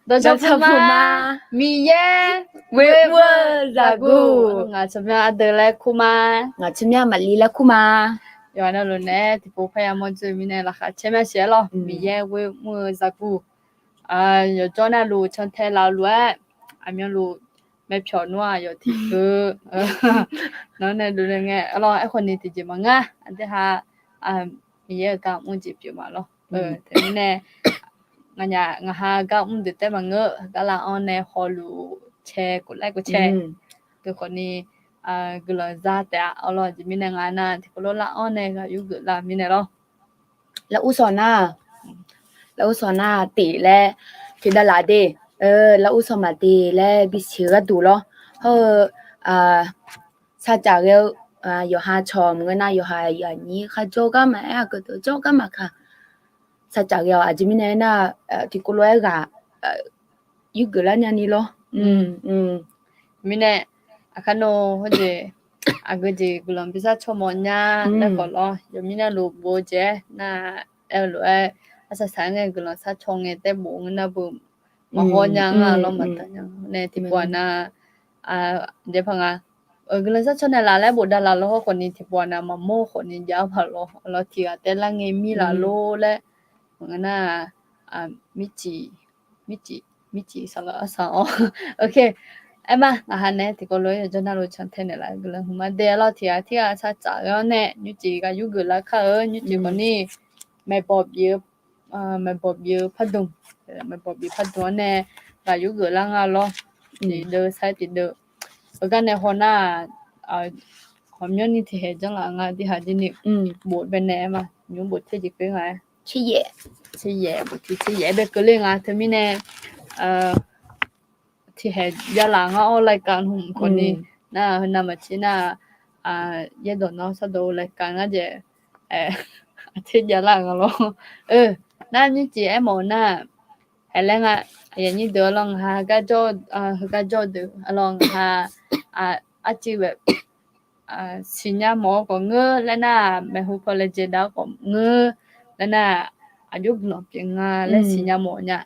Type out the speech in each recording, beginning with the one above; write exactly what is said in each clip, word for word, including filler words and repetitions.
Dawqcawq puq ma. Miqyaer ghoe mr-eu zaqguq. Ngaq tsawrmyanr ardeuv laer kur ma. Ngaq tsawrmyanr maqli laer kur ma. Yawqha navluf naeq-aer tiqpov parya mawr dzoe mirnae laqkhaq caer myav siq-aer lawr. Miqyaer ghoe mr-eu zaqguq. Yawqjawr navluf cantae laf-eu lof-aer, aqmyanluf maerpyawq nmr-aq yawf tiqkeuv. Nawr nae dovle ngae lawr, aerkhawf ni tiqjeq maqngeur-a. Aqdui ha Miqyaer-euq gar mr jeq pyeuf ma lawr. Teumirnae nganyaf ngaqha gar mr deuq taef maqngeur, gar lar-anr nae hawluf cae kov laer kov cae. Deuq khawf ni guiqlanq za taef-a. Awrlawr, aqjeq mirnae ngaq nav tiqkawv lof lar-anr nae ghaq yurgeuf lar mirnae lawr. Lar ur sawq nar, lar ur sawq nar tif laer tiqdav laf de, lar ur sawq maq de laer bisiq-eu gharduq lawr. Hawr-eu sarcaf ghae-eu yawqha cawq maqngeur nar, yawqha yaqnyir kharjawr gar maqaer, aqgeu deuq jawr gar maqkaq, sarcaf ghae-awq. Aqjeq mirnae aernar, tiqkawv lof-aer ghaq yurgeuf lar nya ni lawr. Mirnae, aqkar nawr hawjeq aqgeu jeq guiqlanq bi sar caw mawf nya laer khawf lawr. Yawqmir navluf bof-eu jeq-aer nar, aer-eu lof-aer arsaq saq-aer ngae guiqlanq sar caw ngae taer bof ngeur nar beu maqhaw nya nga lawr, maqtaq nya nae tiqpov-aq nar, aqjeq paq nga, guiqlanq sar caw naeqlaf laer bofdav laf lawr khawf ni tiqpov-aq nar maqmawr khawf ni jav-aer paq lawr. Lawr tiq ghaq taef lar ngae mir laf lor laer maqngeur nar, mircif, mircif, mircif saqlaq arsaq-awr. Aer ma, ngaqha nae tiqkawv lof-aer yawqjawr navluf cantae naeqlaf guiqlanq hmq ma de lawr. Tiq ghaq tirghaq sarcaf ghae-awr nae nymrcif ghaq yurgeuf lar kar-eu nymrcif khawf ni maeqbawq bif-eu, maeqbawq bif-eu pardmq, maeqbawq bif pardmq-anr nae ghaq yurgeuf lar nga lawr. Tiqdeuv sar-aer tiqdeuv, heugar nae haw nar-aq, hawqmyanrni tiqhaeq janrlaf nga. Dirhaq jir ni bof baenae aer ma, nymr bof ter jeq khoer nga-aer, tseryaef, bof ter tseryaef-aer bae keuvler nga. Teumirnae tiqhaeq javlaf ngar-awr รายการ hmq khawf ni nar, heunav maqtser nar, yaerdawq nawr sardawq-eu รายการ ngar jeq, aqter javlar nga lawr. Nar nymrcif aermawf-eu nar, haeq laer nga, aqyuif aqnyir deuq-a lawr, ngaqha heugar jawr-eu deuq-a lawr, ngaqha arcuiv baef siqnya mawf-eu khawf ngeur laer nar, maeqhu paw laejae dav-eu khawf ngeur laer nar, aqjox guiqlanq pyeuf nga laer siqnya mawf nya.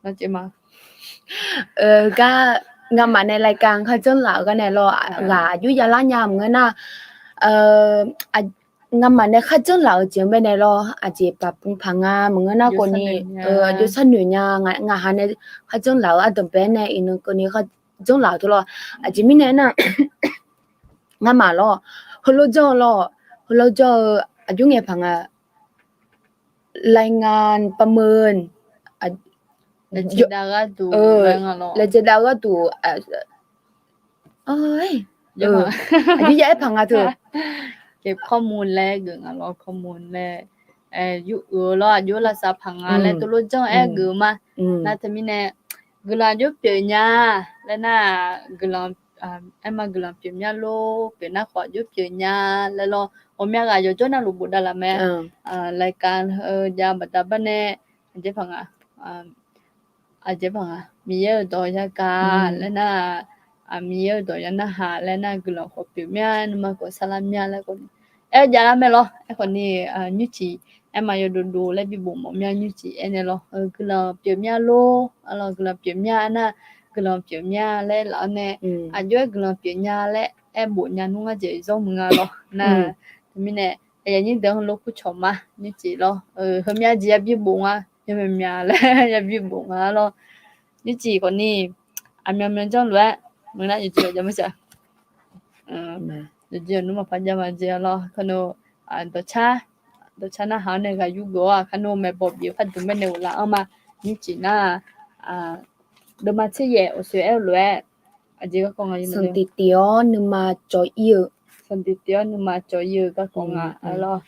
Nar caev ma, gar ngamaf nae รายการ kharjanr laf-eu gar nae lawr, ghaq aqjox javlar nya maqngeur nar, ngamaf nae kharjanr laf-eu jeq-anr baenae lawr, aqjeq paq pun paq nga maqngeur nar khawf ni, aqjox sharnoeq nya, ngaqha nae kharjanr laf-eu ardanqbae nae iqnan keuvni kharjanr laf-eu teu lawr. Aqjeq mirnae aernar, ngamaf lawr, heulof janr-eu lawr, heulof janr-eu aqjox ngaeq paq nga, รายงานประเมิน laejae dav-eu gharduq, aqjox ya-aer paq nga teu, ข้อมูล laer geuf nga lawr, ข้อมูล laer, yur uiq-eu lawr, aqjox lavsav paq nga laer teulof janr-aer geuf ma. Nar teumirnae guiqlanq aqjox pyeuf nya laer nar, guiqlanq, aer ma guiqlanq pyeuf mya lor, pyeuf nar khawf aqjox pyeuf nya laer lawr. Ghawqmya ghaq yawqjawr navluf bofdav laf mae. รายการ heu jav baqda bar nae, aqjeq paq nga, aqjeq paq nga, Miqyaer-euq dawq yagaq laer nar, Miqyaer-euq dawq ya narhaq laer nar, guiqlanq khawf pyeuf mya, nuima khawf sarlar mya laer khawf ni aer javlar mae lawr. Aerkhawf ni, nymrcif aer ma yawdov dov laer bibof mawf mya nymrcif aer nae lawr, guiqlanq pyeuf mya lor, lawr guiqlanq pyeuf mya nar, guiqlanq pyeuf mya laer laf-awr nae, aqjox-aer guiqlanq pyeuf nya laer aer bof nya nmr ngar jeq zawr muiq nga lawr nar. Teumirnae aqyuif aqnyir deuq-anr lof kur cawq ma nymrcif lawr, heumya jeq yabi bof nga, yawmyaq myaq laer yabi bof nga lawr. Nymrcif khawf ni aqmyan myan janr lof-aer maqnar yawqjeq yawqjeq maqsiq, yawqjeq yawqnmr maqpar jav ma jeq lawr. Kar nawr, dawqcar, dawqcar narhaq-awr nae ghaq yurgeuf-awr-aq, kar nawr maeqbawq bif-eu pardmq baenae ghoflaf-anr ma. Nymrcif nar, deuvma tser yaef awqsoeq aer-eu lof-aer, aqjeq garkawv nga, sanqtiq tiq-awr nuima cawv ir-eu, sanqtiq tiq-awr nuima cawv ir-eu garkawv nga lawr.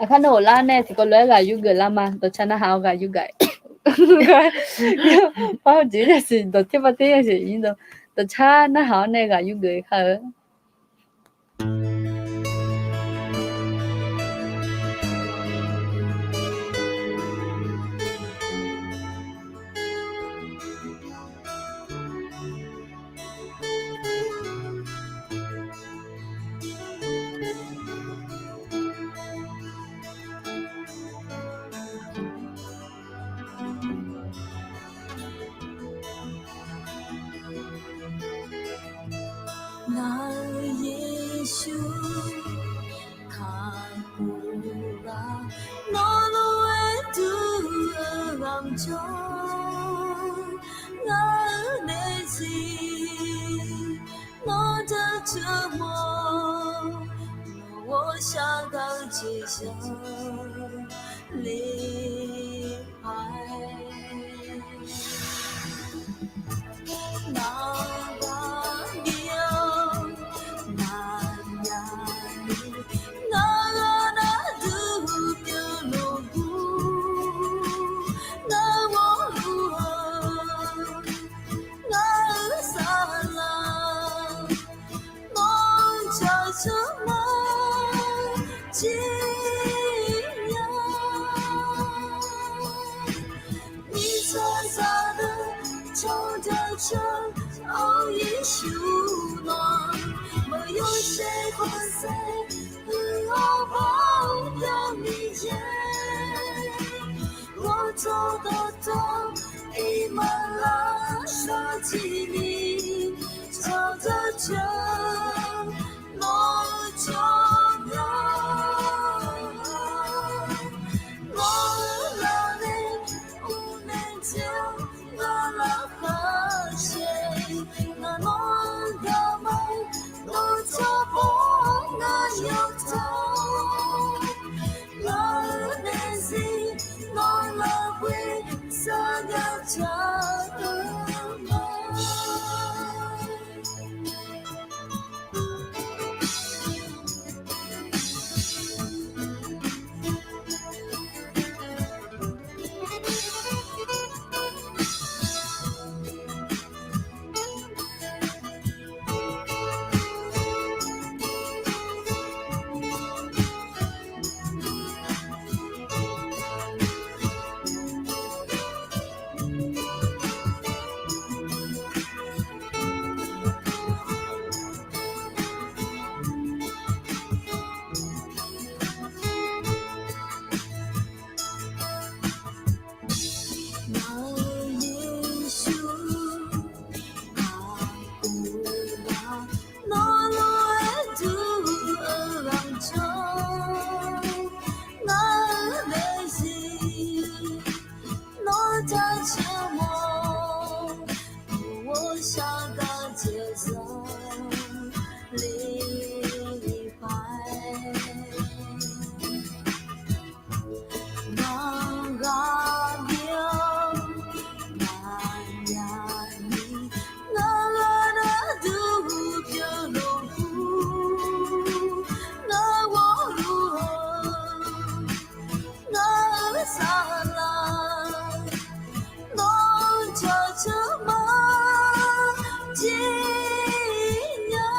Aqkar nawr ghoflar nae tiqkawv lof-aer ghaq yurgeuf lar ma. Dawqcar narhaq-awr ghaq yurgeuf, par jeq yasiq dawq ter par ter yasiq, dawqcar narhaq-awr nae ghaq yurgeuf kar-eu Aqyawf Yeqsur kakhof-eu gar, nawq lof-aer duq-eu ghawqmyawf, ngar-eu daefzir nawq jaceuq mawf, nawq-anr shar gar-eu jeqzaq le paq-aer. Ngar ghaqbif-awr naqnyaf ni, ngar ghaq nar duq pyeuf luf gur, ngar ghawrluf-eu ngar-eu saqlaq, nawq jaceuq mawf jeq nya. Miqzaq zaqdeuq cawq jaceuq-awr Yeqsur nawq, meuq yawshaef khanqsaer huiq-awr baw-eu Miqyaer, ghawqjawq dawqtawv iqmalavshav tiqni, cawq jaceuq nawq-eu cawq nya. Nawq-eu lafle uvnaeq jeq-awr ngar laqkhaq caer, ngaq nawr-eu garma, nawq jawrbaw ngar yawtaq-awr, ngaq-eu daefzir nawq lafkhoer sarjav taq-eu ma. Ngaq-eu Yeqsur kakhof-eu gar, nawq lof-aer duq-eu ghaq jawr, ngar-eu daefzir nawq jaceuq mawf, ghawqshaq gar jeqzaq le paq-aer. Ngaq ghaqbif-awr naqnyaf ni, ngar ghaq nar duq pyeuf luf gur, ngar ghawrluf-eu ngar-eu saqlaq, nawq jaceuq mawf jeq nya.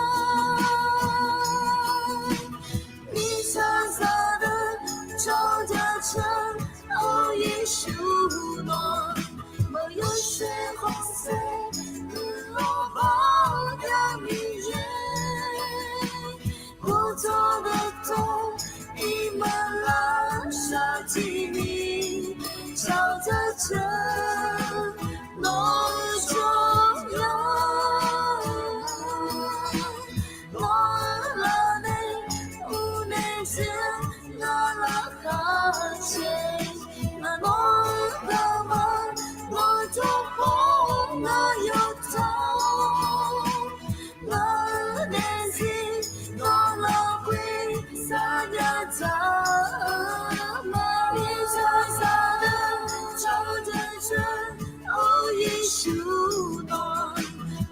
Miqzaq zaqdeuq cawq jaceuq-awr Yeqsur nawq, meuq yawshaef khanqsaer huiq-awr baw-eu Miqyaer, ghawqjawq dawqtawv iqmalavshav tiqni, cawq jaceuq nawq-eu cawq nya. Nawq-eu lafle uvnaeq jeq-awr ngar laqkhaq caer, ngaq nawr-eu garma, nawq jawrbaw ngar yawtaq-awr, ngaq-eu daefzir nawq lafkhoer sarjav taq-eu ma. Miqzaq zaqdeuq cawq jaceuq-awr Yeqsur nawq,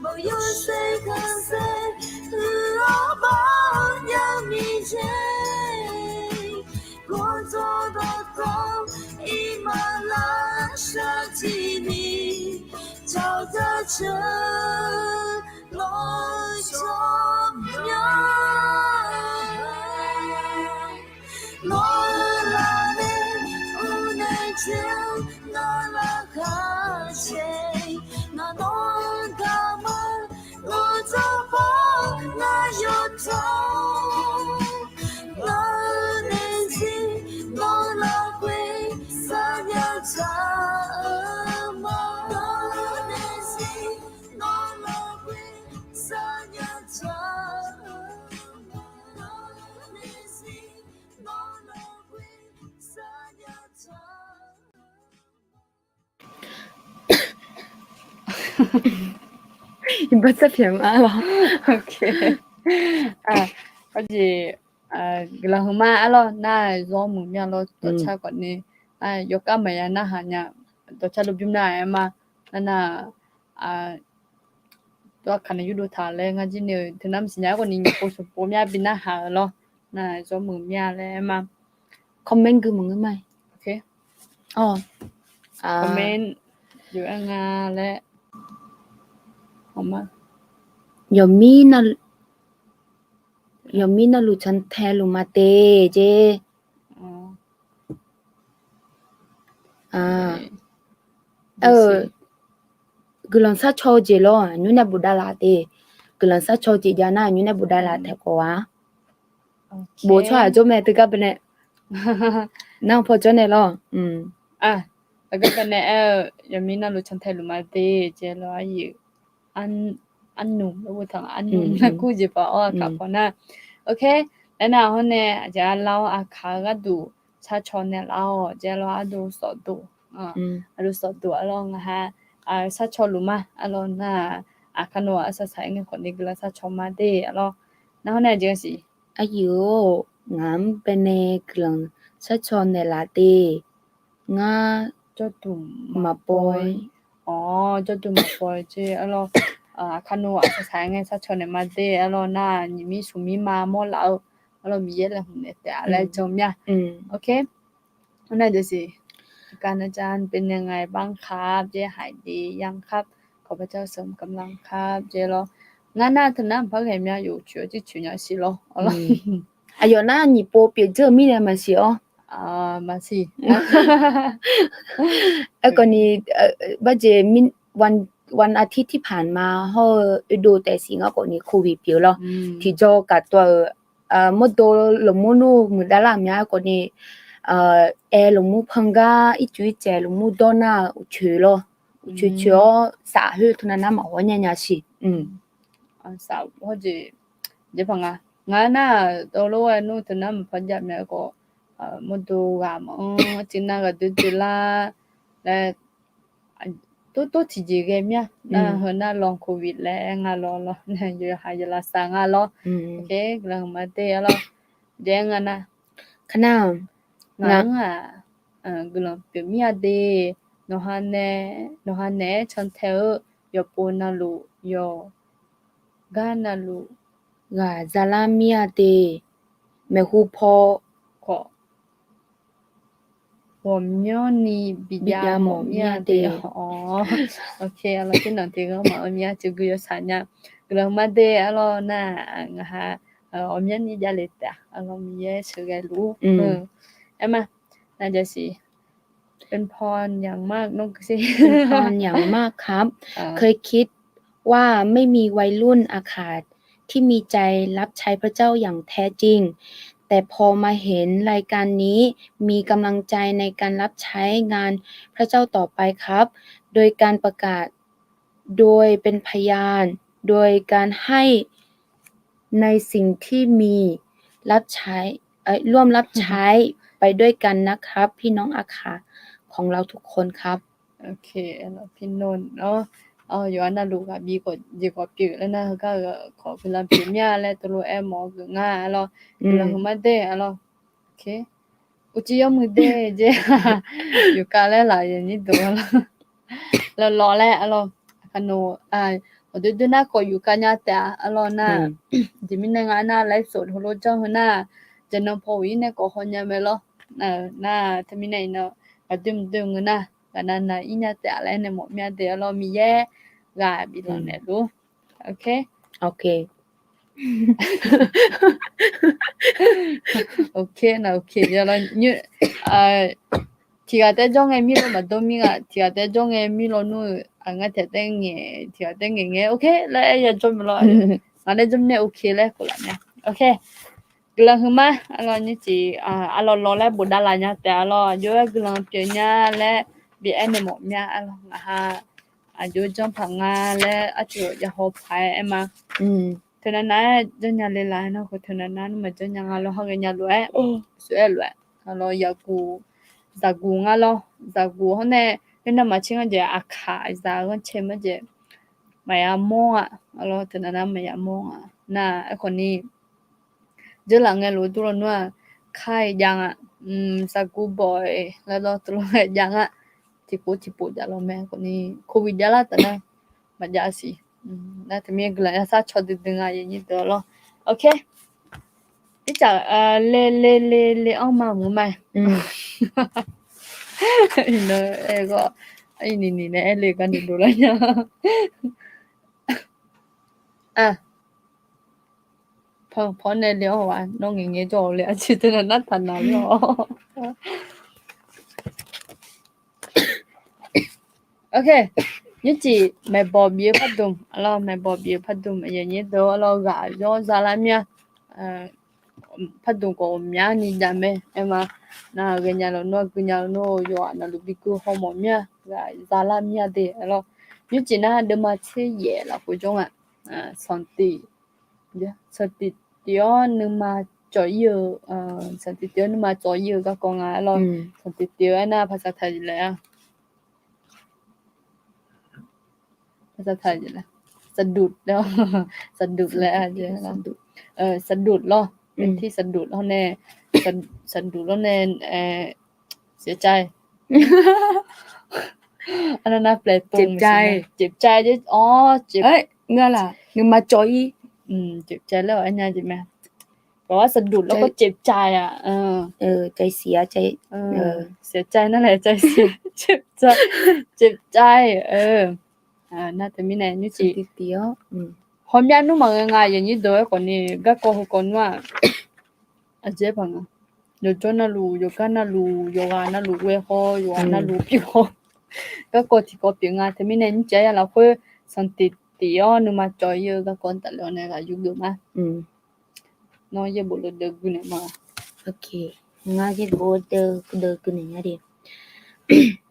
meuq yawshaef khanqsaer huiq-awr baw-eu Miqyaer, ghawqjawq dawqtawv iqmalavshav tiqni, cawq jaceuq nawq-eu cawq nya. Nawq-eu lafle uvnaeq jeq-awr ngar laqkhaq caer, ngaq nawr-eu garma, nawq jawrbaw ngar yawtaq-awr, ngaq-eu daefzir nawq lafkhoer sarjav taq-eu ma. Ngaq-eu daefzir nawq lafkhoer sarjav taq Iqbax tsar pyaeq ma lawr. Aqjeq, guiqlanq heu ma arlawr, nar zawr muiq mya lawr, dawqcar khawf ni, yawkhav maqya narhaq nya, dawqcar luf bymr nar-aer ma, nar nar, dawqkaq nae yurdov taq laer ngar jir ni-eu teunar maqsiq nya-aer khawf ni nyiq pov smq pov mya bi narhaq-eu lawr, nar zawr muiq mya laer aer ma. Comment gui maqngeur ma. Comment yuf-aer nga laer. Yawqmir navluf cantae luf ma te jeq. Guiqlanq sharcaw-eu jeq lawr, aqnymr nae bofdavlaf te. Guiqlanq sharcaw-eu jeq jav nar, aqnymr nae bofdavlaf taeq khawf-a. Bof tsawrhaq jawr mae teugar baenae. Nar paw jawr nae lawr. Aqgar baenae aer-eu, yawqmir navluf cantae luf ma te jeq lawr, aqyuif arnum, arnum laer kur jeq paq-awr aqkaq paw nar. Ok, laer nar hawr nae aqjeq arlar-awr aqkaq-eu gharduq sharcaw naeqlar-awq jeq lawr, ardov sawfdov, ardov sawfdov arlawr ngahaq, sharcaw luf ma arlawr nar, aqkaq nawq-aq arsaq saq-aer ngae khawf ni guiqlanq sharcaw ma de arlawr. Nar hawr nae aqjeq siq. Aqyuif-or, ngaq-anr baenae guiqlanq sharcaw naeqlaf de. Ngar jawrduq maqpov-aer, awq, jawrduq maqpov-aer jeq arlawr, aqkaq nawq-aq arsaq saq-aer ngae sharcaw naeq ma de arlawr nar, nyiq mir smq mir ma mawrlaf-eu arlawr, Miqyaer laeqhmq naeq taef-a laer jan mir-a. Ok, hawr nae aqjeq siq. การอาจารย์เป็นยังไงบ้างครับ jeq, หายดียังครับ ขอพระเจ้าเสริมกำลังครับ jeq lawr. Ngar nar teunar maqpar ghae mya, yawcoeq-awr jircoeq nya siq lawr. Aqyawf nar nyiq pov pyeuf dzeur-eu mirnae maqsiq-awr. Maqsiq. Aerkhawf ni, barjeq, วันอาทิตย์ที่ผ่านมา hawr-eu oedov taef siq ngar khawf ni โควิด pyeuf lawr. Tiqjawr gaqdawv-euq mawrdo lanqmur nmr muiqdav lar mya aerkhawf ni, aer lanqmur pan gar ircuf ircaev lanqmur dawr nar uqcoeq lawr. Uqcoeq coeq-awr saf khoer teunav nar maqghawr nya nya siq. Saf hawr jeq, jeq paq nga. Ngaq nar dawvlof-aer nmr teunar maqpar jav mya khawf, mawrdo ghaq maqanr, tiqnar ghaq doer doer lar laer, tov tov tiqjeq ghae mir-a. Nar heu nar ลองโควิด laer aer nga lawr lawr, yawqha yawqha saf nga lawr. Ok, guiqlanq huiqma de arlawr. Jaev-aer nga nar, ngaq-anr-aq guiqlanq pyeuf mir-a de. Nawqha nae, nawqha naeq-aer cantae-eu yawqpov navluf, yawqgar navluf ghaq zalar mir-a de. Maeqhu paw khawf ghawqmyanrni bijav mawf mir-a de. Ok, arlawr, tser nanq tiq ghanr maqanr mir-a, tiq gui yawshaq nya. Guiqlanq huiqma de arlawr nar, ngaq ha ghawqmyanrni javle taef-a arlawr, Miqyaer sheuqghae luf-ur. Aer ma, nar jasiq. เป็นพรอย่างมาก นกสิ เป็นพรอย่างมากครับ เคยคิดว่าไม่มีวัยรุ่นอาขาที่มีใจรับใช้พระเจ้าอย่างแท้จริง แต่พอมาเห็นรายการนี้ มีกำลังใจในการรับใช้งานพระเจ้าต่อไปครับ โดยการประกาศ โดยเป็นพยาน โดยการให้ในสิ่งที่มี รับใช้ เอ่อ ร่วมรับใช้ไปด้วยกันนะครับ พี่น้องอาขาของเราทุกคนครับ Ok, arlawr, พี่นนท์ nar, yawqha navluf ghaq bi khawf jeq khawf pyeuf laer nar, heugar-eu khawf guiqlanq pyeuf mir-a laer teulof-aer mawf-eu geuf nga arlawr. Guiqlanq huiqma de arlawr. Ok, uqcif yawmuiq de jeq, yufkav laer laf yawnyir deuq arlawr. Lawlawr laer arlawr, aqkaq nawq, awq doer doer nar khawf yufkav nya taef-a arlawr nar, jeq mirnae nga nar ไลฟ์สด heulof janr heu nar, jaqnan paw uq-ir nae khawf haw nya mae lawr. Nar teumirnae iqnan ghaq doer mq doer ngeur nar, ghaq nav nav ir nya taef-a laer nae mawf mir-a de arlawr, Miqyaer ghaq biflanq naeqluf-ur. Ok. Ok. Ok, nar ok, yawlawr nymr, tiq ghaq taef jawr ngae mirlawr maqdawr mir nga, tiq ghaq taef jawr ngae mirlawr nmr-eu, ngar tiq ghaq taef ngaeq, tiq ghaq taef ngaeq ngae ok laer aer ya jawr mae lawr. Ngaq nae jawr nae ok laer khof laf nya. Ok. Guiqlanq huiqma arlawr, nymr tiq, arlawr lawr laer bofdav laf nya taef-a arlawr, aqjox-aer guiqlanq pyeuf nya laer bi aer nae mawf mya arlawr, ngaq ha aqjox janr paq nga laer arcuq jav haw paq-aer aer ma. Teunav nav-aer janrnya le laf nar khawf, teunav nav nmr maqjanr nya nga lawr, hawr ghaenya lof-aer, sof-aer lof-aer, arlawr yaqguq, zaqguq nga lawr, zaqguq hawr nae, khoernav maqtser ngar jeq aqkaq zaq ghanrcae ma jeq, maqya mawr-a, arlawr teunav nar maqya mawr-a. Nar aerkhawf ni, dzeurlaf ngae lof-eu dur lawnmr-aq, kar-iq jav nga, sargur bawq-iq lar dawr teulof-aer jav nga, tiqpov tiqpov jav law mae. Aerkhawf ni, covid javlar taf nar maqjav siq. Nar teumirnae guiqlanq yasar caw duidui nga, aqyuif aqnyir deuq-awr lawr. Ok. Ircaf le le le le-anr ma mq ma. Iqnan aer-eu gar, irniq niq nae aer le gar ni dovlar nya. Paw nae le-anr-aq, nawr ngaeq ngae jawr-awq le, aqjeq teunav nar taqnaq-awr. Ok, nymrcif maeqbawq bif-eu pardmq, arlawr maeqbawq bif-eu pardmq, aqyuif aqnyir deuq-awr lawr, ghaq yawr zalar mir-a. Pardmq khawf ghawqmyani jav mae, aer ma. Nar ghaenya lawnmr-aq, guinya lawnmr-eu yawqghaq navluf biguv hawmawf mir-a, ghaq zalar mir-a de, arlawr. Nymrcif nar deuvma tser yaef lafkhoer jawr nga. Sanqtif, sanqtif tif-awr nuima cawv-ir-eu, sanqtif tif-awr nuima cawv-ir-eu garkawv nga, arlawr. Sanqtif tif-eu aernar paqsaq taq laer-a. Saqduf laer, saqduf laer, saqduf lawr, เป็นที่สะดุด lawr nae, saqduf lawr nae, siqcav. Arnav nar plaeq tov, เจ็บใจ เจ็บใจ nar laq, nuima cawv-ir, เจ็บใจ laer-awq aernya jeq mae. แบบว่าสะดุดแล้วก็เจ็บใจอะ เสียใจนั่นแหละ ใจเสีย เจ็บใจ เจ็บใจ Nar teumirnae nymrcif tif-awr, hawmya nmr maqngae nga, aqyuif aqnyir deuq-aer khawf ni garkawv heukawv nmr-aq, aqjeq-aer paq nga. Yawqjawr navluf, yawqgar navluf, yawqghaq navluf ghoe haw, yawqghaq navluf pyeuf haw, garkawv tiqkawv pyeuf nga. Teumirnae nymrcif arya lafkhoer sanqtif tif-awr nuima cawv-ir-eu garkawv tafler-awr nae ghaq yurgeuf ma. Nawr yaerbof deuv gui naeq ma. Ngar yaerbof deuv gui naeq nya de.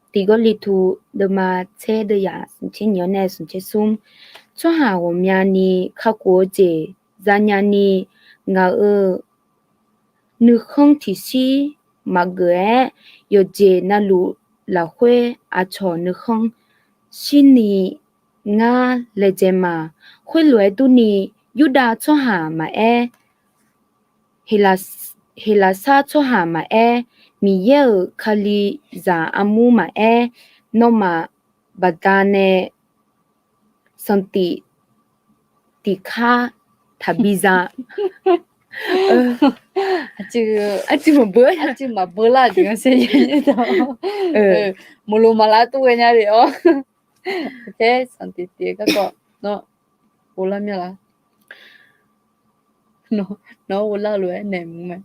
Tiqgawrliqtu deuvma tser deuvyaq smqtser nyiq-awr nae smqtser smr. Tsawrhaq ghawqmyani kakhof-eu jeq zanya ni ngaq-euq nuikhanr tiqshir maqgeuf-aer, yawqjeq navluf lafkhoer aqcawq nuikhanr shirni ngar laejae ma. Khoerlof-aer durni, Yurdav tsawrhaq maqaer, Heqlaqsar tsawrhaq maqaer, Miqyaer-euq Kalizaq armur maqaer, nawmaf baqdanae sanqtif tiqkar taqbi za. Arcuiv maqbeu, arcuiv maqbeu lar jeq nga se. Maqloq maqlar tov ghaenya le-awr. Sanqtif tif-eu garkawv nawr uvlar mir-a laq? Nawr uvlar lof-aer naeq mq mae.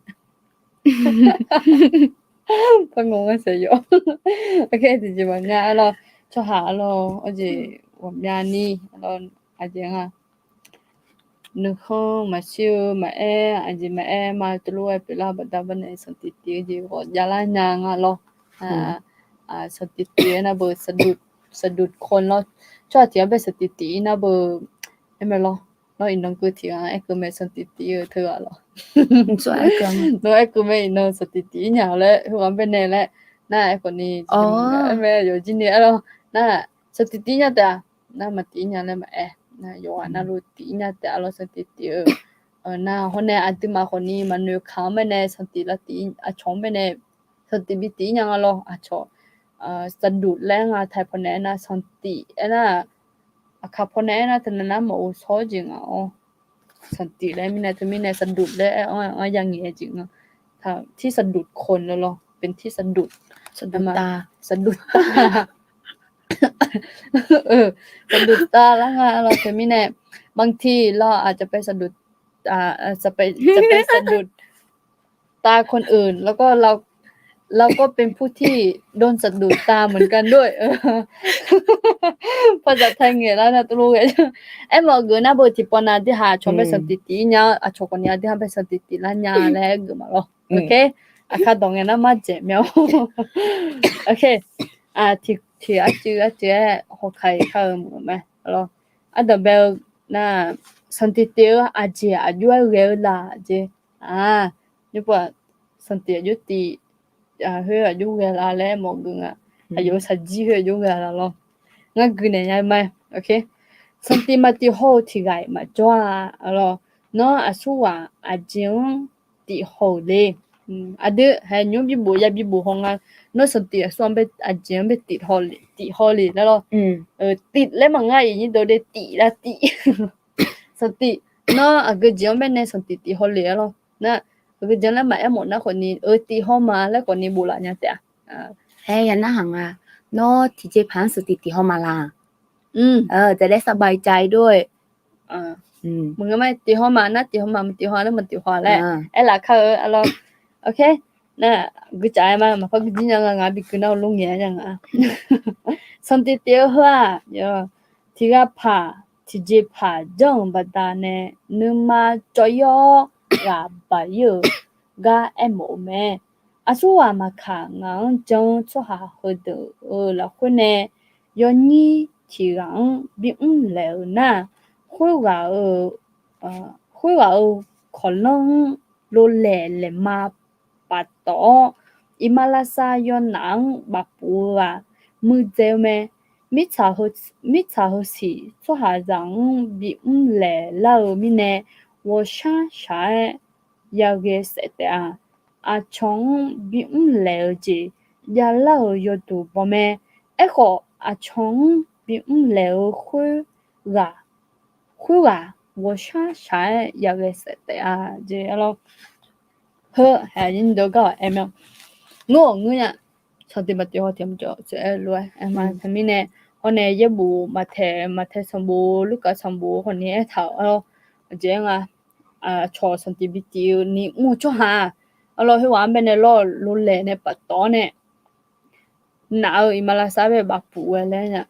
Par ngawr ngar saef yawf. Tiqjeq maqnya arlawr, tsawrhaq arlawr, arjeq ghawqmyani arlawr, aqjeq nga. Nuikhanr maqshir-eu maqaer, aqjeq maqaer ma, teulof-aer pyeuflar baqda baqnaeq sanqtif tif-eu jeq ghawq javlar nya nga lawr. Sanqtif tif-aer nar beu, saqduf khawr lawr. Tsawrhaq tiq-anr bae sanqtif tif-ir nar beu, aer mae lawr. Nawr iqnan keuv tiq ghaq-anr aerkeuv mae sanqtif tif-eu teughaq lawr. Nawr aerkeuv mae iqnan sanqtif tif-ir nya laer, heughaq-anr bae nae laer, nar aerkhawf ni, aer mae yawqjir ni aer lawr. Nar sanqtif tif-ir nya taef-a, nar maqtif-ir nya laer maqaer. Nar yawqghaq navluf tif-ir nya taef-a lawr sanqtif tif-eu. Nar hawr nae aqduimaf khawf ni maqnoeq kaq-anr bae nae sanqtif lavtif, aqcawq-anr bae nae sanqtif bi tif-ir nya nga lawr aqcawq. Saqduf laer nga taq pawnae aernar sanqtif aernar, aqkaq pawnae aernar teunav nar maqghov shawr-eu jeq nga-awr. Sanqtif laer mirnae teumirnae saqduf laer aer-anr aer-anr yangaeq-eu jeq nga. ที่สะดุดคน lawr lawr, เป็นที่สะดุด saqduf tav, saqduf tav, saqduf tav lar nga lawr teumirnae, บางที lawr aqcawq pae saqduf, จะไปสะดุดตาคนอื่น แล้วก็เราก็เป็นผู้ที่โดนสะดุดตาเหมือนกันด้วย ภาษาไทย ngaeq lar nar teulof ghae. Aermawf-eu geuf nar beu tiqpawf nav aqdui haq aqcawq bae sanqtif tif-ir nya-awr, aqcawq khawf ni aqdui haq bae sanqtif tif lar nya laer aer geuf ma lawr. Aqkaq dawq ngae nar marjaeq myav. Tiq arcuiv arcuiv-aer hawkaq-iq kar-eu maqngeur mae lawr. Ardanq bae-eu nar, sanqtif tif-eu aqjeq aqjox-aer ghae-eu laf jeq. Nymr pov-aq, sanqtif aqjox tif, khoer aqjox ghae la laer mawf geuf nga. Aqyawf-eu shaqjir khoer aqjox ghae la lawr. Ngar gui naeq nya ma. Sanqtif maqtif haw-euq tiq ghaq-iq maqjawr-a. Arlawr, nawr aqsurghaq aqjeq-anr tif haw-euq le. Aqdui hae nymr bi bof ya bi bof haw nga. Nawr sanqtif aqsur-anr bae aqjeq-anr bae tif haw le, tif haw le laer lawr. Tif laer maqngar iqnyir dawq de tif lar tif. Sanqtif, nawr aqgeu jeq-anr bae nae sanqtif tif haw le laer lawr. Nar, aqgeu jeq-anr laer maqaer mawf nar khawfni, eu, tif haw ma laer khawfni bof laf nya taef-a. Aer ya narhaq nga. Nawr tiqjeqpaq-anr sanqtif tif haw ma la. Taqdaer sarbav-iq cav-ir dov-e. Maqngeur ma, tif haw ma nar tif haw ma, maqtif haw nar maqtif haw laer aer laf kar-eu arlawr. Ok, nar guicaf aer ma, maqpar guijir nya nga, ngaq bi gui nar-eu lof ngaeq-aer nya nga. Sanqtif tif-eu heu-aq, tiq ghaq paq tiqjeqpaq janr-euq baqdanae nuima cawv-ir-awr ghaq baq-ir-euq gar aermawf-eu mae. Aqsurghaq maqkaq ngaq-anr jan-eu tsawrhaq heudeuq-euq lafkhoer nae yawnyir tiq ghaq-anr bimr laeq-euq nar, khoerghaq-euq khoerghaq-euq kawqlanr-anr lolaeq laeqma paftawf-awr, iqmalavshav yawnaf-anr bafpuf-eu-aq, muiqdzae-eu mae. Mirtsaq heusiq tsawrhaqzaq-anr bimr laeq lar-eu mirnae, ghawqshar shaq-aer yaghae saef taef-a. Aqcawq-anr bimr laeq-eu jeq javlar-euq yawduq baw mae. Aerkhawf, aqcawq-anr bimr laeq-eu khoerghaq, khoerghaq ghawqshar shaq-aer yaghae saef taef-a jeq arlawr. Heu, aqnyir dawq gar-awq aer mae. Ngeur-awq ngeur nya. Sanqtif maqtif haw tiq maqjawr tsoeq-aer lof-aer aer ma. Teumirnae hawr nae yaerbof Maqtaeq, Maqtaeq sanqbof, Lurkaf sanqbof khawfni aertaq-euq arlawr. Aqjeq-aer nga, aqcawq sanqtif bi tif-eu ni mr-eu tsawrhaq-aq, arlawr, khoerghaq-anr bae nae lawr lolaeq nae paftawf-awr nae naf-eu iqmalavshav bae bafpuf-aer laer nya.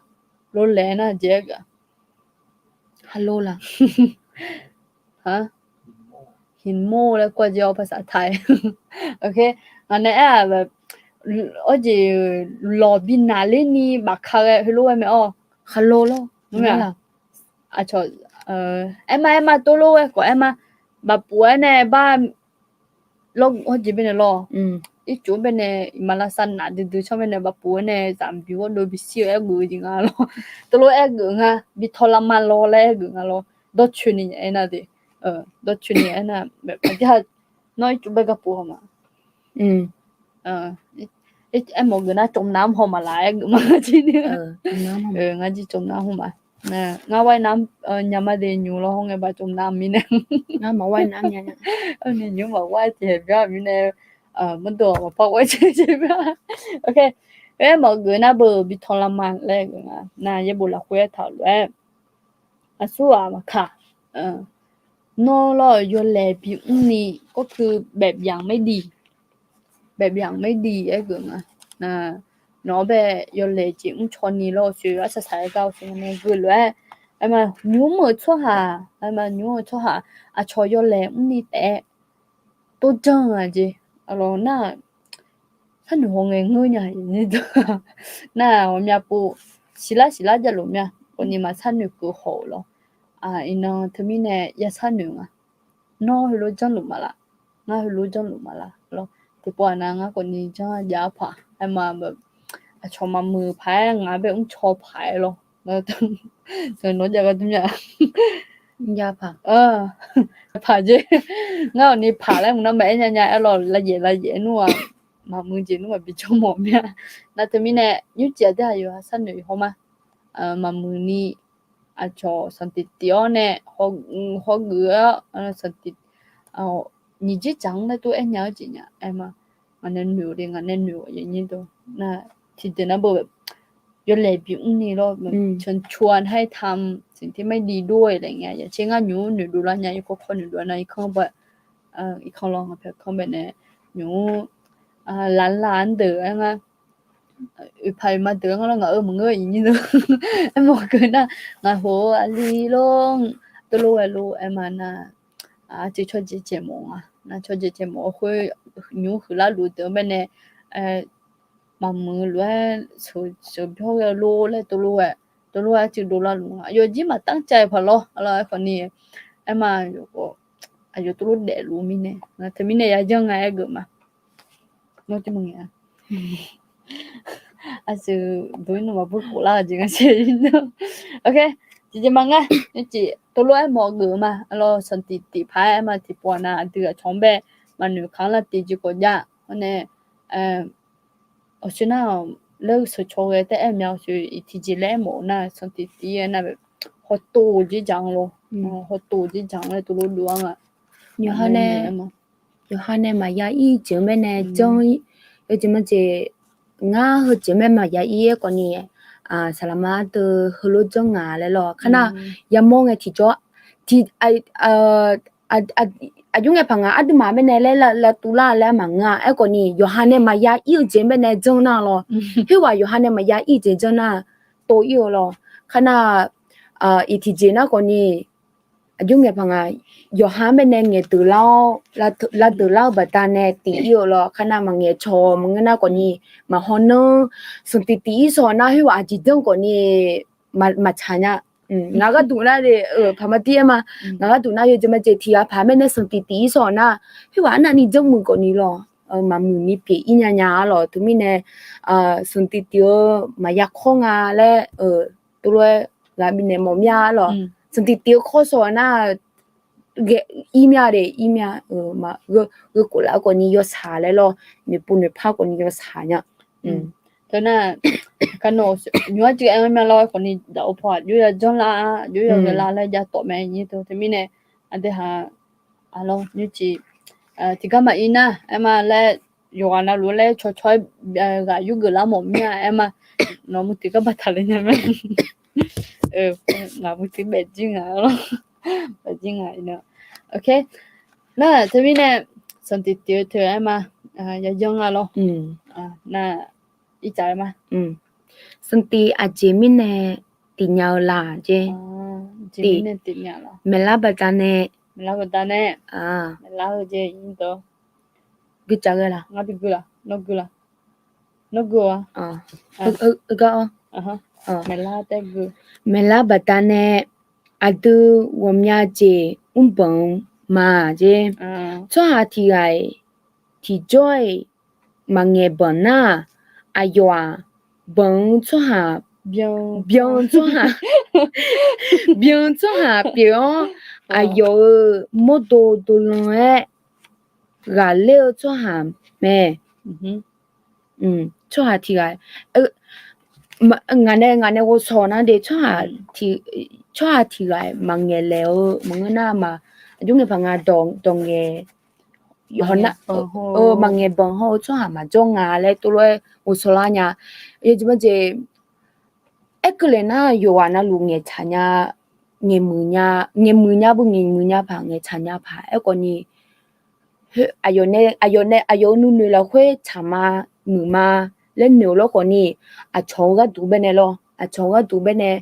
Lolaeq nar jeq-aer geuf-a. Hello la. Himor laer kawv jeq-awr ภาษาไทย. Ok, ngaq nae aer-aq, arjeq lawq bi naqler ni bafka ghae heulof-aer mae-awr. Hello lawr. Aqcawq, aer ma aer ma tov lof-aer khawf aer ma. Bafpuf-aer nae bar lawr, hawrjeq bae nae lawr. Ircuf bae nae iqmalavshav naf duidui canr bae nae bafpuf-aer nae zaq bi ghawrdov bi shir-eu aergeuf-eu jeq nga lawr. Tov lof-aer aergeuf nga, bi tawlavma lawr laer aergeuf nga lawr. Dawrcoeni aernar de. Dawrcoeni aernar, aqjeq nawr ircuf bae garpuf haw ma. Aermawf-eu geuf nar จมน้ำ haw ma laf aergeuf ma. Ngar jir จมน้ำ haw ma. Ngar ว่ายน้ำ nya ma de nymq lawr hawr ngae ba จมน้ำ mirnae. Nymq maqwar tiqhaeq bya mirnae. Mawrdo maqpar ghae jeq jeq bya. Ok, aermawf-eu geuf nar beu bi tawlavma laer geuf nga. Nar yaerbof lafkhoer aertaq-euq lof-aer, aqsurghaq maqkaq, nawr lawr yawlaeq bimr ni, ก็คือ แบบอย่างไม่ดี แบบอย่างไม่ดี aergeuf nga. Nawq-anr bae yawlaeq jeq mrcaw ni lawr-eu soeq arsaq saq-aer gar-eu soeq nae geulof-aer, aer ma, nymr-euq tsawrhaq, aer ma, nymr-euq tsawrhaq aqcawq yawlaeq mrni taef-aer tov janr-eu-aq jeq, aqlawq nar-aq, sharnoeq haw ngae ngeur nya. Nar-aq, ghawqmya pov siqlar siqlar javluf mya, khawfni maqsharnoeq keuv haw-euq lawr. Iqnan teumirnae ya sharnoeq nga. Nawr heulof janrluf maqlaf, ngar heulof janrluf maqlaf lawr. Tiqpov-aq nar ngar khawfni janr jav-aer paq, aer ma, aqcawq maqmuiq paq-aer ngaq-anr bae mrcaw paq-aer lawr. Nawr jav gar dmr nya. Paq jeq. Ngar khawfni paq laer mq nar maqaer nya nya-aer lawr, lavyaef lavyaef nmr-aq, maqmuiq jeq nmr-aq bi jawr mawf mya. Nar teumirnae nymrcif aqdui aqyawf-aq sharnoeq haw ma. Maqmuiq ni aqcawq sanqtif tif-awr nae hawgeuf-awr sanqtif nyiq jir dzaq-anr laer tov aer nya-awr jeq nya aer ma. Ngaq nae noeq-eu de, ngaq nae noeq-eu aqyuif aqnyir deuq nar, tiqdeuq nar beu yawlaeq bimr ni lawr, ฉันชวนให้ทำสิ่งที่ไม่ดีด้วย อะไรอย่างเงี้ย yaqtser ngar nymq-mr noeqdov lar nya, irkawv kawv noeqdov nar irkanr ba, irkanr lawr ngaq paeq kanr bae nae nymq-mr laqlav-anr deuq aer ngar, oeqpaq oeqma deuq-anr lawr ngaq-euq maqngeur aqyuif aqnyir deuq. Aermawf-eu geuf nar ngaq hof-eu aqli lor, tov lof ghae lof aer ma nar, arcuiv tsawrjeuq caev mawf nga. Nar tsawrjeuq caev mawf-eu khoer nymq-mr huiqlar luf deuq-anr bae nae maqmuiq lof-aer sheuqbyawr ghae lor laer tov lof-aer, tov lof-aer arcuiv dovlar luf nga. Aqyawf jir maqtanr cav-eu paq lawr, aqlawr aerkhawf ni, aer ma, aqyawf tov lof daefluf mirnae, teumirnae yajanr nga aer geuf ma. Nawr jir maqngaeq-a. Aqsur dov-ir nawmaf bur khof lar-eu jeq nga sher-ir nar. Ok, tiqjeq ma ngar, nymrcif teulof-aer mawf geuf ma. Arlawr sanqtiq tiq paq-aer aer ma, tiqpov-aq nav aqdui aqcawq-anr bae maqnoeq kaq-anr lar tiqjeq kawv jav-awr nae, awqshoe nar-aq, laer sheuqcaw ghae taef-aer mya awqshoe iq tiqjeq laer aer mawf-eu nar sanqtiq tiq-ir-aer nar, hawtov-eu jir dzaq-anr lor, hawtov-eu jir dzaq-anr laer teulof dov-ar nga. Yawqha nae maqya ir-eu jeq-anr baenae janr, yawjeq maqjeq, ngar heujeq-anr bae maqya ir-aer khawfni, saqlaqma ardeuv heulof janr nga laer lawr. Kharnar, yamawr ngae tiqjawr, aqjox ngae paq nga aqduimaf baenae laer lavtuv lar laer maqngeur-a. Aerkhawfni yawqha nae maqya ir-eu jeq-anr baenae janr nar lawr. Khoerghaq yawqha nae maqya ir-eu jeq janr nar, tov ir-eu lawr. Kharnar, iq tiqjeq nar khawfni, aqjox ngae paq nga, yawqha-anr baenae ngaeqdeuq lar-awr, lavdeuq lar-eu baqdanae tif ir-eu lawr. Kharnar maqngaeq cawq maqngeur nar khawfni, maqhaw nanr, sanqtiq tif ir shawq nar khoerghaq aqjeq janr khawfni, maqtsaq nya. Ngaq gharduq nar de, paq ma dir-aer ma. Ngaq gharduq nar yawjeq maqjeq tiq ghaq paq-aer baenae sanqtiq tif ir shawq nar, khoerghaq arnavni janrmuiq khawfni lawr, maqmuiq ni pyeuf ir nya nya-ar lawr. Teumirnae sanqtiq tif-eu maqya kawr nga laer, teulof-aer ghaq bifnaeq mawf mya-ar lawr. Sanqtiq tif-eu kawr shawq nar, ghae ir mya de, ir mya, gheukhof laf khawfni yawshaq laer lawr, noeqpov noeqpar khawfni yawshaq nya. Teunar, kanaw nymr-ar cuiv aer-anr mya lawr khawfni daqov paw aqjox ya janr lar-a, aqjox ya ghae lar laer jav tawf mae nyir teu. Teumirnae aqdui haq, aqlawr nymrcif tiqgar maqir nar aer ma laer, yawqghaq navluf laer cawcaw-aer ghaq yurgeuf lar mawf mir-a aer ma. Nawq muiq tiqgar baqtaq le nya mae. Ngaq muiq tiq baef jir nga lawr, baef jir nga. Ok, nar teumirnae sanqtiq tif-eu teu aer ma, ya janr nga lawr. Nar, irtsaq aer ma, sanqtiq aqjeq mirnae tif nya-eu la jeq, maeqlar baqdanae, maeqlar-eu jeq, guicav ghae la, ngar bi gui la, nawr gui la, nawr gui-a, maeqlar baqdanae aqdui ghawqmya jeq mrbanq-eu ma jeq, tsawrhaq tiq ghaq-iq tiqjawr-iq maqngaeq banq nar-aq, aqyawf-aq banq-eu tsawrhaq, byan-eu tsawrhaq, byan-eu tsawrhaq pyeuf-awr, aqyawf-euq mawrdo dovlan-aer ghaqler-eu tsawrhaq mae. Tsawrhaq tiq ghaq, ngaq nae, ngaq nae ghovshaw nar de, tsawrhaq tiq ghaq-iq maqngaeq laeq-eu maqngeur nar ma, aqjox ngae paq nga dawq, dawqngaeq, maqngaeq banq hawr-eu tsawrhaq maqjawr nga laer tov lof-aer ghovshaw lar nya. Yawjeq maqjeq, aerkeuv laeq nar yawqghaq navluf ngaeqtsaq nya, ngaeqmuiq nya, ngaeqmuiq nya beu ngaeqmuiq nya paq, ngaeqtsaq nya paq. Aerkhawfni aqyawf nae, aqyawf nae, aqyawf-euq nuinoeq lafkhoer tsaq ma, muiq ma laer noeq-eu lawr khawfni, aqcawq-eu gharduq baenae lawr, aqcawq-eu gharduq baenae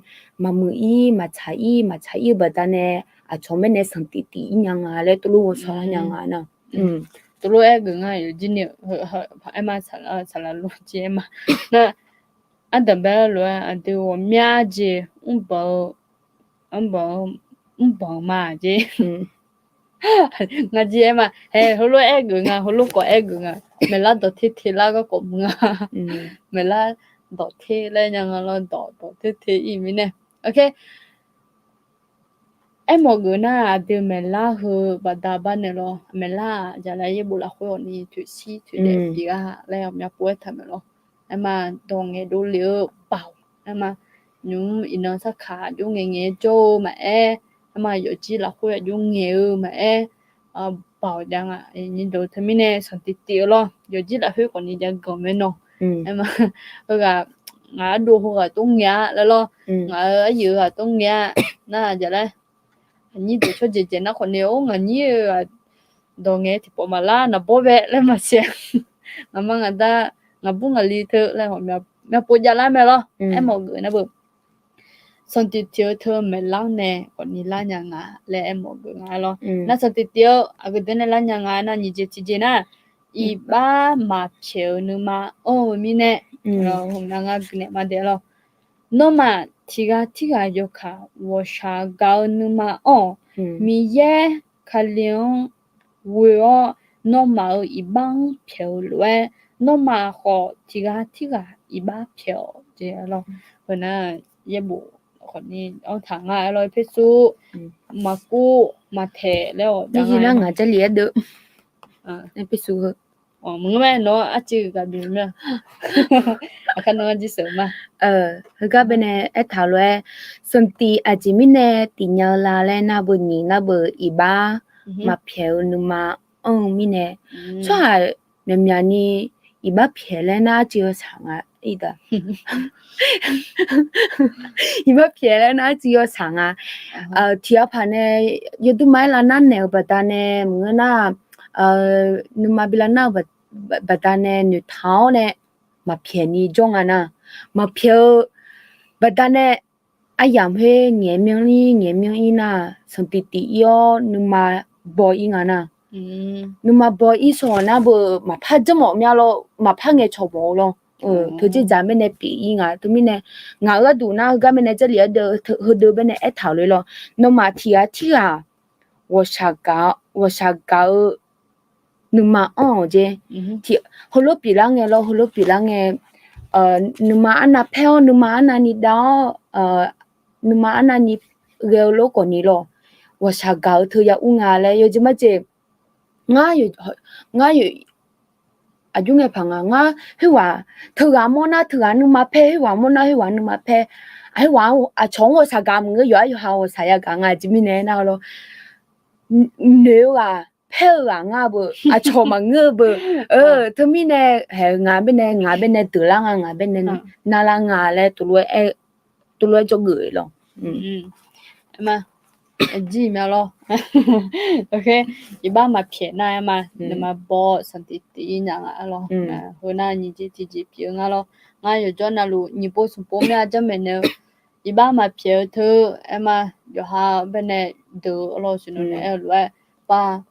maqmuiq ir, maqtsaq ir, maqtsaq ir-eu baqdanae, aqcawq baenae sanqtiq tif ir nya nga laer tov lof ghovshaw lar nya nga nar. Tov lof-aer geuf nga yawqjir ni, aer ma, saqlaq lof jir aer ma. Nar, ardanqbae lof-aer aqdui ghawqmya jeq mrbanq-eu, mrbanq-eu, mrbanq ma jeq. Ngar jir aer ma, hae heulof-aer geuf nga, heulof khawf aer geuf nga, maeqlar dawqter te lar garkawv muiq nga, maeqlar dawqter laer nya nga lawr, dawq dawqter te ir mirnae. Ok, aermawf geuf nar aqdui maeqlar heu baqda bar naeq lawr, maeqlar-aq jaqlaer yaerbof lafkhoer awqni toeqshir toeqdaef pyeuf-a laer ghawqmya pov-aer taq maeq lawr. Aer ma, dawq ngaeqdov lef-eu baoq, aer ma, nymq-mr iqnan sarkaq aqjox ngaeq ngaeq-aer jawr-eu maqaer, aer ma, yawfjir lafkhoer aqjox ngaeq-eu maqaer, baoq jav nga. Nyiq deuq teumirnae sanqtiq tif-eu lawr, yawfjir lafkhoer khawfni jav ganq mae nawq. Aer ma, heughaq, ngaq ardov heughaq tov ngaeq-a laer lawr, ngaq-euq aryuif heughaq tov ngaeq-a nar jaqlaer, aqnyir deuq tsawrjeuq jeq nar khawfni, or ngaqnyir-eu ghaq dawq ngaeq tiqpawf maqlar naqbawr bae laer maqsiq-a. Ngaqma ngaqda, ngaqbur ngaqli teu laer hawq myavpov javlar mae lawr. Aermawf geuf nar beu, sanqtiq tiq-eu teu maeqlar nae khawfni lar nya nga laer aermawf geuf nga lawr. Nar sanqtiq tiq-eu aqgeu deuq nae lar nya nga nar, nyiq jeq tiq jeq nar, iqbax maqpyaeq-eu nuima anr-eu mirnae, ngar guinaeq ma daef lawr. Nawmaf tiq ghaq tirghaq yawkaq ghawqshaq gaq-eu nuima anr-awq. Miqyaer Kali-anr ghoe-awr, nawmaf-euq iqbax-anr pyaeq-eu lof-aer, nawmaf khawf tiq ghaq tirghaq iqbax pyaeq-awq jeq lawr. Heunar yaerbof khawfni anr taq nga aer lawr, Erpersu, maqkuv maqtaeq laer-awq. Nar ngaq Jarlif aerdeuv, Erpersu heu, maqngeur mae, nawr arcuiv gaq bimr-a. Aqkar nawr arjir sheuq ma. Heugar baenae aertaq-eu lof-aer, sanqtiq aqjeq mirnae tif nya-eu la laer nar beu nyiq nar beu iqbax maqpyaeq-eu nuima anr-eu mirnae, tsawrhaq myaqmyaq ni iqbax pyaeq laer nar arcuiv yawshaq nga. Iqbax pyaeq laer nar arcuiv yawshaq nga. Tiq ghaq paq nae yawduima aer lar nar naeq-eu baqdanae maqngeur nar, nuima bi lar nar-eu baqdanae noeqtaq-awr nae maqpyaeq ni jawr nga nar, maqpyaeq-eu baqdanae aryamq khoer ngaeq myanr ir ngaeq myanr ir nar, sanqtiq tif ir-awr nuima baw ir nga nar, nuima baw ir shawq nar beu maqpar janrmawf mya lawr, maqpar ngaeqcawq mawf-eu lawr. Teujeq dzaq mirnae pyeuf ir nga. Teumirnae ngaq-euq gharduq nar heugar mirnae Jarlif aerdeuv heudeuv baenae aertaq-euq lof-aer lawr, nawmaf tiq ghaq tirghaq ghawqshaq gaq-eu nuima anr-awq jeq. Heulof pyeuflar ngae lawr, heulof pyeuflar ngae, nuima arnav paer-awr nuima arnavni dav-awr, nuima arnavni ghae-eu lof khawfni lawr, ghawqshaq gaq-eu teu ya ur nga laer yawjeq marjeq. Ngar, ngar aqjox ngae paq nga. Ngar khoerghaq teughaq mawr nar teughaq nuima paer, khoerghaq mawr nar khoerghaq nuima paer. Khoerghaq-anr aqcawq-anr ghawqshaq gaq maqngeur, yawqhar yawqha ghawqshaq yagaq nga jeq mirnae nar lawr, noeq-eu ghaq paer-eu ghaq ngar beu, aqcawq maqngeur-eu beu. Teumirnae haeq-eu ngaq baenae ngaq baenae deuqlar nga, ngaq baenae narlar nga laer teulof-aer jawrgeuf lawr. Jir mya lawr. Iqbax maqpyaeq nar aer ma, nuima baw sanqtiq tif ir nya nga lawr. Heu nar nyiq jeq tiqjeq pyeuf-eu nga lawr. Ngar yawqjawr navluf nyiq pov smq pov mya janrmaeq naeq-eu, iqbax maqpyaeq-eu teu aer ma, yawqha baenae deuq-eu lawr siqnoeq nae aer-eu lof-aer, par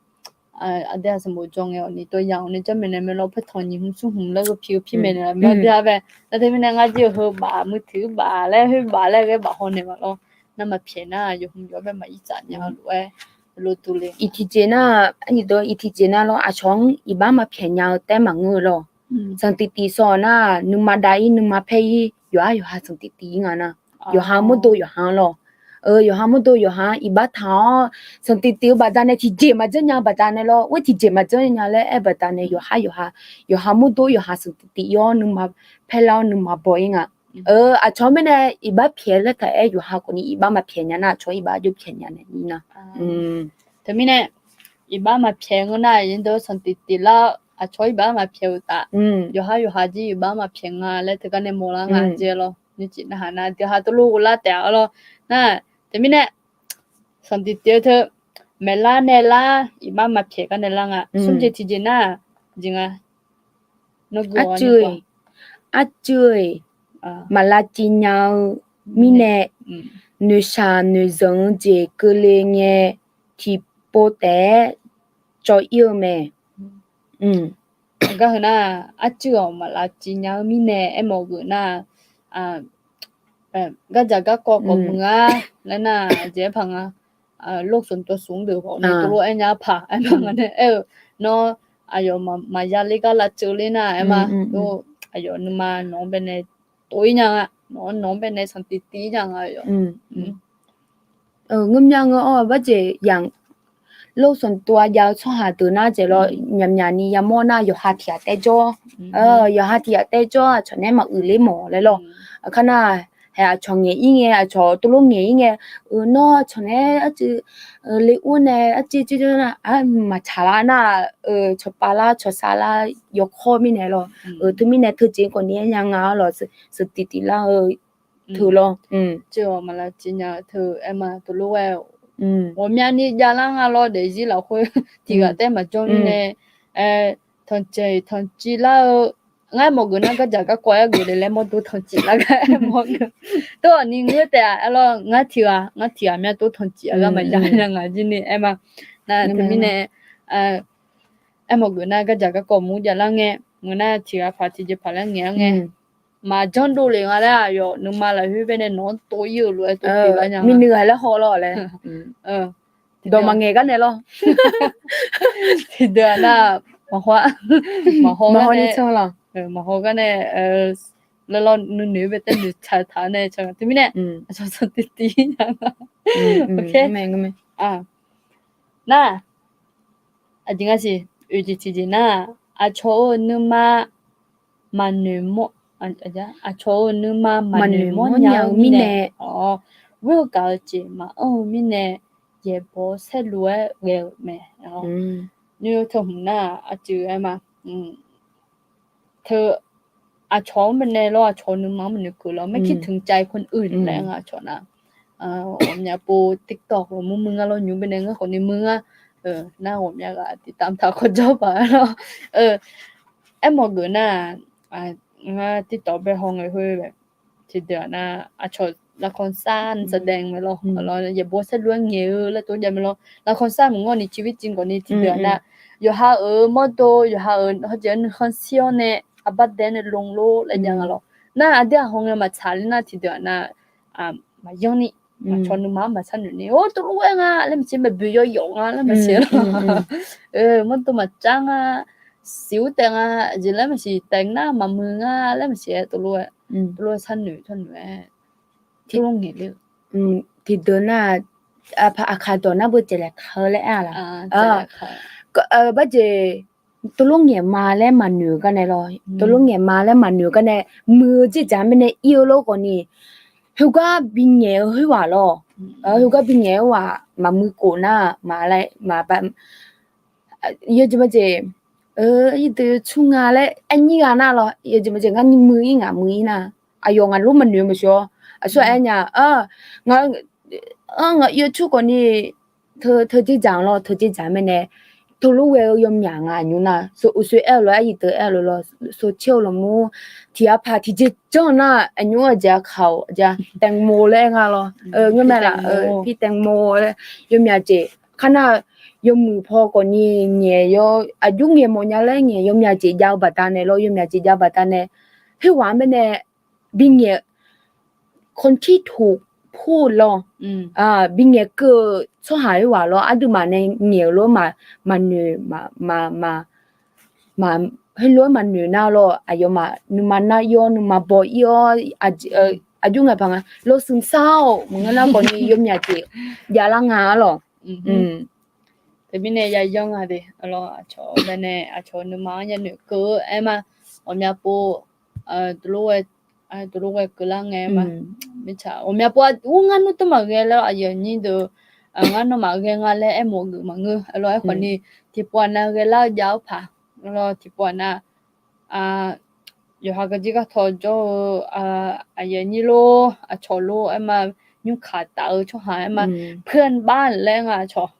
aqdui aqsaq mawf jawr ngae awqni tawv yamq-awq nae janrmaeq naeq mae lawr. Paertanq nyiq hmq smr hmq laer gheu pi-eu pi maeqnaeq lar ma dui-a bae. Nar teumirnae ngar jir-eu heu baf muiq tiq baf laer khoer baf laer ghae baf haw naeq ma lawr. Nar maqpyaeq nar yawq hmq yawq bae maqir tsaf nya lof-aer, lof tuvle. Iq tiqjeq nar, iq tiqjeq nar lawr, aqcawq-anr iqbax maqpyaeq nya-eu taef maqngeur-eu lawr. Sanqtiq tif sawq nar, nuima dav ir nuima paer ir, yawqhar yawqha sanqtiq tif ir nga nar, yawqha mawrdo yawqha-anr lawr. Yawqha mawrdo yawqha-anr iqbax taq-awr sanqtiq tif-eu baqdanae tiqjeq maqjanr nya baqdanae lawr, ghar tiqjeq maqjanr nya laer aer baqdanae yawqhar yawqha, yawqha mawrdo yawqha sanqtiq tif ir-awr nuima paer lar-awr nuima baw ir nga. Aqcawq-anr mirnae iqbax pyaeq laer taq-aer yawqha khawfni iqbax maqpyaeq nya nar aqcawq-anr iqbax aqjox pyaeq nya naeq ir nar. Teumirnae iqbax maqpyaeq ngeur nar, aqyuif deuq sanqtiq tif lar-eu aqcawq iqbax maqpyaeq-eu taf. Yawqhar yawqha jir iqbax maqpyaeq nga laer teugar nae mawrlar nga jeq lawr. Nyiq cif narhaq nar dui ha teulof ghoflar taef-a lawr. Nar teumirnae sanqtiq tif-eu teu maeqlar nae lar iqbax maqpyaeq gar nae lar nga. Smr jeq tiqjeq nar jeq nga. Arcuiv-eq, arcuiv-eq, maqlavciv nya-eu mirnae, noeqshaq noeqzanq-eu jeq keuvle ngae, tiqpov taef-aer cawv ir-eu mae. Gar heu nar, arcuiv-awq maqlavciv nya-eu mirnae aermawf geuf nar, gardzaq garkawv khawf muiq-a laer nar, aqjeq aerpaq nga. Lor sanqtov smq deuq khawf nae tov lof-aer nya paq aermawf nga nae aer-eu, nawr aqyawf maqya ler gar lavceuv ler nar aer ma. Aqyawf nuima nawq-anr baenae tov ir nya nga, nawq-anr nawq-anr baenae sanqtiq tiv ir nya nga aqyawf. Ngeurmya ngeur-awr barjeq yamq, lor sanqtov-a jav-eu tsawrhaq deuq nar jeq lawr, myaqmyaq ni yamawr nar yawqha tiq ghaq taef jawr, yawqha tiq ghaq taef jawr aqcawq nae maqghoeq ler mawf laer lawr. Aqkar nar, hae aqcawq ngaeq ir ngae, aqcawq tov lof ngaeq ir ngae, nawr aqcawq nae arcuiv le ur nae arcuiv cuiv jawr nar, maqtsaq lar nar, cawqpav lar cawqsav lar yawkawr mirnae lawr. Teumirnae teujeq khawfni aer nya nga-awr lawr, sanqtiq tiv lar-eu teu lawr. Teu-awq maqlavciv nya-eu teu aer ma tov lof-aer, ghawqmyani javlar nga lawr daefzir lafkhoer tiq ghaq taef maqjawr mirnae, tanqceq tanqciv lar-eu, ngar mawf geuf nar gardzaq garkawv aer geuf le laer mawrdo tanqciv lar gar aer mawf geuf. Tov-awq ni ngeur taef-a aer lawr, ngar tiq ghaq ngar tiq ghaq myav tov tanqciv-a gar maqya nya nga jir ni aer ma. Nar teumirnae aermawf geuf nar gardzaq garkawv mur javlar ngae, mur nar tiq ghaq paq tiqjeq paq laer ngaeq-ar ngae, maqjanr dovle nga laer aqyawf nuima lafkhoer baenae nawq-anr tov ir-euq lof-aer tov pyeuf gar nya nga. Mirnuiv ghaq laer haw lawr laer, dawq maqngaeq gar nae lawr. Tiqdeuq-aq nar, maqhaw, maqhaw gar nae, maqhaw gar nae, laer lawr, nuinoeq bae taef noeq taq taq nae cawq nga. Teumirnae aqcawq sanqtiq tiv nya nga. Nar, aqjeq nga siq, oeq jeq tiqjeq nar, aqcawq-euq nuima maqnoeq mawr, aqcawq-euq nuima maqnoeq mawrnya-eu mirnae, ghoer-eu gaq-eu jeq maqanr-eu mirnae, yaeqbawq saerlu-aer ghae-euq mae. Nymr teu hmq nar, aqjeq aer ma, teu aqcawq-anr baenae lawr, aqcawq-eu nuima-anr maqnoeq keuv lawr, ไม่คิดถึงใจคนอื่น laer nga aqcawq nar. Ghawqmya pov TikTok lawr mur muir ngar lawr, nymr baenae ngar khawfni muir ngar. Nar ghawqmya ghaq tiqtam taq kawrjawr paq-aer lawr. Aermawf geuf nar, ngar TikTok bae haw ngae khoer, tiqdeuq-aq nar, aqcawq ละครสั้น แสดง mae lawr, yaeqbawq saerlu-aer ngaeq-eu laer tov jav mae lawr. ละครสั้น maqngeur ni ชีวิตจริง khawfni tiqdeuq-aq nar, yawqha-euq mawrdo, yawqha-euq hawjeq-anr nuikhanr shir-awr nae, arbar dae nae lor lor laer jav nga lawr. Nar aqdui-aq haw ngae maqtsaq ler nar tiqdeuq-aq nar, maqyanr ni, aqcawq nuima-anr maqsharnoeq ni, or, tov lof-aer nga laer maqsiq, maqboeq yawqyawf nga laer maqsiq lawr. Mawrdo maqcar nga, siq ur taef nga, aqjeq laer maqsiq, taef nar maqmuiq nga laer maqsiq-aer tov lof-aer, tov lof-aer sharnoeq sharnoeq-aer, tov lof ngaeq ler-eu. Tiqdeuq nar, aqkaq dawq nar beu caevlaeq ka-eu laer aer-a laq? Barjeq, tov lof ngaeq ma laer maqnoeq-eu garnae lawr, tov lof ngaeq ma laer maqnoeq-eu garnae, muiq-eu dzerdzaq mirnae ir-eu lor khawfni, khoergar bingaeq-eu khoerghaq lawr, khoergar bingaeq-eu khoerghaq maqmuiq khof nar, maqlaer maqba yawjeq maqjeq, irdeuv tsur nga laer aernyir ghaq nar lawr, yawjeq maqjeq ngar nymr muiq-ir ngaq muiq-ir nar, aqyawf ngaq lof maqnoeq maqshawr, aqsur aer nya, ngaq ngaq yawtsur khawfni, teu dzerdzaq lawr, teu dzerdzaq mirnae, tov lof ghae-eu yawmyaq nga nymr nar, uqsoe aer-eu lof-aer yawdeuq aer-eu lof lawr, sawqcaer-eu lawqmur, tiq ghaq paq tiqjeq janr nar, aqnymr aqjeq aqkaq-awq, แตงโม laer aer nga lawr, ngar mae laf, พี่แตงโม laer, yawmyaq jeq, kar nar, yawmuiq paw khawfni ngaeq yawr, aqjox ngaeq mawfnya laer ngaeq, yawmyaq jeq jav-eu baqdanae lawr, yawmyaq jeq jav-eu baqdanae, khoerghaq-anr baenae bingaeq คนที่ถูกพูด lawr, bingaeq keuv-eu tsawrhaq khoerghaq lawr, aqduimaf nae ngaeq-euq lof-aer maqnoeq, ma, heulof-aer maqnoeq nar lawr, aqyawfmaf nuima nar ir-awr nuima baw ir-awr, aqjox ngaeq paq nga lawr, ซึมเศร้า maqngeur nar khawfni yawmyaq jeq javlar nga-ar lawq. Teumirnae yayanr nga de, aqcawq baenae aqcawq nuima-anr yanoeq keuv-eu aer ma, ghawqmya pov, tov lof ghae keuvlar ngae ma, mirtsaq ghawqmya pov-a, ur ngar nmr tmr maqghae laer aqyuif aqnyir deuq, ngar nawmaf ghae nga laer aermawf geuf maqngeur, lawr aer khawfni, tiqpov-aq nav ghae lar-eu jav-awr paq, lawr tiqpov-aq nav, yawqha garjir gartaw jawr-eu, aqyuif aqnyir lor, aqcawq lor aer ma, nymr kaq taf-eu tsawrhaq aer ma, เพื่อนบ้าน laer nga aqcawq.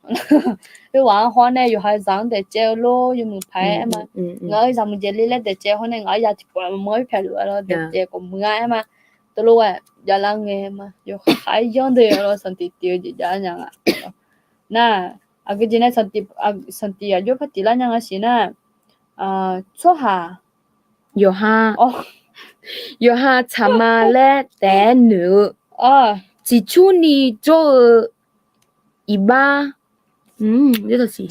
Khoerghaq-anr haw nae yawqha zaq-anr daefcaev-eu lor, yawmuiq paq-aer aer ma, ngaq-euq zaqmuiq jaeqle laer daefcaev haw nae ngaq-euq ya tiqpov maqmawr-ir pyaeq luf-a lawr daefcaev khawf muiq-a aer ma, tov lof-aer javlar ngae ma, yawqha khaq-aer yanr deuq lawr sanqtiq tiv-eu jeq javlar nya nga. Nar, aqgeu jeq nae sanqtiq aqjox par tiflar nya nga siq nar, tsawrhaq, yawqha, yawqha tsaqma laer taef-aer noeq-eu, ciqcurni jawr-eu iqbax,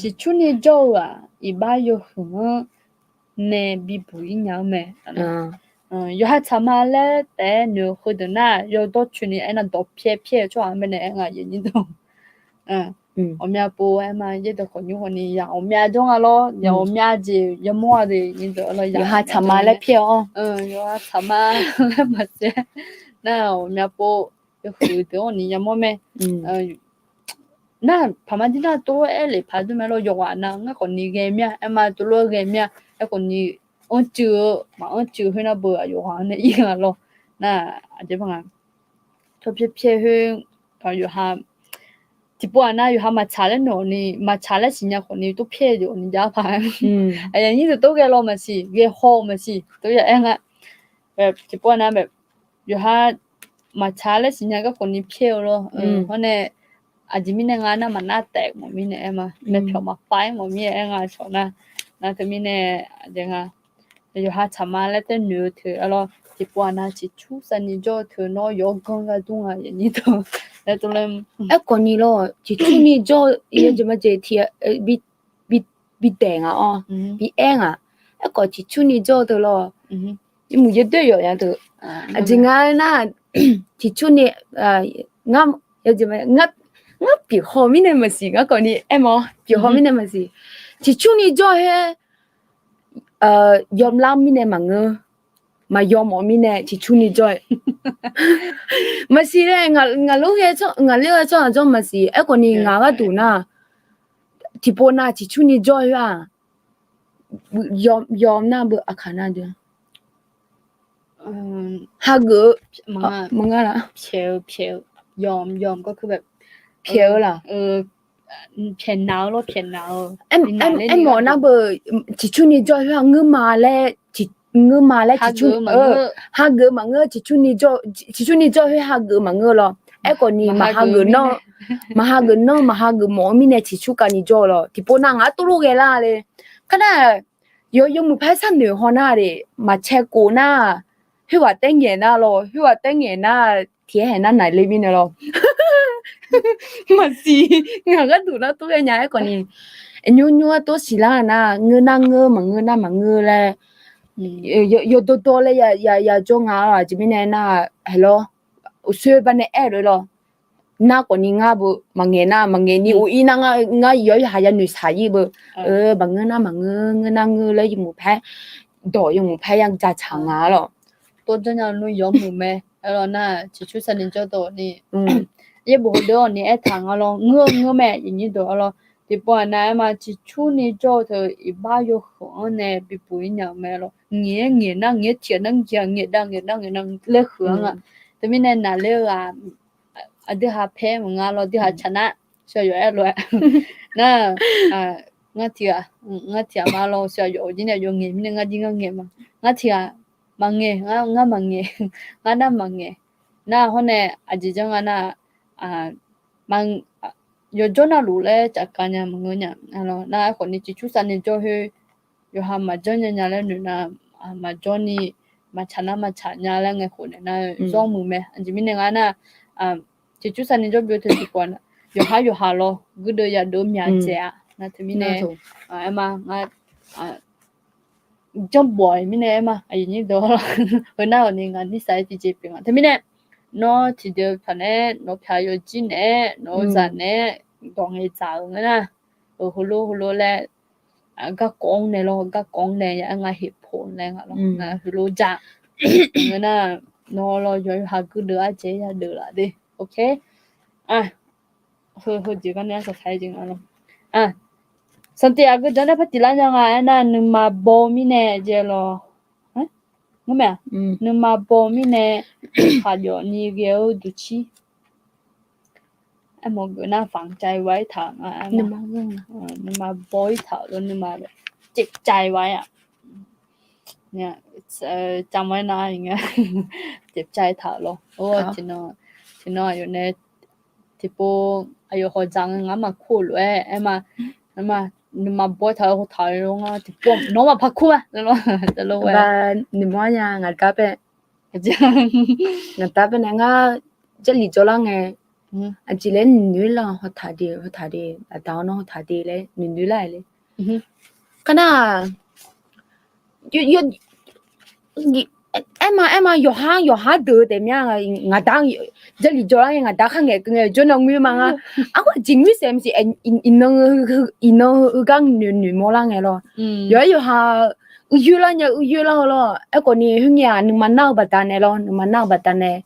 ciqcurni jawr-eu-aq iqbax yawhuiq-anr nae bibuq-ir nya-eu mae. Yawqha tsaqma laer taef-aer noeq-eu heudeuq nar, yawdawr coeni aernar dawq pyaer pyaer-eu tsawrhaq-anr baenae aer nga, aqyuif aqnyir deuq. Ghawqmya pov aer ma, yaerdeuq khawf nymr hawni yaq ghawqmya jawr nga lawr, yaq ghawqmya jeq yamawr-a de, yawqha tsaqma laer pyaer-awr, yawqha tsaqma laer maqtsaev nar, ghawqmya pov yawhuiq deuq-anr ni yamawr mae. Nar, paqma dir nar tov-aer lef paq dui mae lawr, yawqghaq nav ngar khawfni ghae mir-a aer ma, tov lof-aer ghae mir-a, aerkhawfni anrcuiv-eu maqanr cuiv khoer nar beu aqyawf ghaq-anr nae ir nga lawr. Nar, aqjeq par nga, tawr pyaer pyaer khoer, yawqha tiqpov-aq nar yawqha maqtsaq laer noeq-awq ni, maqtsaq laer siqnya khawfni tov pyaer-eu jeq-awq ni jav paq-aer. Aqyuif aqnyir deuq tov ghae law maqsiq, ghae haw-eu maqsiq, tov ya aer nga. Tiqpov-aq nar, yawqha maqtsaq laer siqnya gar khawfni pyaer-eu lawr. Hawr nae, aqjeq mirnae nga nar maqnar taef mawf mirnae aer ma, nae pyawq maqpar-aer mawf mirnae aer nga cawq nar. Nar teumirnae, aqjeq nga, yawqha tsaqma laer taef noeq-eu teu-a lawr, tiqpov-aq nar ciqcur sharni jawr-eu teu nawr yawf-awr ganr gar dur nga, aqyuif aqnyir deuq. Aerkhawfni lawr, ciqcurni jawr-eu yawjeq majeq tiq bi daeq nga-awr, bi aer nga. Aerkhawf ciqcurni jawr-eu teu lawr, yawmuiq yawdoer yawf ya teu Aqjeq nga nar, tiqcurni, ngar, ngar pyeuf haw mirnae maqsiq, ngar khawfni aermawf-awr pyeuf haw mirnae maqsiq. Tiqcurni jawr-aer, yawmlar mirnae maqngeur, maqyawmawf mirnae tiqcurni jawr-aer maqsiq laer, ngaqler ghae tsawrhaq jawr maqsiq. Aerkhawfni ngaq gharduq nar, tiqpov nav tiqcurni jawr-aer-aq, yawm nar beu aqkaq nar deuq hageuf-eu maqngar laf, pyaeq-eu laf, aermawf nar beu, tiqcurni jawr khoer-aq ngeur ma laer, ngeur ma laer, hageuf maqngeur, tiqcurni jawr khoer hageuf maqngeur lawr. Aerkhawfni maqhageuf nar, maqhageuf mawf-eu mirnae tiqcur kavni jawr-eu lawr. Tiqpov nav ngaq-anr tov lof ghae lar le. Kar nar, yawmuiq paer sharnoeq haw nar le, maqcae khof nar, khoerghaq taer ngaeq nar lawr, khoerghaq taer ngaeq nar, tiq-aer haeq nar naqle mirnae lawr. Maqsiq, ngaq gharduq nar tov ghae nya. Aerkhawfni nymr nymr-aer tov siqlar nar, ngeur nar ngeur, maqngeur nar maqngeur laer, yawdawr dawr laer yajawr nga-awr, aqjeq mirnae nar, haeq lawr, uqsoer banae aer-eu lawr. Nar khawfni ngar beu maqngaeq nar maqngaeq ni, uq ir nar ngar yawqha yawqha yanoeq shaq ir beu, maqngeur nar maqngeur, ngeur nar ngeur laer yawmuiq paer, dawq yawmuiq paer ya jacaq nga lawr. Tov janr nya nmr yawmuiq mae, aer lawr nar, ciqcur sharni jawr dawq ni, yaerbof heudeuq-awq ni aertaq nga lawr, ngeur-eu ngeur mae, iqnyir dawq-awr lawr. Tiqpov-aq nav aer ma, ciqcurni jawr-eu teu iqbax yawhuiq-anr nae bibuq ir nya-eu mae lawr. Ngaeq-aer ngaeq nar ngaeq-aer tiq ghaq nar ngaeq-a, ngaeq dav ngaeq dav ngaeq nar laer huiq-anr nga. Teumirnae naqler-eu ghaq aqdui ha paer maqnga lawr, dui ha tsaq nar, shawq yawf aer lof-aer nar, ngar tiq ghaq, ngar tiq ghaq ma lawr, shawq yawf jir nae yawf ngaeq mirnae ngar jir ngar ngaeq ma. Ngar tiq ghaq maqngaeq, ngar maqngaeq, ngar nar maqngaeq. Nar hawr nae aqjeq janr nga nar, yawjawr navluf laer cafkav nya maqngeur nya. Nar aerkhawfni ciqcur sharni jawr khoer, yawqha maqjanr nya nya laer noeq nar, maqjawr ni, maqtsaq nar maqtsaq nya laer ngae khof naeq nar, zawr muiq mae. Aqjeq mirnae nga nar, ciqcur sharni jawr byov teu tiqpov-aq, yawqhar yawqha lawr guirdeuv yadeuv-eu myaq dzaeq-a. Nar teumirnae, aer ma, ngar janrbof-iq mirnae aer ma, aqyuif nyir deuq-awr lawr. Heu nar-awq ni ngaq nir saq-aer tiqjeq pyeuf nga. Teumirnae, nawr tiqdeuq paq naeq-aer, nawq pyaq yawjir naeq-aer, nawq-eu zaq naeq-aer, dawq ngaeq dzaq-euq ngeur nar, heulof heulof laer, garkawv-anr nae lawr, garkawv-anr nae ya aer nga, heqpoq nae nga lawr, heulof dzaq ngeur nar, nawr lawr yawqha guirdeuv ardzaeq-aer yadeuq laf de. Heu, heujeq gar nae arsaq saq-aer jeq nga lawr. Sanqtiq aqgeu janr nae par tiq lar nya nga aernar, nuima baw-eu mirnae jeq lawr. Ngeur mae-aq, nuima baw-eu mirnae, khaqjawf ni ghae-eu duqcir. Aermawf geuf nar, faqcav-ir taq-euq nga. Nuima baw-ir taq-euq lawr, nuima caevcav-ir-a. Caevcav-ir taq-euq lawr. Tiqnan aqyawf nae tiqpov aqyawf hawq dzaq nga, ngar maqkur-eu lof-aer aer ma. Nuima baw-ir taq-euq hawtaq-eu lawr nga, tiqpov nawq-anr maqpar kur-a. Nuima nya ngaq dar bae ngaq dar bae nae ngar Jarlif jawrlar ngae, aqjeq laer noeqnoeq lar, hawtaq de, hawtaq de, aqda-awr nawr hawtaq de laer noeqnoeq lar-aer le. Kar nar, aer ma aer ma, yawqhar yawqhar deuq-eu taef mya, ngaq dar, Jarlif jawrlar ngae ngaq dar khar ngaeq keuv ngae jawrnan ngoer ma ngar. Arghof aqjeq ngoer saef maqsiq, iqnan, iqnan heugar noeq noeq mawrlar ngae lawr. Yawqhar yawqha uiyoer lar nya, uiyoer lar-eu lawr. Aerkhawf ni khoerngae-aq nuima nar-eu baqdanae lawr, nuima nar-eu baqdanae,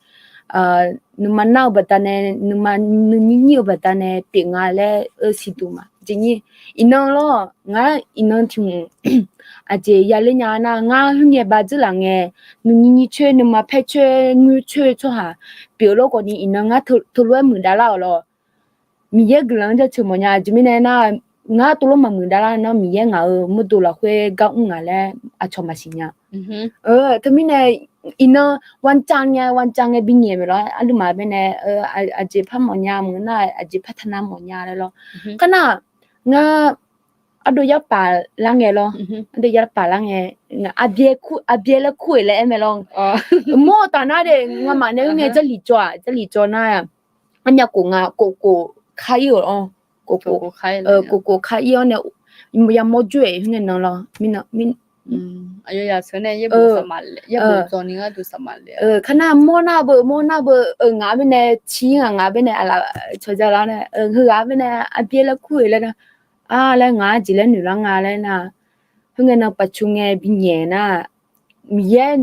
nuima nar-eu baqdanae, nuima nuinyir nyir-eu baqdanae pyeuf nga laer-eu siqduq ma. Aqjeq nyir, iqnan lawr, ngar iqnan tiq hmq aqjeq yaler nya nar, ngar khoerngae baqdzeur laf ngae, nuinyir nyir coer, nuima paer coer, ngoer coer tsawrhaq pyeuf lawr khawf ni, iqnan ngar teulof-aer muiqdav lar-euq lawr. Miqyaer guiqlanq-anr jaceuq mawfnya. Aqjeq mirnae nar, ngar teulof maqmuiq dav lar nar, Miqyaer ngaq-euq mawrdo lafkhoer gar mr ngaq laer aqcawq maqsiq nya. Teumirnae, iqnan วันจันทร์ ngae, วันจันทร์ ngae binyaeq maeq lawr, arlmaf baenae, aqjeq par mawfnya maqngeur nar, aqjeq par taqnar mawfnya laer lawr. Kar nar, ngar ardov yarpaf lar ngae lawr, ardov yarpaf lar ngae, arbyaer laer kur-eq laer aer mae lawr. Mawr taf nar de, ngamaf nae khoerngae Jarlif jawr-aq, Jarlif jawr nar, armyav khof nga, khof khof kar ir-euq lawr, khof khof kar ir-awr nae, yamawr jur-aeq khoerngae nan lawr, mirnan, Aqyawf yaq seuq nae yaerbof, yaerbof dzaw ni gharduq saqmaqle. Kar nar mawr nar beu, mawr nar beu, ngaq mirnae cir ngaq, ngaq mirnae aqlaf cawqja lar nae, heughaq mirnae arbyaer laer kur-eu laer nar, a laer ngaq-anr jeq laer noeq lar nga laer nar, khoerngae nan paqcu ngae binyaeq nar, Miqyaer,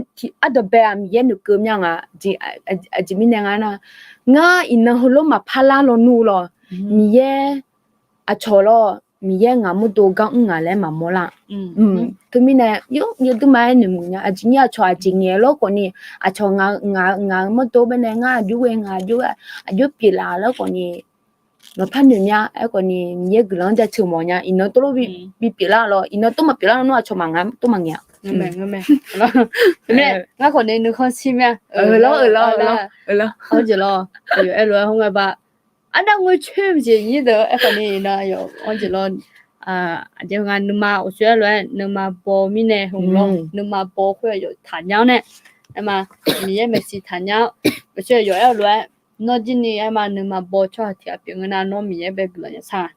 ardanqbae-aq Miqyaer noeqkeuv mya nga, aqjeq mirnae nga nar, ngar iqnan heulof maqpar lar lawnmr lawr, Miqyaer aqcawq lawr, Miqyaer ngaq mawrdo gar mr ngaq laer maqmawr lar. Teumirnae yawduima-aer noeqmuiq nya, aqjeq nyir aqcawq aqjeq ngaeq-eu lawr khawfni, aqcawq ngaq-euq mawrdo baenae ngar aqjox ghae, ngaq aqjox pyeuflaf laer khawfni, maqpar noeq mya. Aerkhawfni Miqyaer guiqlanq-anr jaceuq mawf nya, iqnan tov lof bipyeuf lar lawr, iqnan tov maqpyeuf lar lawr nar aqcawq maqnga, tov maqngaeq-a. Ngar khawfni nuikhanr shir mya. Awr jeq lawr, aqyawf aer lof-aer hawr ngae ba, arnav ngoer coer maqjeq nyir deuq aerkhawfni iqnan yawf awr jeq lawr, aqjeq nga nuima awqshoe aer lof-aer nuima baw mirnae hmq lawr, nuima baw khoer-aq yawf taqnya-awr nae, aer ma, Miqyaer maeqshi taqnya-awr, awqshoe yawf aer-eu lof-aer, nawr jir ni aer ma nuima baw tsawrhaq tiq ghaq pyeuf ngeur nar nawr Miqyaer bae guiqlanq yasar nga.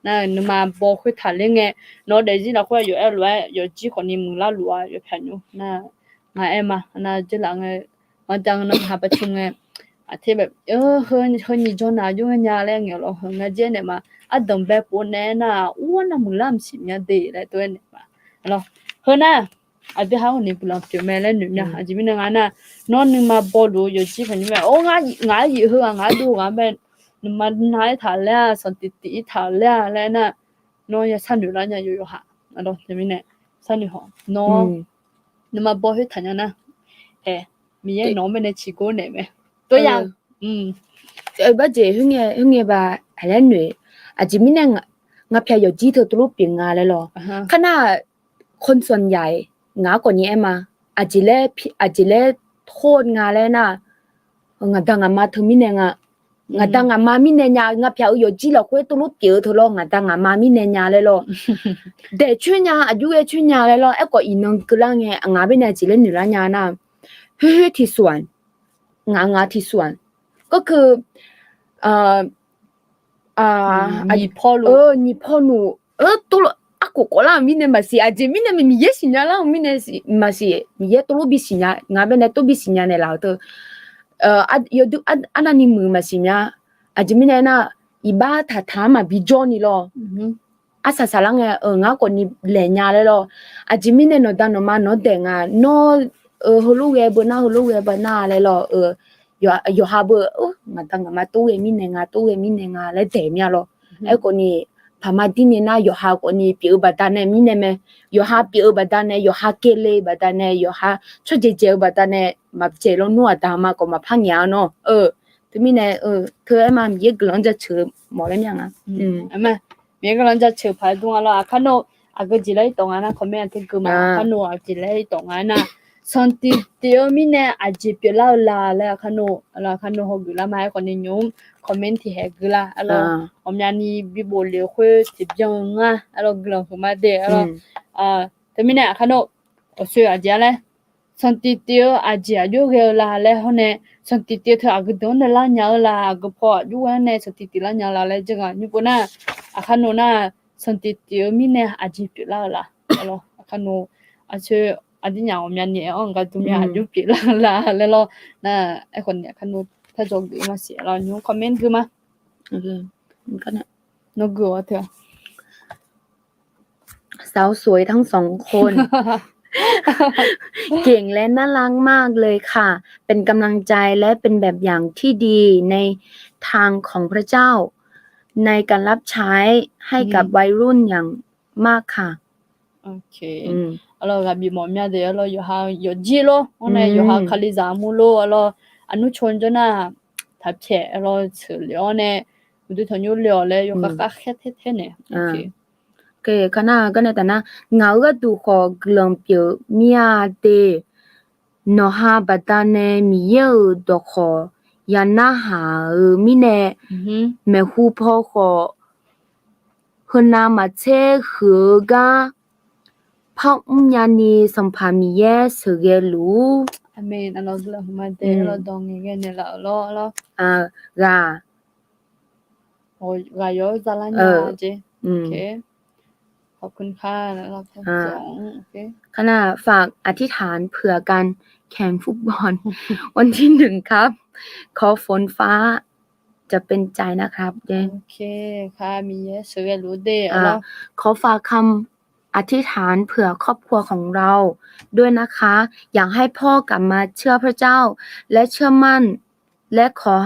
Nar nuima baw khoertaq ler ngae, nawq-eu daefzir lafkhoer yawf aer-eu lof-aer yawfjir khawfni muiqlar luf-a yawpyaq nymr nar, ngaq aer ma nar jeurlaf ngae, maqjav nan haq paqcu ngae, aqte, heu nyiq jawr naq jawr ngae nya laer ngaeq lawr heu nga jaer naeq ma, ardanqbae pov naeq-aer nar ur-awr navmuiq lar maqsiq mya de laer tov-aer naeq ma. Heu nar, aqdui ha-awr ni guiqlanq pyeuf mae laer noeq mya. Aqjeq mirnae nga nar, nawr nuima baw luf-eu yawfjir paq nymr mae, or, ngaq-aer yif heu-aq ngaq-aer dov ghaq mae, nuima nav-aer taq laer-a, sanqtiq tiq-ir taq laer-a laer nar, nawr yasar noeq lar nya yawqha. Teumirnae sharnoeq haw nawr nuima baw khoertaq nya nar, ae, Miqyaer nawq-anr baenae ciqgor naeq mae. Tov ya, barjeq khoerngae ba, aqlaer noeq, aqjeq mirnae ngaq pyaq yawfjir teu tov lof pyeuf nga laer lawr. Kar nar, คนส่วนใหญ่ ngaq-anr khawfni aer ma, aqjeq laer, aqjeq laer hawr nga laer nar, ngaqda ngaqma teu mirnae nga. Ngaqda ngaqma mirnae nya, ngaq pyaq-eu yawfjir lafkhoer tov lof pyeuf-eu teu lawr, ngaqda ngaqma mirnae nya laer lawr. Daefcoer nya, aqjox ghae coer nya laer lawr. Aerkhawf iqnan keuvlar ngae ngaq baenae aqjeq laer noeq lar nya nar, เฮ้ยเฮ้ยทีส่วน ngaq-eu ngaq-eu ทีส่วน ก็คือ nyiq paw luf, nyiq paw luf, arkhof khawf lar-euq mirnae maqsiq, aqjeq mirnae mae Miqyaer siqnya lar-euq mirnae maqsiq, Miqyaer tov lof bisiqnya, ngaq baenae tov bisiqnya naeqlaf-eu teu, yawdui arnavni muiq maqsiq mya. Aqjeq mirnae nar, iqbax taqtaq-anr maqbi jawr ni lawr. Arsaq saqlar ngae, ngar khawfni laeq nya laer lawr. Aqjeq mirnae nawqda nawqma nawq-anr daeq nga, nawr, heulof ghae beu nar, heulof ghae beu nar laer lawr. Yawqha beu, ngaqda ngaqma tov ghae mirnae nga, tov ghae mirnae nga laer daeq mya lawr. Aerkhawfni, paqma dirni nar yawqha khawfni pyeuf-eu baqdanae mirnae mae. Yawqha pyeuf-eu baqdanae, yawqha kele-eu baqdanae, yawqha tsawrjaeq jaeq-eu baqdanae, maqjaeq lawnmr aqda ma khawf maqpar ngaeq-a nawr. Teumirnae, teu aer ma Miqyaer guiqlanq-anr jaceuq mawf laer mya nga. Miqyaer guiqlanq-anr jaceuq paq-aer dur nga lawr. Aqkar nawr aqgeu jeq laer irtawf nga nar comment-a teu geu ma. Aqkar nawr aqjeq laer irtawf nga aernar, sanqtiq tiq-eu mirnae aqjeq pyeuflar-eu la laer aqkar nawr, aqkar nawr hawgeuf lar ma. Aerkhawfni nymq-mr comment tiqhaeq geu lar. Aerlawr, ghawqmyani bi bof lef-eu khoer tiqbyan-eu ngar. Aerlawr guiqlanq huiqma de. Aerlawr, teumirnae aqkar nawr, awqshoe aqjeq-a laer, sanqtiq tiq-eu aqjeq aqjox ghae-eu la laer hawr nae, sanqtiq tiq-eu teu aqgeu deuq-anr nae lar nya-eu la, aqgeu paw aqjox ghae-anr nae sanqtiq tiq lar nya la laer jaer nga nymr pov nar, aqkar nawr nar, sanqtiq tiq-eu mirnae aqjeq pyeuflar-eu la. Aerlawr, aqkar nawr, aqcoer, aqdirnyaf ghawqmyani aer-anr gar durmya aqjox pyeuflar-eu la laer lawr. Nar, aerkhawfni aqkar nawr par dzawgeuf maqsiq lawr, nymq-mr comment gui ma. Nawr gui-awr teu-a สาวสวยทั้งสองคน เก่งและน่ารักมากเลยค่ะ เป็นกำลังใจและเป็นแบบอย่างที่ดีในทางของพระเจ้า ในการรับใช้ให้กับวัยรุ่นอย่างมากค่ะ Arlawr, ghaq bif mawf mya de. Arlawr, yawqha yawqjir lor, hawr nae yawqha kalizaq mur lor. Arlawr, aqnmr caw jawr nar, taq pyaeq. Arlawr, sheuqle-awr nae, uqduq tanqnymr le-awq laer yawkhav khav khaer taer taer nae. Kar nar, gar nae taf nar, ngaq-euq gharduq khawf guiqlanq pyeuf mir-a de. Nawqha baqdanae Miqyaer-euq dawqkawq yanarhaq-euq mirnae, maeqhu paw khawf heunav maqtser huiq-eu gar par mrnya ni Sanqpaq Miqyaer sheuqghae luf-ur. Ghaq, ghaq yawf-aer zalar nya-a jeq. ขอบคุณค่ะ ข้างหน้า ฝากอธิษฐานเผื่อการแข่งฟุตบอลวันที่หนึ่งครับ ขอฝนฟ้าจะเป็นใจนะครับ ขอฝากคำอธิษฐานเผื่อครอบครัวของเราด้วยนะคะ อยากให้พ่อกลับมาเชื่อพระเจ้า และเชื่อมั่น และขอ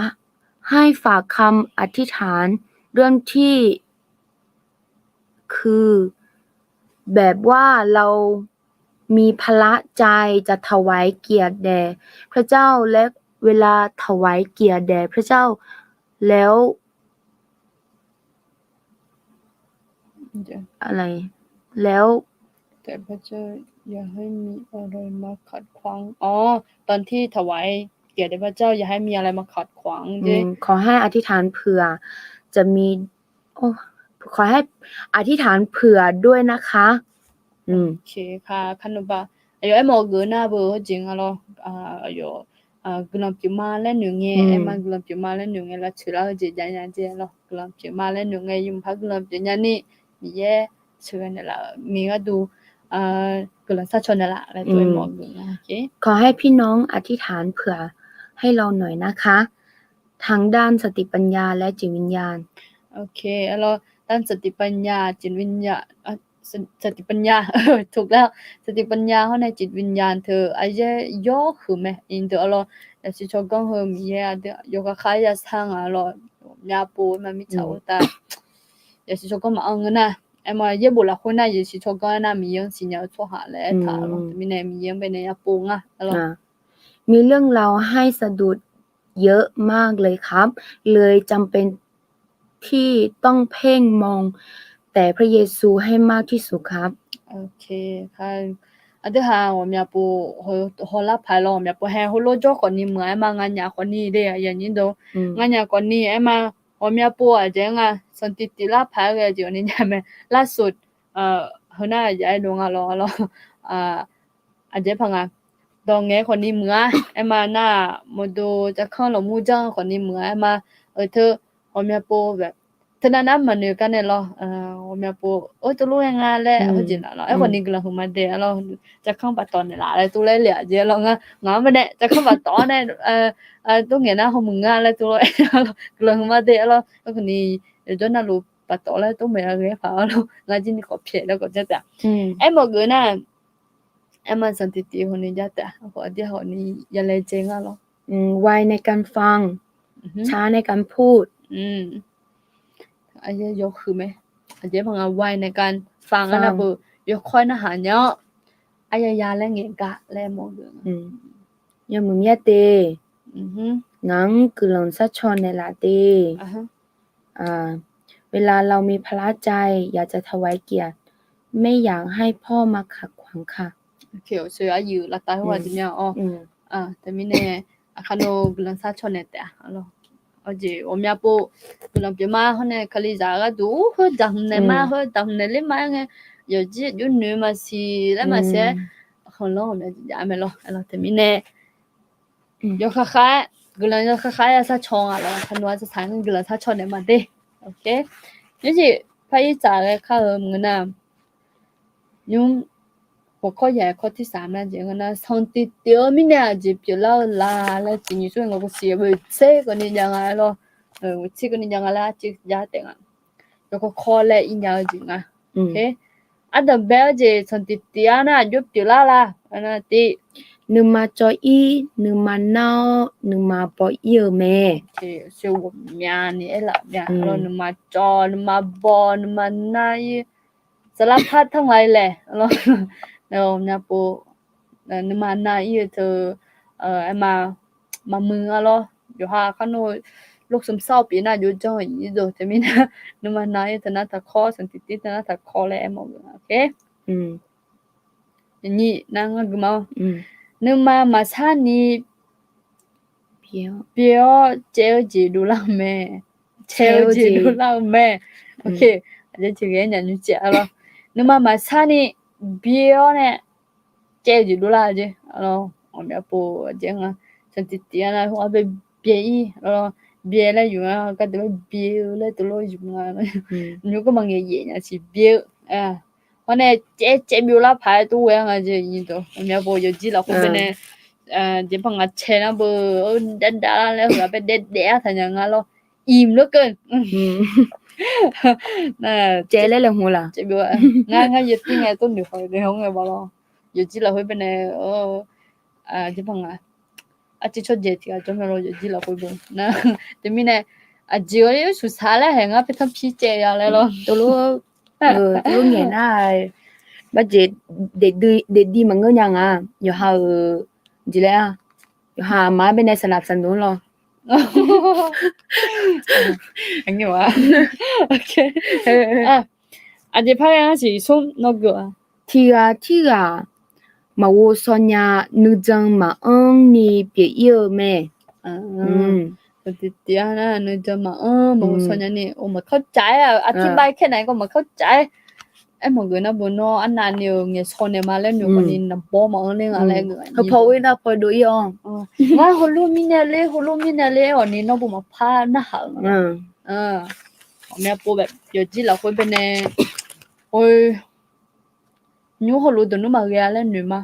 ให้ฝากคำอธิษฐานเรื่องที่ คือแบบว่าเรามีภาระใจจะถวายเกียรติแด่พระเจ้า และเวลาถวายเกียรติแด่พระเจ้าแล้ว อะไร แล้ว แต่พระเจ้าอย่าให้มีอะไรมาขัดขวาง อ๋อ ตอนที่ถวายเกียรติแด่พระเจ้า อย่าให้มีอะไรมาขัดขวาง อืม ขอให้อธิษฐานเผื่อ จะมี โอ้ ขอให้อธิษฐานเผื่อด้วยนะคะ อืม โอเคค่ะ khar nmr ba. Aqyawf aermawf-eu geuf nar beu hawjeq nga lawr. Aqyawf guiqlanq pyeufma laer noeq ngae, aerma guiqlanq pyeufma laer noeq ngae lavtsoeq lar-eu jeq jav nya jeq lawr. Guiqlanq pyeufma laer noeq ngae, yawmuiq par guiqlanq pyeuf nya ni, Miqyaer sheuqghae naeqlaf-euq ni gharduq guiqlanq sharcaw naeqlaf laer tov-aer mawf-eu geuf nga. ขอให้พี่น้องอธิษฐานเผื่อให้เราหน่อยนะคะ ทางด้านสติปัญญาและจิตวิญญาณ โอเค เออ ด้านสติปัญญา จิตวิญญาณ ส- สติปัญญา ถูกแล้ว สติปัญญา hawr nae จิตวิญญาณ teu aqyaer yawr huiq mae. Iqdeuq-a lawr, yasiq tsawrganr heu Miqyaer aqdui yawkhav khav-aer yashar nga lawr, myavpov-aer ma mirtsaq-eu tav. Yasiq tsawrganr maqanr ngeur nar, aerma yaerbof lafkhoer nar yasiq tsawrganr aernar Miqyaer-anr siqnya-eu tsawrhaq laer aertaq lawr. Teumirnae Miqyaer-anr baenae yavpov nga lawr. มีเรื่องราวให้สะดุดเยอะมากเลยครับ เลยจำเป็นที่ต้องเพ่งมองแต่พระเยซูให้มากที่สุดครับ Aqdui haq ghawqmya pov hawlar paq-aer lawr, ghawqmya pov hae heulof jawr khawfni muiq-a aerma nganyaf khawfni de, aqyuif aqnyir deuq, nganyaf khawfni aerma ghawqmya pov aqjeq nga, sanqtiq tif lar paq-aer ghae jeq ghawqni nya mae. ล่าสุด heu nar aqjeq aer dov nga lawr, lawr, aqjeq paq nga, dawq ngaeq khawfni muiq-a aerma nar, mawqdo javkanr lawqmur janr khawfni muiq-a aerma, eu teu ghawqmya pov teunav nar maqnoeq gar nae lawr, ghawqmya pov-eu teulof-aer nga laer hawjeq naf lawr. Aerkhawfni guiqlanq huiqma dae-a lawr, javkanr paftawf naeqlaf laer tov laer le-aq jeq lawr, ngar ngaq-anr baenae javkanr paftawf-awr nae tov ngaeq nar hawmuiq nga laer tov lawr, guiqlanq huiqma dae-a lawr. Aerkhawfni yawjawr navluf paftawf laer tov maeq-a ghae paq-a lawr, ngar jir ni khawf pyaeq laer khawf jar taef-a. Aermawf geuf nar, aerma sanqtiq tif khawfni jar taef-a, khawf aqdir khawfni yalaejae nga lawr. ไวในการฟัง ช้าในการพูด Aqyawf yawhuiq mae. Aqjeq paq nga ไวในการฟัง arnar beu yawkawr-aer narhaq nya-awr, aryaya laer ngaeq gar laer mawf-eu. Yawmuiq myav de, ngaq-anr guiqlanq sharcaw naeqlaf de. เวลาเรามีภาระใจ อยากจะถวายเกียรติ ไม่อยากให้พ่อมาขัดขวางค่ะ Aqyuif aqyuif lavtav heughaq jeq myav-awr, teumirnae aqkar nawr guiqlanq sharcaw naeq taef-a. Awjeq ghawqmya pov guiqlanq pyeufma hawr nae kalizaq gharduq heu daqhmq naeq ma, heu daqhmq naeq ler ma-aer ngae, yawqjir aqjox noeq maqsiq laer maqsiq-aer, khanqlanr ghawqmya jeq jav mae lawr. Teumirnae yawkhav khav-aer, guiqlanq yawkhav khav-aer yasharcaw nga lawr, kar nawr-a saqsaq-anr guiqlanq sharcaw naeq ma de. Nymrjeq par-ir tsaf ghae kar-eu maqngeur nar, nymr หัวข้อใหญ่ ข้อที่สาม nar jeq ngeur nar, sanqtiq tif-eu mirnae aqjeq pyeuflar-eu la laer tiq nyiq tsov-aer ngaq kawv siq-eu tser kawvni jav nga-aer lawr, tser kawvni jav nga laer arciv jav taef nga. Yawkawr kawr laer ir nya-eu jeq nga. Ardanq bae-awr jeq sanqtiq tif-ar nar aqjox pyeuflar la? Nar tiv, nuima cawv-ir, nuima nar-awr nuima baw-ir-eu mae. Aqjeq ghawqmyani aerlaf mya lawr, nuima cawv, nuima baw, nuima nar-ir, saflar par tanr nga-ir laer lawr, myav pov, nuima nar-ir-eu teu, aerma, maqmuiq-a lawr. Yawqha kar nawr โลกซึมเศร้า pyeuf nar aqjox janr-eu iqdov teumirnae, nuima nar-ir teunar taqkawr, sanqtiq tif teunar taqkawr laer aermawf-eu. Nyiq nar ngar gui ma-awr, nuima maqsar ni pyeuf-awr caev-eu jeq dovlar-eu mae. Caev-eu jeq dovlar-eu mae. Aqjeq jeq ghae nyaf nymr caev-a lawr, nuima maqsar ni bye-awr nae caev-eu jeq dovlar-eu jeq. Ghawqmya pov aqjeq nga, sanqtiq tif-ar nar hawr-ar bae bye-ir, bye laer yuf-ar gardeuq-aer bye-eu laer teulof yuf nga. Nymr kar maqngaeq yaef nya siq bye-eu, Hawr nae caev caev byov lar paq-aer tov ghae-a nga jeq nyi deuq. Aqmyanpoq yawqjir lafkhoer baenae jeq paq ngaq cae nar beu, daef daef lar laer heu-aq bae daef daef-ar taqnya nga lawr. Imq lor keuv. Caev laer laeqhmq laq. Ngar ngar yawtir ngae tov noeq khawf noeq hawr ngae ba lawr. Yawqjir lafkhoer baenae jeq paq ngaq arciv tsawrjaeq tiq ghaq jawr mae lawr yawqjir lafkhoer beu nar. Teumirnae aqjeq-awr suqsaq laer haeq ngar paertanr pir caev ya laer lawr. Tov lof ngaeq nar, barjeq daefdui maqngeur nya nga. Yawqha-euq jeq laer-a, yawqha aqma-anr baenae saqlaq saqnoeq lawr. Aqjeq par ghae ngar siq smr nawr gui-a. Tiq ghaq tirghaq maqghov shaw nya, nuijan maqanr ni pyeuf ir-eu mae. Tiqtiq-a nar nuijan maqanr maqghov shaw nya ni, maqkawr caf-aer, artiqbav-aer kaer nav-aer gar maqkawr caf-aer. Aermawf geuf nar beu nawr arnavni-euq ngaeqshaw naeq ma laer noeq khawf ni naqbawr maqanr ler nga laer geuf. Heupaw ghoer nar paw dov ir-awr, ngar heulof mirnae ler heulof mirnae ler-awr ni nawr beu maqpar narhaq-euq nga. Aqmyanpov yawqjir lafkhoer baenae oe nymr heulof dawq nmr maqghae-a laer noeq ma.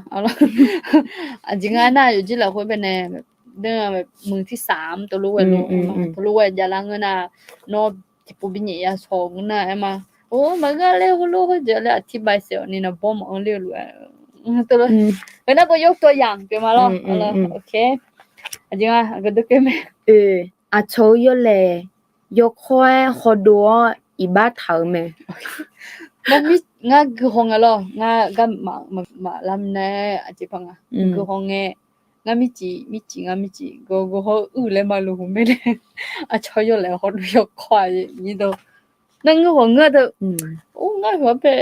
Aqjeq nga nar yawqjir lafkhoer baenae muiq tirsaq-anr tov lof ghae lo, tov lof ghae javlar ngeur nar, nawr tiqpov binyaef ya shawq ngeur nar aer ma. Or maqghae laer heulof khoerjeq laer artiqbav saef-awq ni naqbawr maqanr ler-eu lof-aer. Heu nar beu yawr tawv yamq pyeuf ma lawr. Aqjeq nga aqgeu deuq keuv mae. Aqcawq-eu yawlaeq yawkawr-aer hawdov-awr iqbax taq-euq mae. Ngar guihaw ngae lawr, ngar gar maqlar nae aqjeq paq nga. Guihaw ngae, ngar mircif mircif ngar mircif gawrgawr hawr uir laer ma loq hmq mae nae, aqcawq yawlaeq hawdov yawkawr-aq nyi dawq. Nar ngeur ghawq ngeur deuq. Or ngar heughaq pae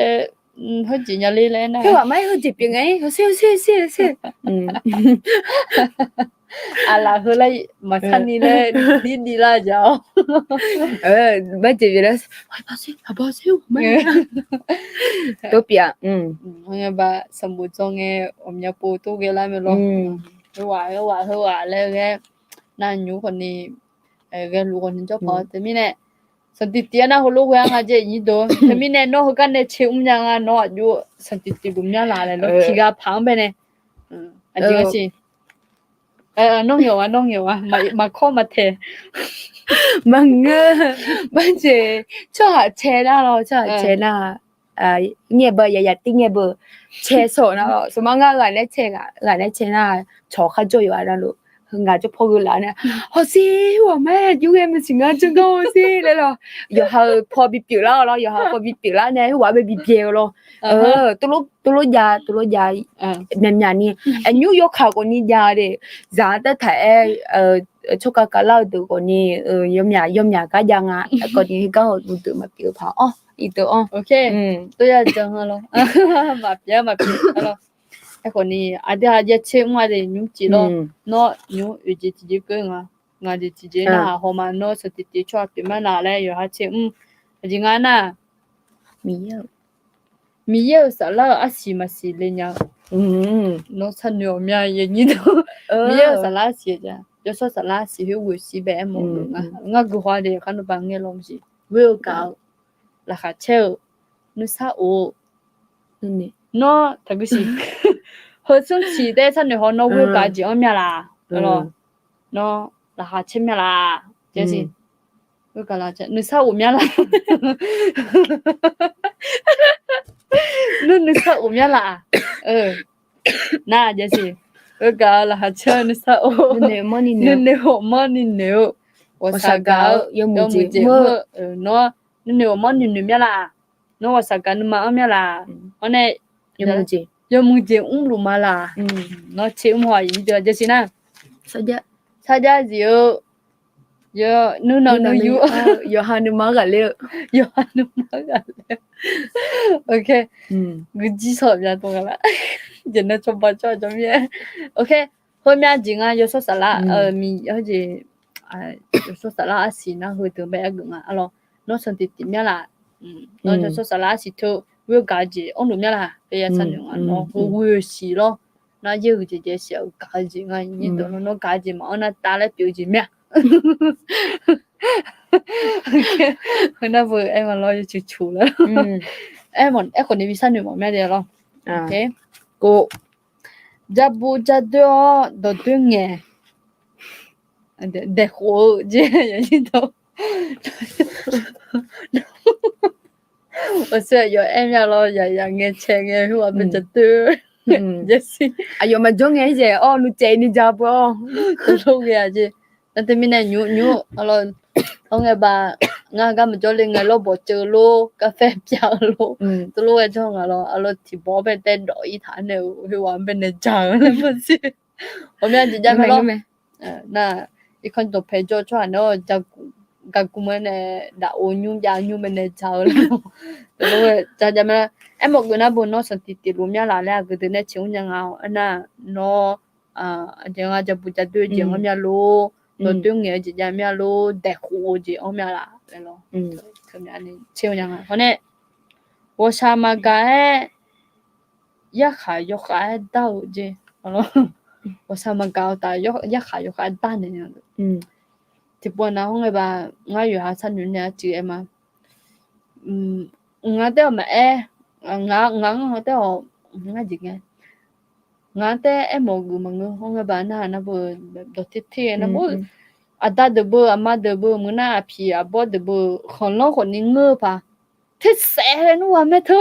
heujeq nya le laer nar, heughaq ma-aer heujeq pyeuf ngae-ir heuser heuser heuser heuser. Aqlaf heu lar maqsar ni laer, dir div lar jaq-awr. Barjeq pyeuf lar, aqbawr ser ma. Tov pyeuf-aq. Sanqbof dzawr ngae ghawqmya pov tov ghae lar mae lawr. Heughaq heughaq heughaq laer ghae nar nymr khawf ni ghae luf khawf ni jawr paq-awr teumirnae sanqtiq tiq-aer nar heulof ghoe-a nga jeq nyi deuq. Teumirnae nawr heugar nae cae mr nya nga, nawr aqjox sanqtiq tiq luf myanr laf laer lawr tiq ghaq paq-anr baenae. Aqjeq nga siq. Nawr ngaeq-a nawr ngaeq-a maqkawr maqtaeq. Maqngeur. Barjeq tsawrhaq cae nar lawr, tsawrhaq cae nar, nyae beu yaqyaq tir nyae beu cae sawq nar lawr. Saqmar ngar ghaq nae cae ghaq nae cae nar cawq kharjawr yawqha navluf, heu ngaq jawr paw gheu laf nae, hawsher heughaq ma-aer aqjox ghae maqsiq ngar janr gar hawsher laer lawr. Yawqha-euq paw bipyeuf lar-awq lawr, yawqha paw bipyeuf lar nae heughaq bae bipyeuf-eu lawr. Tov lof jav tov lof jav myaqmyaq ni, aqnymr yawkaq khawf ni jav de, zaq-anr taertaq-aer tsawrkhav khavlar-eu deuq khawf ni yawmyaq yawmyaq gar jav nga. Khawf ni heugar hawq deuq maqpyeuf-eu paq-awr iqdeuq-anr. Tov ya jan-a lawr. Maqpyeuf maqpyeuf-a lawr. Aerkhawf ni aqdui aqjav cae mr-a de nymr ciq lawr. Nawr nymr oeq jeq tiqjeq keuv nga, ngaq jeq tiqjeq narhaq haw ma, nawr sanqtiq tiq tsawrhaq pyeuf myanr laf laer yawqha cae mr. Aqjeq nga nar Miqyaer-euq saflar-eu arsiq maqsiq le nya-eu. Nawr sharnoeq ghawqmya yanyir deuq. Miqyaer-euq saflar arsiq-a, yawshawr saflar arsiq khoer ghoeqsiq bae aermawf-eu nga. Ngar guihaw de kharnov ba ngae lawr maqsiq. Ghoer-eu gaq-eu, laqkhaq caer-eu, nuisar of-eu. Nawr taqguv siq. Heu smr ciq taef sharnoeq haw nawr ghoer-eu gaq jeq-anr mya laq. Nawr laqkhaq caer mya laq. Nuisar of mya laq. Nawr nuisar of mya laq. Nar jasiq, khoergaq-eu laqkhaq caer-eu nuisar of, nuinoeq hawq manrni noeq-eu, ghawqshaq gaq-eu yawmuiq jeq mr-eu, nawr nuinoeq hawq manrni noeq mya laq. Nawr ghawqshaq gaq nuima-anr mya laq. Hawr nae yawmuiq jeq mrluf ma laq. Nawr cae mr haw-aq, jasiq nar, sarjax zif-eu, nuinanq nuiyu, yawqha nuima-anr ghaqler-eu, yawqha nuima-anr ghaqler-eu. Guijir sawq bya tov nga laf. Jeq nae cawba cawr-a jawr mir-aer. Heumya jeq nga yawshawr saflar, jeq, yawshawr saflar arsiq nar heudeuq bae-aer geuf nga arlawr. Nawr sanqtiq tiq mya laf. Nawr yawshawr saflar arsiq teu ghoer-eu gaq-eu jeq anrluf mya laf. Yawshawr saflar arsiq teu ghoer-eu gaq-eu jeq anrluf mya laf. Nawr yaerhuiq jeq jae siq-aq gaq-eu jeq nga, nawr gaq-eu jeq maqanr nar tav laer pyeuf-eu jeq mya. Heunar beu aer nga lawr, yawcuq cuq lar. Aerkhawf ni bi sharnoeq mawf mya de lawr. Kov, jabu jadoer-awr dawqdoer ngaeq, daeqkhof-eu jeq, aqsur aqyawf aer mya lawr, yaqyaq ngae cae ngae khoerghaq bae jadoer. Aqyawf maqjawr ngae-ir jeq-awr nuitsaev ni ja beu-awr, teulof ghae-a jeq. Nar teumirnae nymr nymr, hawr ngae baq, ngar gar maqjawr le ngae lawrbawq ceuv-eu lor, garfaer pyav-eu lor, teulof ghae jawr nga lawr, aqlawr tiqbawr bae tae dawq-ir taq nae-euq khoerghaq-anr bae nae ja-eu laer maqsiq. Ghawqmya jeq jav mae lawr. Nar, irkanr dawqpae jawr tsawrhaq nae-awr, gaqgmq-aer nae daf-eu nymr jav nymr bae nae ja-eu laer, teulof ghae ja jav mae lawr. Aermawf geuf nar beu nawr sanqtiq tiq luf mya laf laer aqgeu deuq nae tser mr nya nga-awq. Aernar, nawr aqjeq nga jabu jadoer-eu jeq-anr mya lor, dawqdoer ngaeq-eu jeq jav mya lor, daeqkhof-eu jeq-anr mya laf laer lawr. Tser mr nya nga hawr nae, ghawqshaq maqgaq-aer yarkhaq yawkhav-aer dar-eu jeq, ghawqshaq maqgaq-eu taf yarkhaq yawkhav-aer dar naeq-a. Tiqpov nav hawr ngae baq, ngar yawqha sharnoeq naeq-aer cuiv-aer ma. Ngar taer-awq maqaer, ngar ngar taer-awq, ngar jeq ngae, ngar taer aermawf geuf maqngeur. Hawr ngae baq nar nar beu dawq ter ter-aer nar beu, aqda deuq beu, aqma deuq beu, meuq nar aqpiq aqbawr deuq beu, khanqlanr khawf ni ngeur-eu paq, tersaef-aer nmr ghaq mae teu.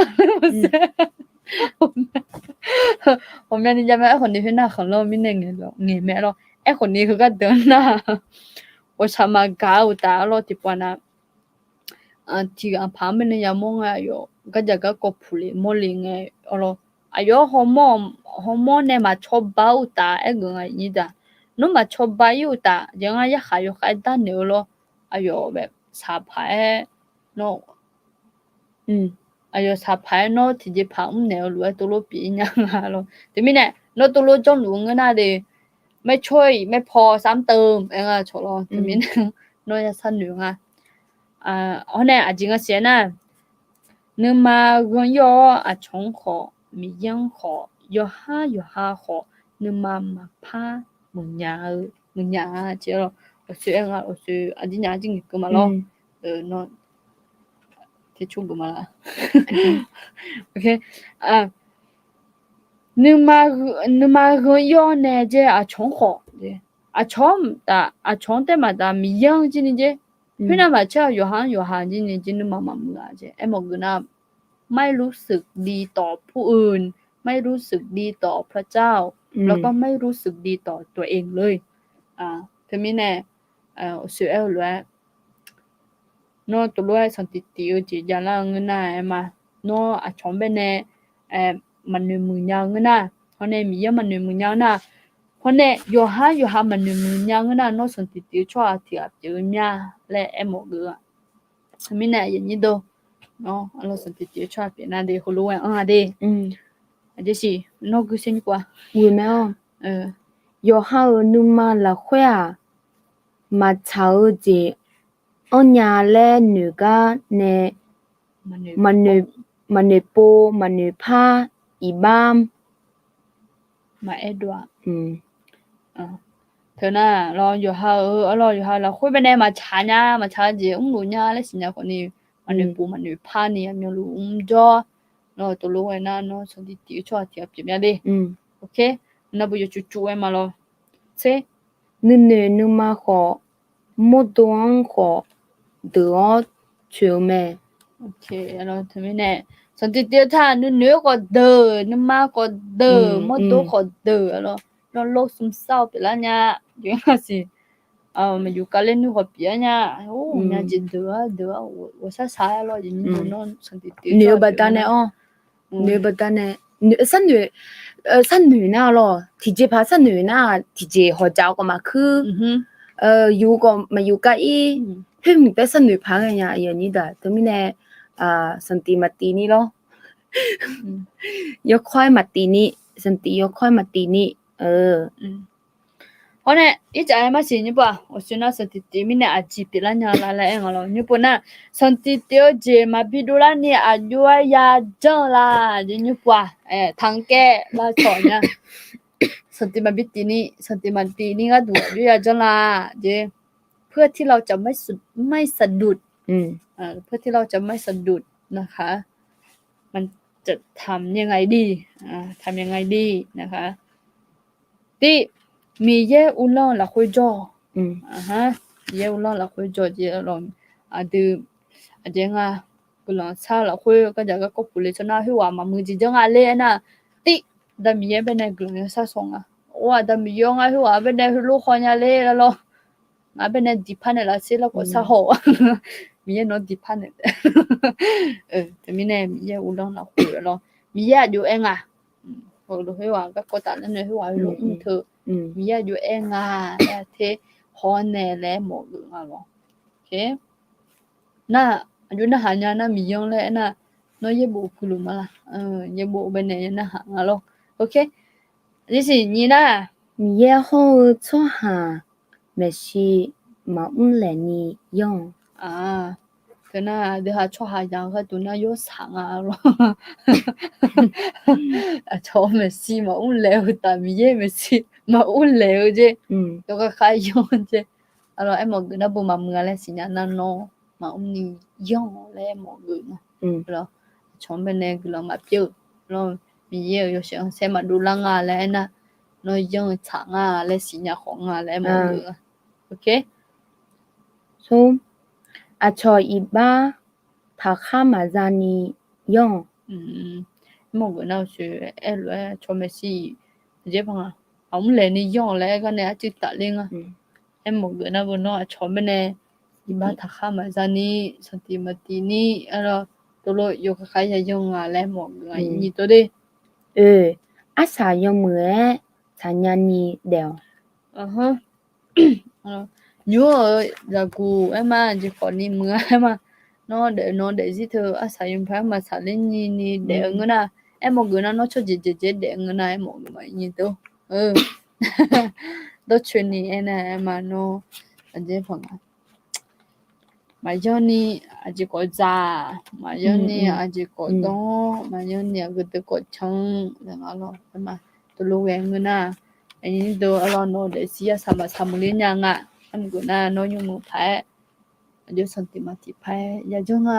Ghawqmyani jav mae, aerkhawf ni khoernar khanqlanr mirnae ngaeq mae lawr. Aerkhawf ni heugar deuq-anr nar, ghawqshaq maqgaq-eu uqtaf arlawr tiqpov nav tiqghaq paq-anr bae nae yamawr ngae, aqyawf gardzaq garkawv puq le mawr le ngae, arlawr aqyawf-anr hawmawr nae maqcawba-eu uqtaf aergeuf nga nyir daq. Nawr maqcawba-ir uqtaf jeq ngar yarkhaq yawkhav-aer darnaeq-eu lawr. Aqyawf saqpaq-aer nawr aqyawf saqpaq-aer nawr tiqjeqpaq mrnaeq-eu lof-aer teulof pyeuf-ir nya nga lawr. Teumirnae nawr teulof janrluf-eu ngeur nar de, ไม่ช่วย ไม่พอ ซ้ำเติม aer nga cawq lawr. Teumirnae nawr ya sharnoeq nga. Hawr nae aqjeq nga siq-aer nar, nuima ghanr-ir-awr aqcawq-anr khawf, Miqyaer-anr khawf, yawqhar yawqha khawf, nuima maqpar muiqnya-eu muiqnya-a. Aqsoe aer nga, aqsoe aqjir nya arjir ngaeqkeuv ma lawr. Nawr teqcur geuf ma la. Nuima ghanr-ir-awr nae jeq aqcawq-anr khawf, aqcawq-anr taef maqtaf Miqyaer-anr jir ni jeq, khoernav maqtser-aq yawqha-anr yawqha jir ni jeq nuima maqmuiq-a jeq. Aermawf geuf nar ไม่รู้สึกดีต่อผู้อื่น ไม่รู้สึกดีต่อพระเจ้า แล้วก็ไม่รู้สึกดีต่อตัวเองเลย Teumirnae aqsoe aer-eu lof-aer, nawr teulof-aer sanqtiq tif-eu jeq javlar-eu ngeur nar-aer ma, nawr aqcawq-anr bae nae maqnoeq muiq nya-eu ngeur nar, hawr nae Miqyaer-anr maqnoeq muiq nya-eu nar, hawr nae yawqhar yawqha maqnoeq muiq nya-eu ngeur nar, nawr sanqtiq tif-eu tsawrhaq tiq ghaq pyeuf-eu mya laer aermawf geuf-a. Teumirnae aqyuif aqnyir deuq, nawr arlawr sanqtiq tif-eu tsawrhaq pyeuf nar de heulof-aer anr-a de. Aqjeq siq, nawr guisaer nymr pov-a. Yawqha-euq nuima lafkhoer-aq, maqtsaq-eu jeq anrnya laer noeq gar nae maqnoeq pov maqnoeq par iqbax maqaer dov-a. Teu nar lawr yawqha-euq arlawr yawqha lafkhoer bae nae maqtsaq nya maqtsaq-eu jeq mrluf nya laer siqnya khawf ni, maqnoeq pov maqnoeq par ni aqmyanluf mrjawr. Nawr teulof-aer nar nawr sanqtiq tif-eu tsawrhaq tiq ghaq pyeuf mya de. Nar beu yawcuq cuq-aer ma lawr. Tser, nuinoeq nuima khawf, mawrdo-anr khawf deuq-awr coeq-eu mae. Teumirnae sanqtiq tif-eu taq nuinoeq-eu khawf deuq, nuima khawf deuq, mawrdo khawf deuq, nawr lor smr sar-awr pyeuflar nya. Yawqha siq, maqyuf kavler nuir khawf pyeuf-aer nya. Or, nya jeq deuq-ar deuq-ar ghawqshar shaq-aer lawr jeq nymr-eu nawr sanqtiq tif-eu noeq-eu baqdanae-awr, noeq-eu baqdanae, sharnoeq, sharnoeq nar lawr, tiqjeqpaq sharnoeq nar tiqjeq hawqdzaq-eu khawf maqkuir, yuf khawf maqyuf kar-ir, khoerhmq taef sharnoeq paq ghae nya aqyuif aqnyir deuq. Teumirnae sanqtiq maqtif ni lawr. Yawkawr-aer maqtif ni, sanqtiq yawkawr-aer maqtif ni. Hawr nae ircaf-aer marsiq nymr pov-aq, aqsur nar sanqtiq tif mirnae aqjeq pyeuflar nya la laer aer nga lawr. Nymr pov nar, sanqtiq tif-eu jeq maqbi dovlar ni aqjox-aer ya janr-eu la. Nymr pov-aq, taqngaeq lar cawq nya. Sanqtiq maqbi tif ni, sanqtiq maqtif ni gharduq aqjox ya janr la. Jeq, เพื่อที่เราจะไม่สะ- ไม่สะดุด เพื่อที่เราจะไม่สะดุดนะคะ. มันจะทำยังไงดี ทำยังไงดีนะคะ Tiv, Miqyaer uvlanr-eu lafkhoer jawr. Miqyaer uvlanr lafkhoer jawr jeq lawq. Aqdui, aqjeq nga, guiqlanq shar-eu lafkhoer gardzaq garkawv puq le tsawrnar khoerghaq maqmuiq jeq janr nga ler aernar, tiv, da Miqyaer baenae guiqlanq yawshar shaw nga. Or, Aqda Miqyaer-awr ngar khoerghaq baenae heulof haw nya ler lawr. Ngar baenae diqpar naeq laf sher larkawv shar haw. Miqyaer nawq-anr diqpar naeq taef. Teumirnae Miqyaer uvlanr lafkhoer lawr. Miqyaer aqjox aer nga. Heulof khoerghaq garkawv taf laer nae khoerghaq heulof mr teu. Miqyaer aqjox aer nga laer ter haw nae laer mawf geuf nga lawr. Nar, aqjox narhaq nya nar Miqyaer-anr laer aernar, nawr yaerbof puiq luf ma la. Yaerbof baenae narhaq nga lawr. Aqjeq siq nyiq nar, Miqyaer hawr-eu tsawrhaq maeqshi maqmr laeq ni yanr-awq. Teunar aqdui ha tsawrhaq yaq-eu gharduq nar yawshaq nga lawr. Aqcawq maeqshi maqmr laeq-eu taf Miqyaer maeqshi maqmr laeq-eu jeq, yawkhav khav yanr jeq. Aqlawq aermawf geuf nar beu maqmuiq-a laer siqnya nar nawr maqmr ni yanr-awq laer aermawf geuf nga. Aqcawq-anr baenae guiqlanq maqpyeuf-eu lawr, Miqyaer-euq yawshaef khanqsaer maqdov lar nga laer aernar, nawr yanr-eu tsaq nga laer siqnya khawf nga laer aermawf geuf nga. Aqcawq iqbax taqkhar maqza ni yanr-awq. Aermawf geuf nar-eu soeq aerlof-aer aqcawq maeqshi aqjeq paq nga, maqmr laeq ni yanr-awq laer aer gar nae arcuiv tafler nga. Aermawf geuf nar beu nawr aqcawq baenae iqbax taqkhar maqza ni, sanqtiq maqtiq ni, aerlawr, teulof yawkhav khav ya yanr nga laer aermawf geuf nga. Nyiq tov de. Oe, arsaq yawmuiq-aer tsaqnya ni daef-awq. Nymr-euq zaqguq aer ma, aqjeq khawf ni muiq-a aer ma. Nawr daef, nawr daefzir teu arsaq yawmuiq paq aer ma, saqler nyi ni daef-eu ngeur nar, aermawf geuf nar nawr tsawrjeuq jeq jeq daef-eu ngeur nar aermawf geuf ma. Nyiq tov. Dawrcoeni aernar aer ma nawr aqjeq paq nga maqyanr ni aqjeq khawf dzaq, maqyanr ni aqjeq khawf dawr, maqyanr ni aqgeu deuq khawf can-eu laer nga lawr. Aer ma, teulof ghae ngeur nar, aqnyir deuq arlawr nawq daefzir arsaq maqsaq muiq ler nya nga. Aermawf geuf nar nawr nymr muiq paq-aer, aqjox sanqtiq maqtiq paq-aer yajanr nga.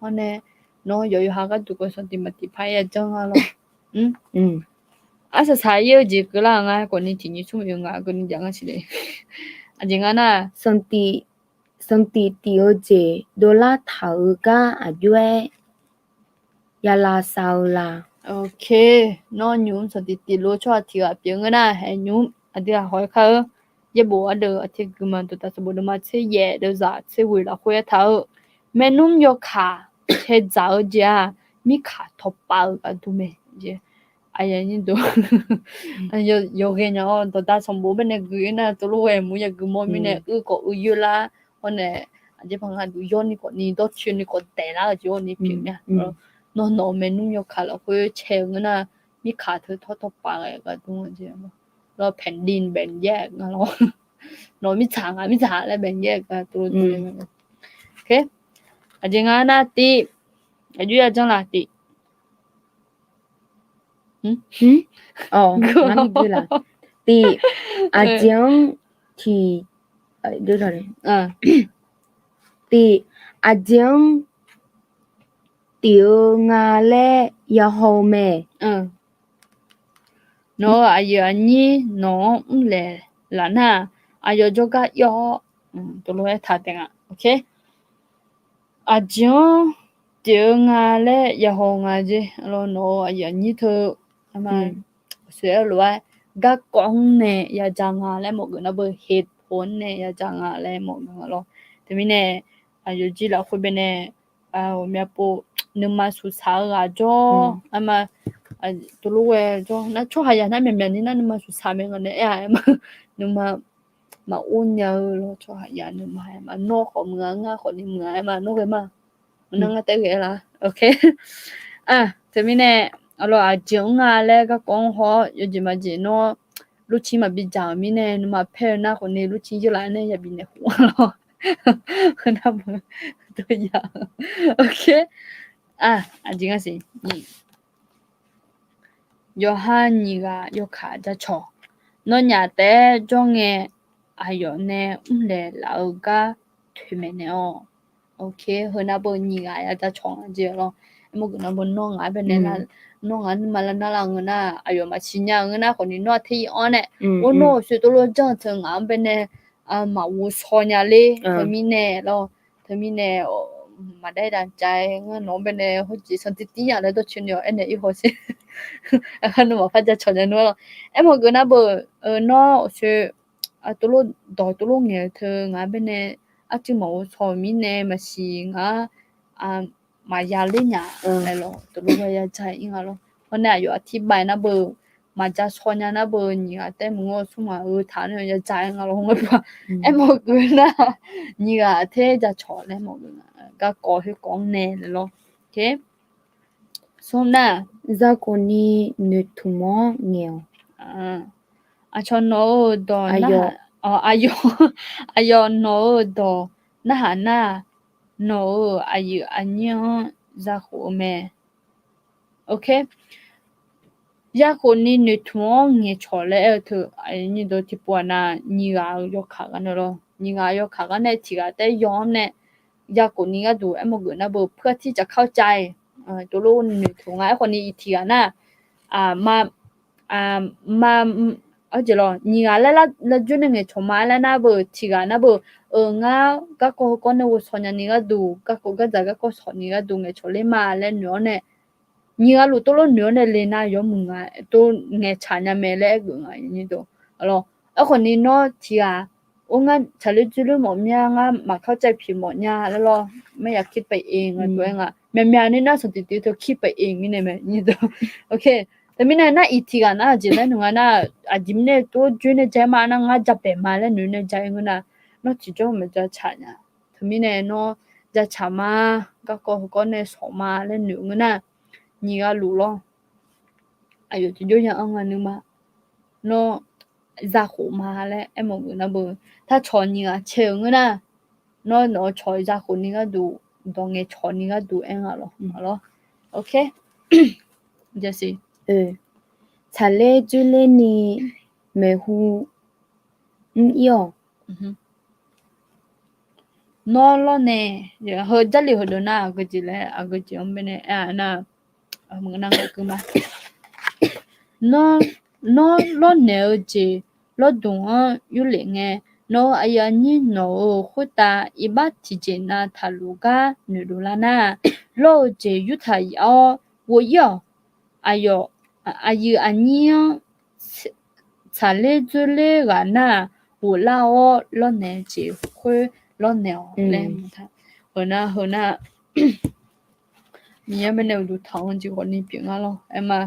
Hawr nae nawr yawqyawqha gharduq khawf sanqtiq maqtiq paq-aer yajanr nga lawr. Arsaq saq-ir-eu jeq keuvlar-eu nga khawf ni tiqnyir smr oe nga keuvni jav ngar siq le. Aqjeq nga nar, sanqtiq tif-eu jeq dovlar taq-eu gar aqjox-aer ya lavsav-eu la? Ok, nawr nymq-mr sanqtiq tif lof-eu tsawrhaq tiq ghaq pyeuf ngeur nar, haeq nymq-mr aqdui ghaq hawq-aer kar-eu. Yaerbof ardeuv aqteguima dawqtaf sanqbof deuvma tser yaef deuvzaq tser ghoeq lafkhoer aertaq-eu, maernmr yawkaq caedzaq-eu jeq-aq, mirkaq tawqpav-euq gharduq mae. Yawqghae nya-awr dawqtaf sanqbof baenae gui-ir nar, teulof ghae mur yagui mawr mirnae uir khawf uir yoer lar. Hawr nae aqjeq paq nga duq yawr ni khawf ni dawrcoeni khawf daeqlar-eu jeq-awr ni pyeuf mya. Nawr nawq-euq maernmr yawkaq lafkhoer cae-eu ngeur nar, mirkaq teu tawr tawqpav ghae gharduq-a jeq lawr, แผ่นดินแบ่งแยก nga lawr. Nawq mirtsaq ngaq mirtsaq laer แบ่งแยก gar teulof teulof. Aqjeq nga nar tiv, aqjox yajanr la tiv. Tiv, aqjeq-anr tiq, tiv, aqjeq-anr tif-eu nga laer ya haw-eu mae. Nawq-euq aqyuif aqnyir nawq-anr mrlaeq laf nar, aqyawf jawrgar yawr-awr, teulof-aer taq taef nga. Aqjeq-anr tif-eu nga laer ya haw nga jeq lawr, nawq-euq aqyuif aqnyir teu, aqma, soeq-aer lof-aer garkawv-anr nae ya ja nga laer mawf geuf nar beu, เหตุผล nae ya ja nga laer mawf geuf nga lawr. Teumirnae aqyawf jir lafkhoer baenae ghawqmya pov nuima suqsaq-eu ghaq jawr, aqma, teulof ghae jawr nar tsawrhaqzaq nar myaqmyaq ni nar nuima suqsaq mae nga nae aer-a aer ma. Nuima maqor nya-eu lawr, tsawrhaqzaq nuima aer ma, nawr khawf muiq-a, ngar khawf ni muiq-a aer ma, nawr ghae ma. Nar ngar taef ghae-aer la. Teumirnae, aqlawq aqjeq-anr nga laer garkawv-anr haw-awr yawjeq majeq nawr lurcir maqbi dzaq-euq mirnae, nuima paer-eu nar khawf ni lurcir yeur laf-aer nae yabi naeq khof-a lawr. Nar beu, dov ya. Aqjeq nga siq. Yawqha nyiq ghaq yawkaq jacawq. Nawnyaf taef-aer jawr ngae, aqyawf nae mrlaeq laf-eu gar toeqmaeq naeq-awq. Ok, heu nar beu nyiq ghaq ya jacawq nga jeq lawr. Aermawf geuf nar beu nawr ngaq-anr baenae, nawr ngaq-anr nuima lar nar lar ngeur nar, aqyawf maqsiq nya ngeur nar khawfni nawr-aq ter ir-anr nae, or nawr-euq sher tov lof janr-eu teu ngaq-anr baenae maqghof shaw nya ler. Teumirnae lawr, teumirnae maqdaer dav cav-aer ngeur nawq-anr baenae hawjeq sanqtiq tir nya laer dawrcoeni-awq aernaeq ir haw sher. Aqkar nawmaf par jacawq nya nmr-a lawr. Aermawf geuf nar beu, nawr awqshoe tov lof dawq tov lof ngaeq-eu teu ngaq-anr baenae arcuiv maqghof shaw-euq mirnae maqsiq ngaq-anr maqya ler nya-a laer lawr, tov lof ghae ya ja ir nga lawr. Hawr nae aqyawf aqtir bav nar beu, maqja shaw nya nar beu, nyiq ghaq taef maqngeur-eu smr ngaq-eu taq nae ya ja ir nga lawr. Hawr nga beu-aq, aermawf geuf nar, nyiq ghaq taef jacawq laer mawf geuf nga, garkawv khoerkawv-anr nae laer lawr. Smr nar, zakhof ni noeqtmq-anr ngaeq-awq. Aqcawq nawq-euq dawq, aqyawf nawq-euq dawq narhaq nar, nawq-euq aqyuif aqnyir-anr zakhof-eu mae. Zakhof ni noeqtmq-anr ngaeqcawq laer aer-eu teu, nyiq dawq tiqpov-aq nav, nyiq ghaq-eu yawkaq gar nae lawr. Nyiq ghaq yawkaq gar nae tiq ghaq taef yaw-anr nae, zakhof ni gharduq aermawf geuf nar beu, puir artir cafkar cav-iq, tov lof noeqtmq nga. Aerkhawf ni iq tiq ghaq nar, ma, ma, arjeq lawr, nyiq ghaq laer lar joer nae ngaeqcawq ma laer nar beu, tiq ghaq nar beu, euq ngar garkawv heukawv nae ghovshaw nyani gharduq, garkawv gardzaq garkawv shawq ni gharduq ngaeqcawq ler ma laer noeq-awr nae, nyiq ghaq luf tov lof noeq-awr nae le nar yawmuiq nga, tov ngaeqcawq nya mae laer aergeuf nga. Aerkhawf ni nawr tiq ghaq, or ngar tsaqler dzoerler mawf mya, ngar maqkar caev piq mawf nya laer lawr, maqya kir paev-eu nga tov-aer nga. Myaqmyaq ni nar sanqtiq tiq teu kir paev-eu mirnae mae. Teumirnae nar iq tiq ghaq nar aqjeq laer noeq nga nar, aqjeq mirnae tov joer nae ja-aer ma nar, ngar ja paeq ma laer noeq nae ja-ir ngeur nar, nawr tiqjawr maqja tsaq nya. Teumirnae nawr ja tsaq ma, garkawv heukawv nae shawq ma laer noeq ngeur nar, nyiq ghaq luf lawr. Aqyawf tiqjawr ya-anr nga nuima, nawr zakhof ma laer aermawf geuf nar beu, tarcawq nyiq ghaq cae-euq ngeur nar, nawr nawq-eu cawq zakhof ni gharduq, dawq ngaeqcawq ni gharduq aer nga lawr. Tsaqler dzoerler ni maeqhu mr ir-awq. Nawr lawrnaeq, heu Jarlif heudeuq nar aqgeujeq laer aqgeujeq-anr baenae aer-a nar, nawr lawrnaeq-eu jeq lawrdmq-anr yurlef ngae, nawq-euq aqyuif aqnyir nawq-euq khoertav iqbax tiqjeq nav taqluf gar noeqdov lar nar, lawr-eu jeq yurtaq yaf-awr ghof ir-awq. Aqyuif aqnyir-anr tsaqler dzoerler ghaq nar-aq, ghoflar-awr lawrnaeq-eu jeq khoer lawrnaeq-awq laer. Heu nar, heu nar, Miqyaer baenae uqduq tanq-eu jeq khawfni pyeuf nga lawr. Aerma,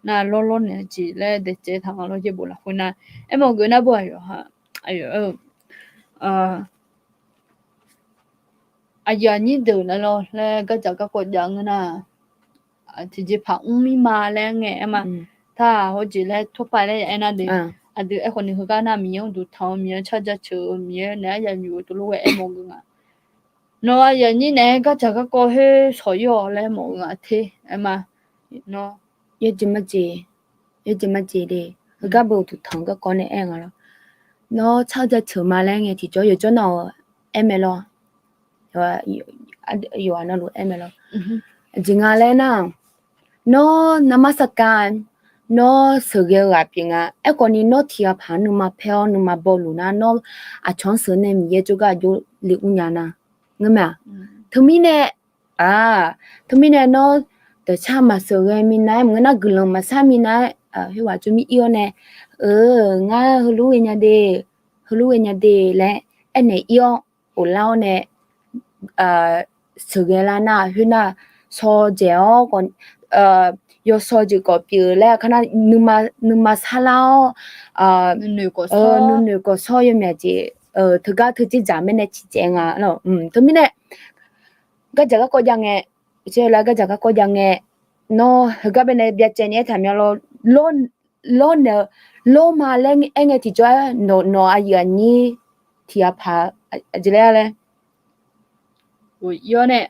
nar lawr lawrnaeq-eu jeq laer daeqcaev taq nga lawr, yaerbof lafkhoer nar. Aermawf geuf nar beu aqyawf-a, aqyawf-eu aqyuif aqnyir deuq laer lawr laer gardzaq garkawv jav ngeur nar, tiqjeqpaq mr mir ma laer ngae aerma. Taq hawjeq laer tawrpav laer ya aer nar de. Aqdui aerkhawf ni heugar nar Miqyaer uqduq tanq-eu, Miqyaer car jaceuq-eu, Miqyaer naeq-aer ya nymq-eu tov lof ghae aermawf geuf nga. Nawq-euq aqyuif aqnyir naeq-aer gardzaq garkawv khoer shawq ir-awq laer mawf geuf nga te aerma. Nawr yawjeq majeq, yawjeq majeq de. Heugar beu uqduq tanq-eu garkawv nae aer nga lawr. Nawr car jaceuq ma laer ngae tiqjawr yawqjawr nawq-euq aer mae lawr. Yawqha navluf aer mae lawr. Aqjeq nga laer nar, nawr navmar sarkar, nawr sheuqghae-eu ghaq pyeuf nga. Aerkhawf ni nawr tiq ghaq paq-anr nuima paer-awr nuima bawluf nar, nawr aqcawq-anr sheuq nae Miqyaer jawrgar aqjox le ur nya nar, ngeur mae-aq. Teumirnae, teumirnae nawr dawqcar maqsheuqghae minav-aer maqngeur nar, guiqlanq maqshar minav-aer, khoerghaq jawr mir ir-awr nae, eu, ngar heulof ghaenya de, heulof ghaenya de laer aernaeq ir-awr, ghoflar-awr nae sheuqghae lar nar, khoernar, shaw dzaeq-awr, yawshaw jeq khawf pyeuf laer aqkar nar, nuima sarlar-awr, nuinoeq khawf shawr yawmyaq jeq, teugar teujer dzaq mirnae ciqcaev nga. Teumirnae, gardzaq garkawv jav ngae, gardzaq garkawv jav ngae, nawr heugar baenae byacaevni aertaq mya lawr, lawrnaeq-eu, lawr ma laer aer ngae tiqjawr-aer nawq aqyuif aqnyir tiq ghaq paq aqjeq laer laer, ghoflar-awr nae,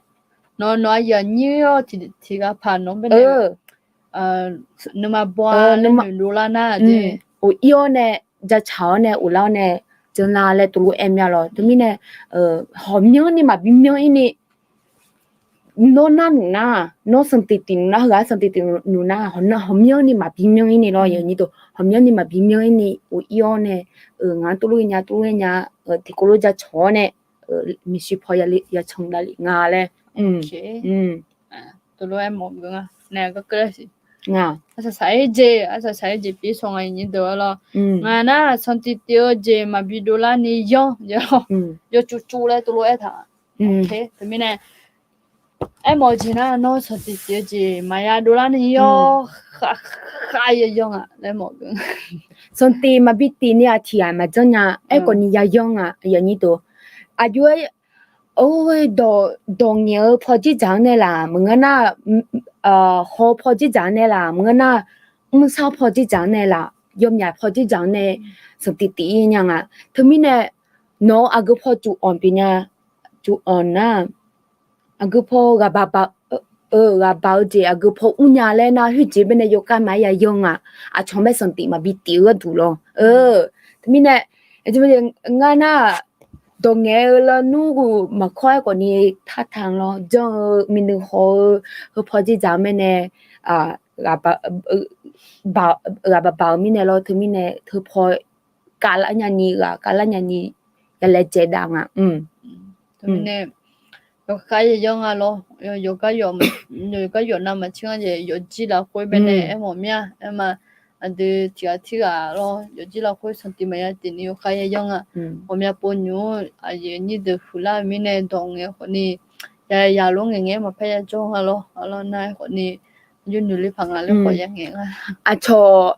nawq aqyuif aqnyir-awr tiq ghaq paq nawq-anr baenae nuima baw-a, nuima dovlar nar, ghoflar-awr nae, jacaq-awr nae, ghoflar-awr nae, janrlar laer tov lof aer mya lawr. Teumirnae, hawqmyanrni maqbi myanr ir ni Nawr nar nuq nar, nawr sanqtiq tiq nuq nar, heughaq sanqtiq tiq nuq nar, hawqmyanrni maqbi myanr-ir ni lawr, yawnyir deuq, hawqmyanrni maqbi myanr-ir ni of-ir-awr nae, ngaq-anr tuvlof-aer nya, tuvlof-aer nya, tiqkawv lof jacawq-awr nae, maeqshi paw ya can davlef nga laer. Tuvlof-aer mawf-eu nga, nae garkeuv laer siq. Arsaq saq-aer jeq, arsaq saq-aer jeq pyeuf sawq nga, yawnyir deuq-a lawr. Ngaq nar sanqtiq tiq-eu jeq maqbi dovlar ni yanr, yawcuvcuv laer tuvlof-aer taq. Teumirnae aermawf-eu jeq nar, nawr sanqtiq tiq-eu jeq maqya dovlar ni yanr, khav khav ya yanr-aq laer mawf-eu. Sanqtiq maqbi tiq ni-aq tiq ghaq maqjanr nya, aerkhawf ni ya yanr-aq, yawnyir deuq. Aqjox-aer, dawq, dawq ngaeq-eu pawdzer dzaq-anr nae laq maqngeur nar, haw pawdzer dzaq-anr nae laq maqngeur nar, mrshar pawdzer dzaq-anr nae laq, yawmyaq pawdzer dzaq-anr nae, sanqtiq tiq-ir nya nga. Teumirnae nawq-eu aqgeu paw cuf anq pyeuf nya, cuf anq nar, aqgeu paw ghaq baq-eu jeq aqgeu paw mrnya laer nar, khoerjeq baenae yawkhav maqaer ya yanr-aq, aqcawq mae sanqtiq maqbi tiq-eu gharduq lawr. Teumirnae ngar nar, dawq ngaeq-eu lawnmr-euq maqkawr-aer khawf ni tartaq lawr, janr-eu miqnuiq haw-eu heu pawdzer dzaq-eu mirnae, ghaq baq baq-eu mirnae lawr, teumirnae teu paw kavlar nyani, ghaq kavlar nyani ya laejae dav nga. Teumirnae yawkhav ya yanr nga lawr, yawqgar yawf navmaqtser ngar jeq yawfjir lafkhoer baenae aermawf mir-a. Aerma aqdui tiq ghaq tirghaq lawr, yawfjir lafkhoer sanqtiq maqya tiq ni yawkhav ya yanr nga. Ghawqmya pov nymq-anr aqyuif aqnyir deuq huiqlar-eu mirnae dawq ngaeq khawf ni, ya ya lof ngaeq ngaeq-aer maqpar ya jawr nga lawr, arlawr nar-aer khawf ni, aqjox noeqle paq nga laer khawf ya ngaeq nga. Aqcawq,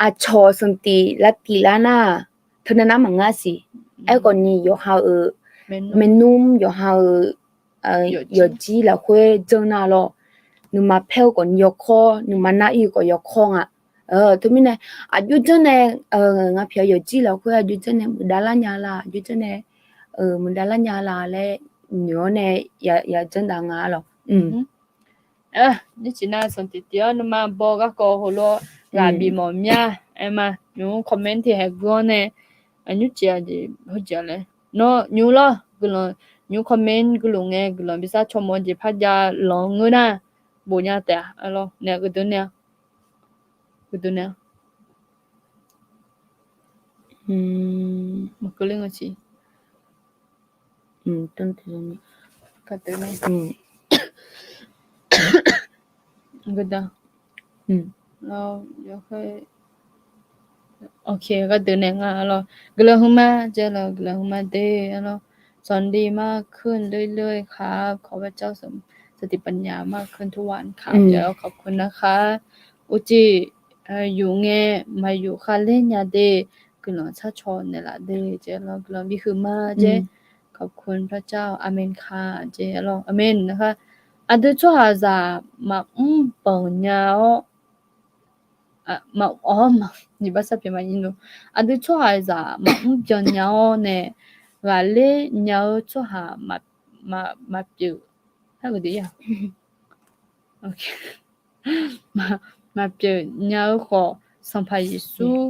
aqcawq sanqtiq lavtiq lar nar, teunav nar maqngeur siq. Aerkhawf ni yawqha-euq maernmr, yawqha-euq yawfjir lafkhoer janr nar lawr, nuima paer-eu khawf ni yawkawr, nuima nar-ir-eu khawf yawkawr nga. Teumirnae aqjox janr nae, ngar pyaeq-eu yawfjir lafkhoer aqjox janr nae muiqdav lar nya la, aqjox janr nae muiqdav lar nya la laer noeq-awr nae ya janr dav nga lawr. Nymrcif nar sanqtiq tiq-awr nuima baw garkawv heulof-awr ghaq bif mawf mir-a. Aerma nymq-mr comment tiq haeq guir-awr nae, nymrcif aqjeq heujeq laer nawr nymq lawr guiqlanq, nymq-mr comment guiqlanq ngae guiqlanq bi sar caw mawf jeq par jav lanq ngeur nar, bofnya taef-a lawr nae guiqdui nae-a, guiqdui nae-a. Maqkeuv ler nga siq. Gharduq nae nga lawr, guiqlanq hmq ma jeq lawr, guiqlanq hmq ma de lawr. สวัสดีมากขึ้นเรื่อยๆครับ ขอพระเจ้าเสริมสติปัญญามากขึ้นทุกวันครับ ขอบคุณนะคะ Uqcif yuf ngae maqyuf khavler nya de, guiqlanq tsar caw naeqlaf de jeq lawr, guiqlanq bi huiq ma jeq. ขอบคุณพระเจ้า Aqmen ka jeq lawr, Aqmen ka. Aqdui tsawrhaqzaq maqmr banq nya-awr, aqdui tsawrhaqzaq maqmr byan nya-awr nae, ghaqler nya-eu tsawrhaq maqpyeuf, maqpyeuf nya-eu khawf, Sanqpaq Yeqsur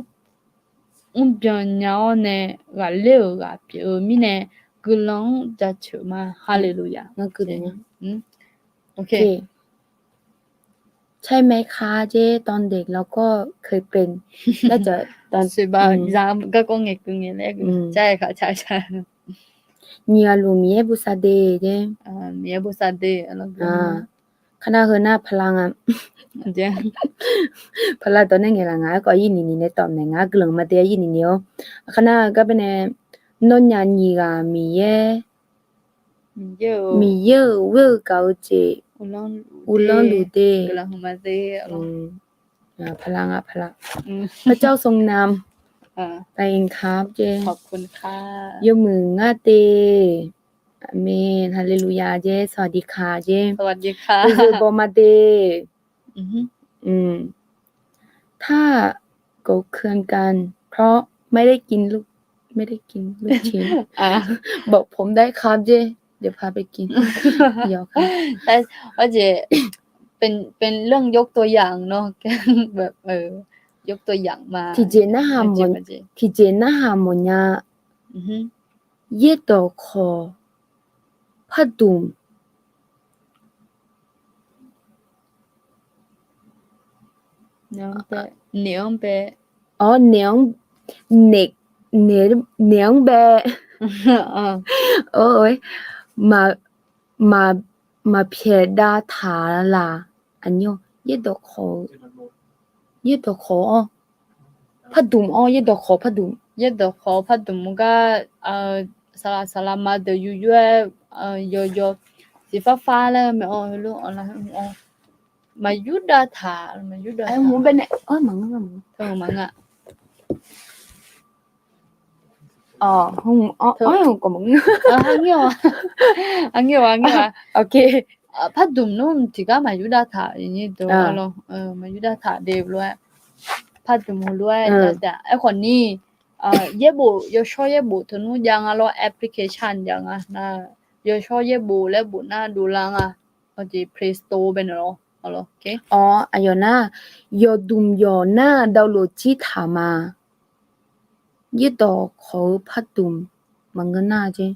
mr byan nya-awr nae ghaqler-euq ghaq pyeuf-eu mirnae, guiqlanq-anr jaceuq ma. Haleluya. ใช่ไหมคะ เจ๊ ตอนเด็กเราก็เคยเป็น น่าจะตอน garkawv ngaeqkeuv ngae laer, nyiq ghaq luf Miqyaer bosav de, Miqyaer bosav de, kharnar heu nar paqla nga, paqla dawq nae ngaeqlaf nga, aerkhawf ir niq niq nae tawq naeq nga, guiqlanq ma de ir niq niq-awr. Kharnar gar baenae, nawnyaf nyiq ghaq Miqyaer, Miqyaer-euq ghoer-eu gaq-eu jeq uvlanr luf de. Paqla nga paqla. พระเจ้าทรงนำ Taqinq kaq jeq, yawmuiq ngar de. Aqmen, haleluya jeq, สวัสดีค่ะ jeq, uqzuq bawq ma de. ถ้าโกรธเคืองกันเพราะไม่ได้กินลูก ไม่ได้กินลูกชิ้น บอกผมได้ครับ เจ๊ เดี๋ยวพาไปกิน หยอกค่ะ เป็นเรื่องยกตัวอย่างเนาะ แบบ เออ ยกตัวอย่างมา tiqjeq narhaq mawf, tiqjeq narhaq mawfnya. Yaerdawq khawf, pardmq Naeq-anr bae. Naeq-anr bae. Awr, naeq-anr, naeq, naeq-anr bae. Maq, maq, maqpyaeq dav taq laq. Aqnyir, yaerdawq khawf, yaerdawq khawf-awr, pardmq-awr, yaerdawq khawf pardmq. Yaerdawq khawf pardmq gar, saqlaq saqlaq ma deuq yur yur-aer, yawyaw, tiqfar far laer mae-awr, heulof-awr, maqyur dav taq, maqyur dav taq. Maqngeur, maqngeur. Pardmq nmr tiqgar maqyur dav taq, maqyur dav taq de lof-aer, pardmq heulof-aer, aerkhawf ni, yaerbof, yawshawr yaerbof teu nmr jav nga lawr, application jav nga nar, yawshawr yaerbof laer bof nar dovlar nga. Aqjeq Play Store bae naeq lawr. Awr, aqyawf nar, yawqdmq yawq nar download jir taq ma. Yaerdawq khawf-eu pardmq maqngeur nar jeq.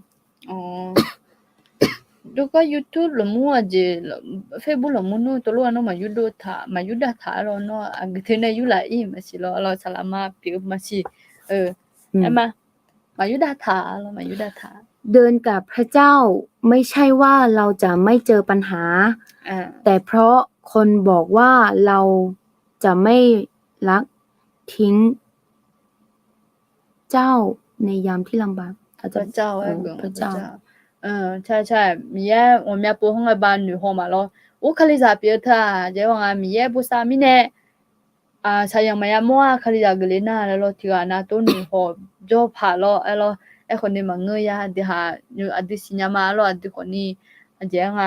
Dovgar YouTube lafmur aqjeq, Facebook lafmur nmr tov lof-aer nawr maqyur dav taq, maqyur dav taq-aer lawr nawr aqgeu teu nae yurlaf-ir maqsiq lawr, lawr saqlaq ma pyeuf-eu maqsiq. Aerma, maqyur dav taq lawr, maqyur dav taq. เดินกับพระเจ้า ไม่ใช่ว่าเราจะไม่เจอปัญหา แต่เพราะคนบอกว่าเราจะไม่ละทิ้งเจ้าในยามที่ลำบาก อาจจะ พระเจ้า ใช่ ใช่ Miqyaer ghawqmya pov hawngae ba noeqhaw maqlawr. Or, Kalizaq pyeuf-eu teu-aq, aqjeq-aer nga Miqyaer bosav mirnae, saqyanq maqya mawr-a, Kalizaq geufle nar laer lawr, tiqghaq nav tov noeqhaw jawr paq lawr, aer lawr, aerkhawf ni maqngeur ya, aqdui haq, aqdui siqnya ma lawr, aqdui khawf ni, aqjeq-aer nga,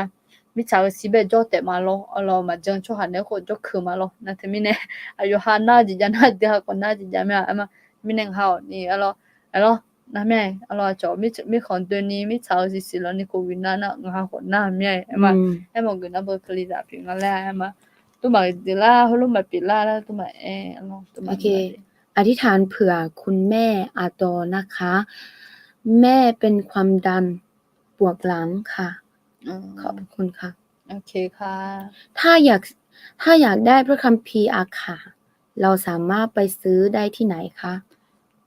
mirtsaq-eu sir bae jawr taef ma lawr, arlawr maqjan tsawrhaq naeq-aer khawf jawr keuv ma lawr, nar teumirnae, aqyawf ha nar jeq jav nar, aqdui ha khawf nar jeq jav mir-a, aerma, mirnae ngaq ha-awq ni, arlawr, aerlawr, nar mir-a, arlawr aqcawq mirkhanq doeni mirtsaq-eu siqsiq lawr ni khawf ghoe nar nar, ngaq ha khawf nar mir-a, aerma, aermawf geuf nar beu Kalizaq pyeuf nga laer, aerma, tov maqgeuf lar, heulof maqpyeuf lar laer tov maqaer, arlawr, tov maqgeuf. อธิษฐานเผื่อคุณแม่อาตอนะคะ แม่เป็นความดันปวดหลังค่ะ ขอบคุณค่ะ ถ้าอยาก ถ้าอยากได้พระคัมภีร์อาคา เราสามารถไปซื้อได้ที่ไหนคะ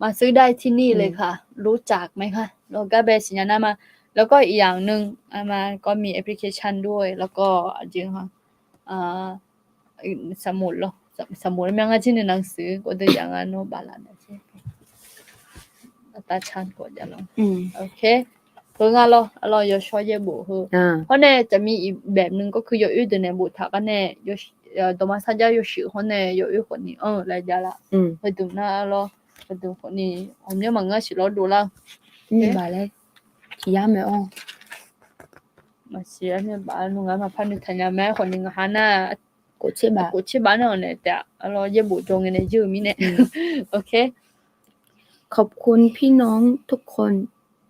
มาซื้อได้ที่นี่เลยค่ะ รู้จักไหมคะ เราก็ไปสัญญาณมา แล้วก็อีกอย่างหนึ่ง มาก็มีแอปพลิเคชันด้วย แล้วก็จริงค่ะ สมุดเหรอ สมุด ไม่งั้นที่ในหนังสือก็จะอย่างนั้นเนาะ บาลานซ์ โอเค heu nga lawr, arlawr yawshawr yaerbof heu. Hawr nae จะมีอีกแบบหนึ่ง ก็คือ yawoer deuq nae boftaq gar nae, dawqma sarjax yawshuif hawr nae yawoer khawf ni anr-eu laer jav laf. Heudeuq nar lawr, heudeuq khawf ni ghawqmyanr maqngeur siq lawr dovlar-eu. Tiqyar mae-awr. Maqsiq-aer nae baf-aer ngar maqpar noeqtaq nya mae-aer khawf ni ngaq ha nar, khof tser baf nae-awq naeq taef-a, arlawr yaerbof dzaw ngae nae jir-eu mirnae. ขอบคุณพี่น้องทุกคน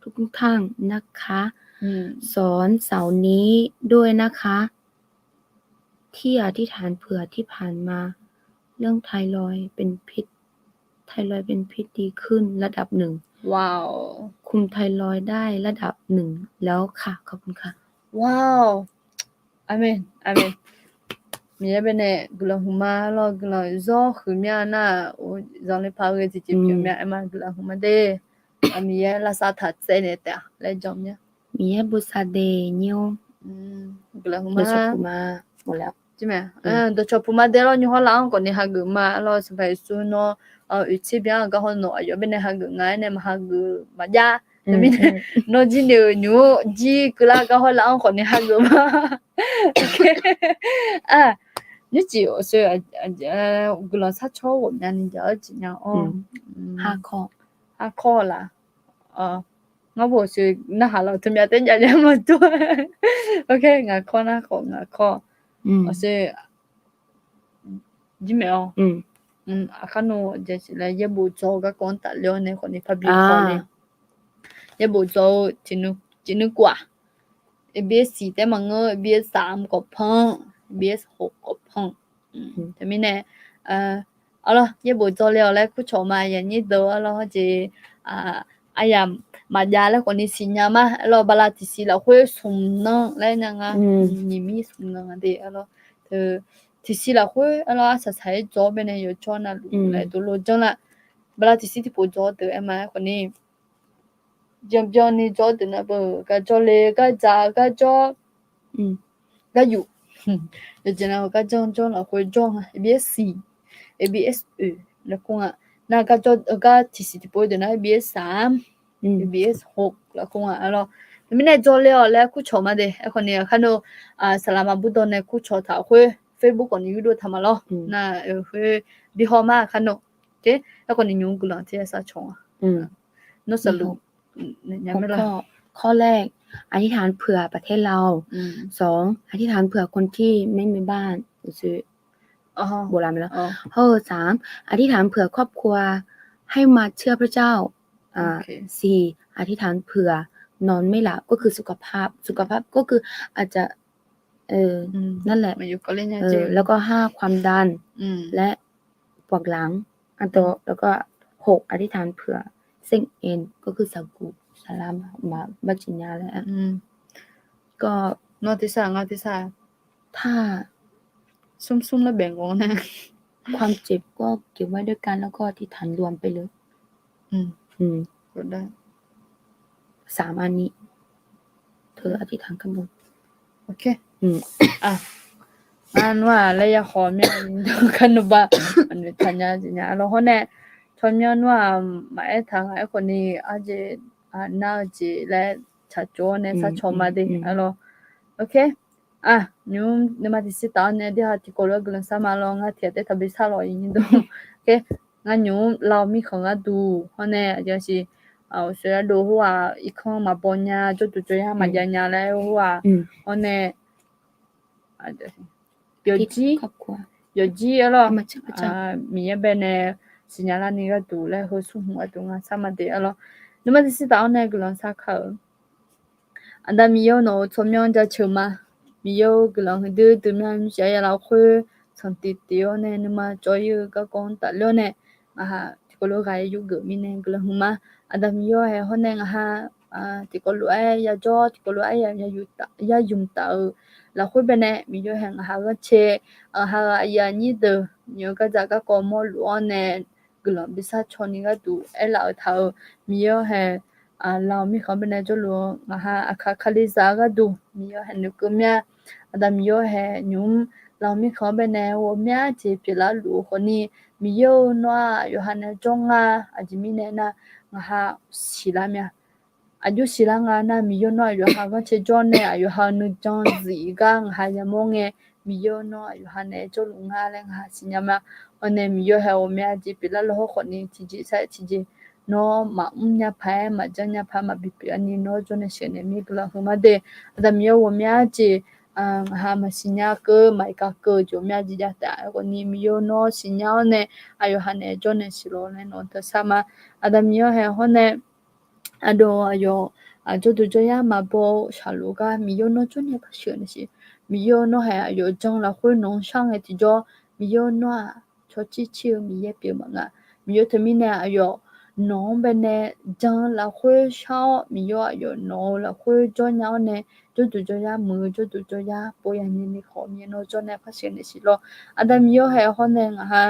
ทุกท่านนะคะ สอนเสาร์นี้ด้วยนะคะ ที่อธิษฐานเผื่อที่ผ่านมา เรื่องไทรอยด์เป็นพิษ ไทรอยด์เป็นพิษดีขึ้นระดับหนึ่ง คุมไทรอยด์ได้ระดับหนึ่งแล้วค่ะ ขอบคุณค่ะ Aqmeq, aqmeq. Miqyaer baenae guiqlanq hmq ma lawr, guiqlanq zawr huiq mya nar, zanqler paq-eu jeq jeq pyeuf mya, aerma guiqlanq hmq ma de. Miqyaer lavsav taq tsaev naeq taef-a laer jan mya. Miqyaer bosav de nyir-or. Guiqlanq hmq ma. Dawqcawq puq ma de lawr, nymr hawr lar-anr khawf ni hageuf ma lawr, Sanqpaq Yeqsur nawr oeqtser byan-a gar hawr nawq aqyawf baenae hageuf nga aernae maq hageuf maqjav. Teumirnae nawr jir noeq-euq nymq-or jir keuvlar gar hawr lar-anr khawf ni hageuf ma. Nymrcif awqsoe guiqlanq sarcaw ghawqmyani jaq-awr jeq nya-awr, harkawr laf. Ngar bof awqsoe narhaq lawq teumyav taer jav jav maqdur. Ngaq kawr nar khawf ngaq kawr. Awqsoe jir maeq-awr. Aqkar nawr-aq jasiq laer yaerbof dzaw-eu garkawv-anr tafler-awr nae khawf ni parbi kawv le. Yaerbof dzaw-eu tiqnui kov-aq, ABS siq taef maqngeur, ABS saq mq kawf panr, ABS hof kawf panr. Teumirnae, arlawr yaerbof dzaw le-awq laer kurcawq ma, yaqnyir deuq arlawr hawr jeq, aryamq maqjav laer khawf ni siqnya ma. Arlawr bala tiqsiq lafkhoer smq nan laer nya nga. Nyiq mir smq nan nga de arlawr. Teu tiqsiq lafkhoer aerlawr arsaq saq-aer jawr-awr baenae yawjawr navluf laer dovlo janr lar. Bala tiqsiq tiqpov jawr-awr deuq aer ma-aer khawf ni, byanbyan ni jawr-awr deuq navbeuq gar jawrle, gar dzaq, gar jawr, gar yuf, yawqjeq navluf gar janr jawr lafkhoer jawr nga, A B S C, A B S oe lafkhoer nga. Nar gar jawr, gar tiqsiq tiqpov deuq nar A B S saq, A B S hov lafkhoer nga aerlawr. Teumirnae jawrle-awq laer kurcawq ma de. Aerkhawf ni aqkar nar, saqlaq maqbur dawq nae kurcawq taq khoer Facebook khawf ni yurdov taq ma lawr. Nar khoer bi haw ma aqkar nar. Aerkhawf ni nymq-mr guiqlanq tiq ya sar cawq nga. ข้อแรก อธิษฐานเผื่อประเทศเรา สอง อธิษฐานเผื่อคนที่ไม่มีบ้าน โบราณไหมล่ะ ข้อสาม อธิษฐานเผื่อครอบครัว ให้มาเชื่อพระเจ้า อ่า สี่ อธิษฐานเผื่อนอนไม่หลับ ก็คือสุขภาพ สุขภาพก็คืออาจจะ เออ นั่นแหละ แล้วก็ห้า ความดัน และปวดหลัง อันโต แล้วก็หก อธิษฐานเผื่อเส้นเอ็น ก็คือสะกุสะลาม มาบัจจิญญาแล้ว ก็ ถ้า ความเจ็บก็เก็บไว้ด้วยกัน แล้วก็อธิษฐานรวมไปเลย อืม อืม ได้ สามอันนี้ เธออธิษฐานข้างบน โอเค อืม อ่ะ ngar-aq laer ya khawf myav, kar nmr ba, aqnoeq taqnya jeq nya lawr hawr nae, tsawrmyanr nmr-aq maqaer taq nga. Aerkhawf ni arjeq nar-eu jeq laer tsaqtsov-awr nae sar caw ma de. Arlawr, ok, nymq-mr nuima tiqsir taf-awr nae aqdui ha tiqkawv lof-aer guiqlanq shar ma lawr. Ngar tiq ghaq taef taq bi shar lawq-ir nyirdov. Ngar nymq-mr lavmir khanq gharduq hawr nae aqjeq siq, uqshoe yadov hawr-aq, irkanr maqbaw nya, jawrduq jawryar maqjav nya laer hawr-aq, hawr nae yawqjir, yawqjir arlawr, Miqyaer bae nae siqnya larni gharduq laer heu smr hmq gharduq ngar shar ma de arlawr. Nuima tiqsir taf-awr nae guiqlanq shar kar-euq Aqda Miqyaer-or, nawq-euq tsawrmyanr jaceuq ma. Miqyaer-or, guiqlanq huiqdui dui myanr mr shif-aer ya lafkhoer sanqtif tif-awr nae nuima cawv-ir-eu garkawv-anr tafler-awr nae, ngaqha tiqkawv lof ghaq-aer yurgeuf mirnae guiqlanq huiq ma. Aqda Miqyaer-or, hae hawr nae ngaqha tiqkawv lof-aer yajawr, tiqkawv lof-aer yaymq taf-euq lafkhoer bae nae Miqyaer-or, hae ngaqha ghanrcae, ngaqha-euq aqyuif aqnyir deuq nymq-eu gardzaq garkawv mawrluf-awr nae guiqlanq bi shar caw ni gharduq aerlaf-euq taq-euq Miqyaer-or, hae lavmir khanq bae nae jawrluf-eu ngaqha aqkaq kalizaq-eu gharduq Miqyaer-or, hae noeqkeuv mya. Aqda Miqyaer-or, hae nymq-mr lavmir khanq-anr bae nae ghawqmya jeq pyeuflar luf-eu khawfni, Miqyaer-or, nawr-aq yawqha nae jawr nga. Aqjeq mirnae nar, ngaqha siqlar mya. Aqjox siqlar nga nar, Miqyaer-or, nawr-aq yawqha ghanrcae jawr nae aqyawqha-eu nuijan zif gar ngaqha yamawr ngae, Miqyaer-or, nawr-aq yawqha nae jawrluf nga laer ngaqha siqnya ma. Awr nae Miqyaer-or, hae ghawqmya jeq pyeuflar luf-eu khawfni tiqjeq sar-aer tiqjeq nawr maqmr nya paq-aer maqjanr nya paq maqbi pyeuf-a ni nawr jawr nae sheuqnaeq mir guiqlanq huiq ma de. Aqda Miqyaer-or, ghawqmya jeq ngaqha maqsiq nya keuv maqgaq keuv jeq ghawqmya jeq jav taef-a. Aerkhawfni Miqyaer-or, nawr siqnya-awr nae aqyawqha nae jawr nae siq lawq laer nawq-anr teushar ma. Aqda Miqyaer-or, hae hawr nae aqdawq aqyawf jawrduq jawryar maqbaw-eu shaqlof gar Miqyaer-or, nawr jawr nae par sheuqnaeq siq. Miqyaer-or, nawr hae aqyawf jan lafkhoer nawq-anr shar ngae tiqjawr, Miqyaer-or, nawr-aq cawcir cir-eu Miqyaer pyeuf maqnga. Miqyaer teumirnae aqyawf nawq-anr bae nae jan lafkhoer shar-awr, Miqyaer-or, aqyawf nawq-eu lafkhoer jawr nya-awr nae jawrduq jawryar muiq-eu jawrduq jawryar pov ya nya ni khawf Miqyaer nawr jawr nae par sheuqnaeq siq lawq. Aqda Miqyaer-or, hae hawr nae ngaqha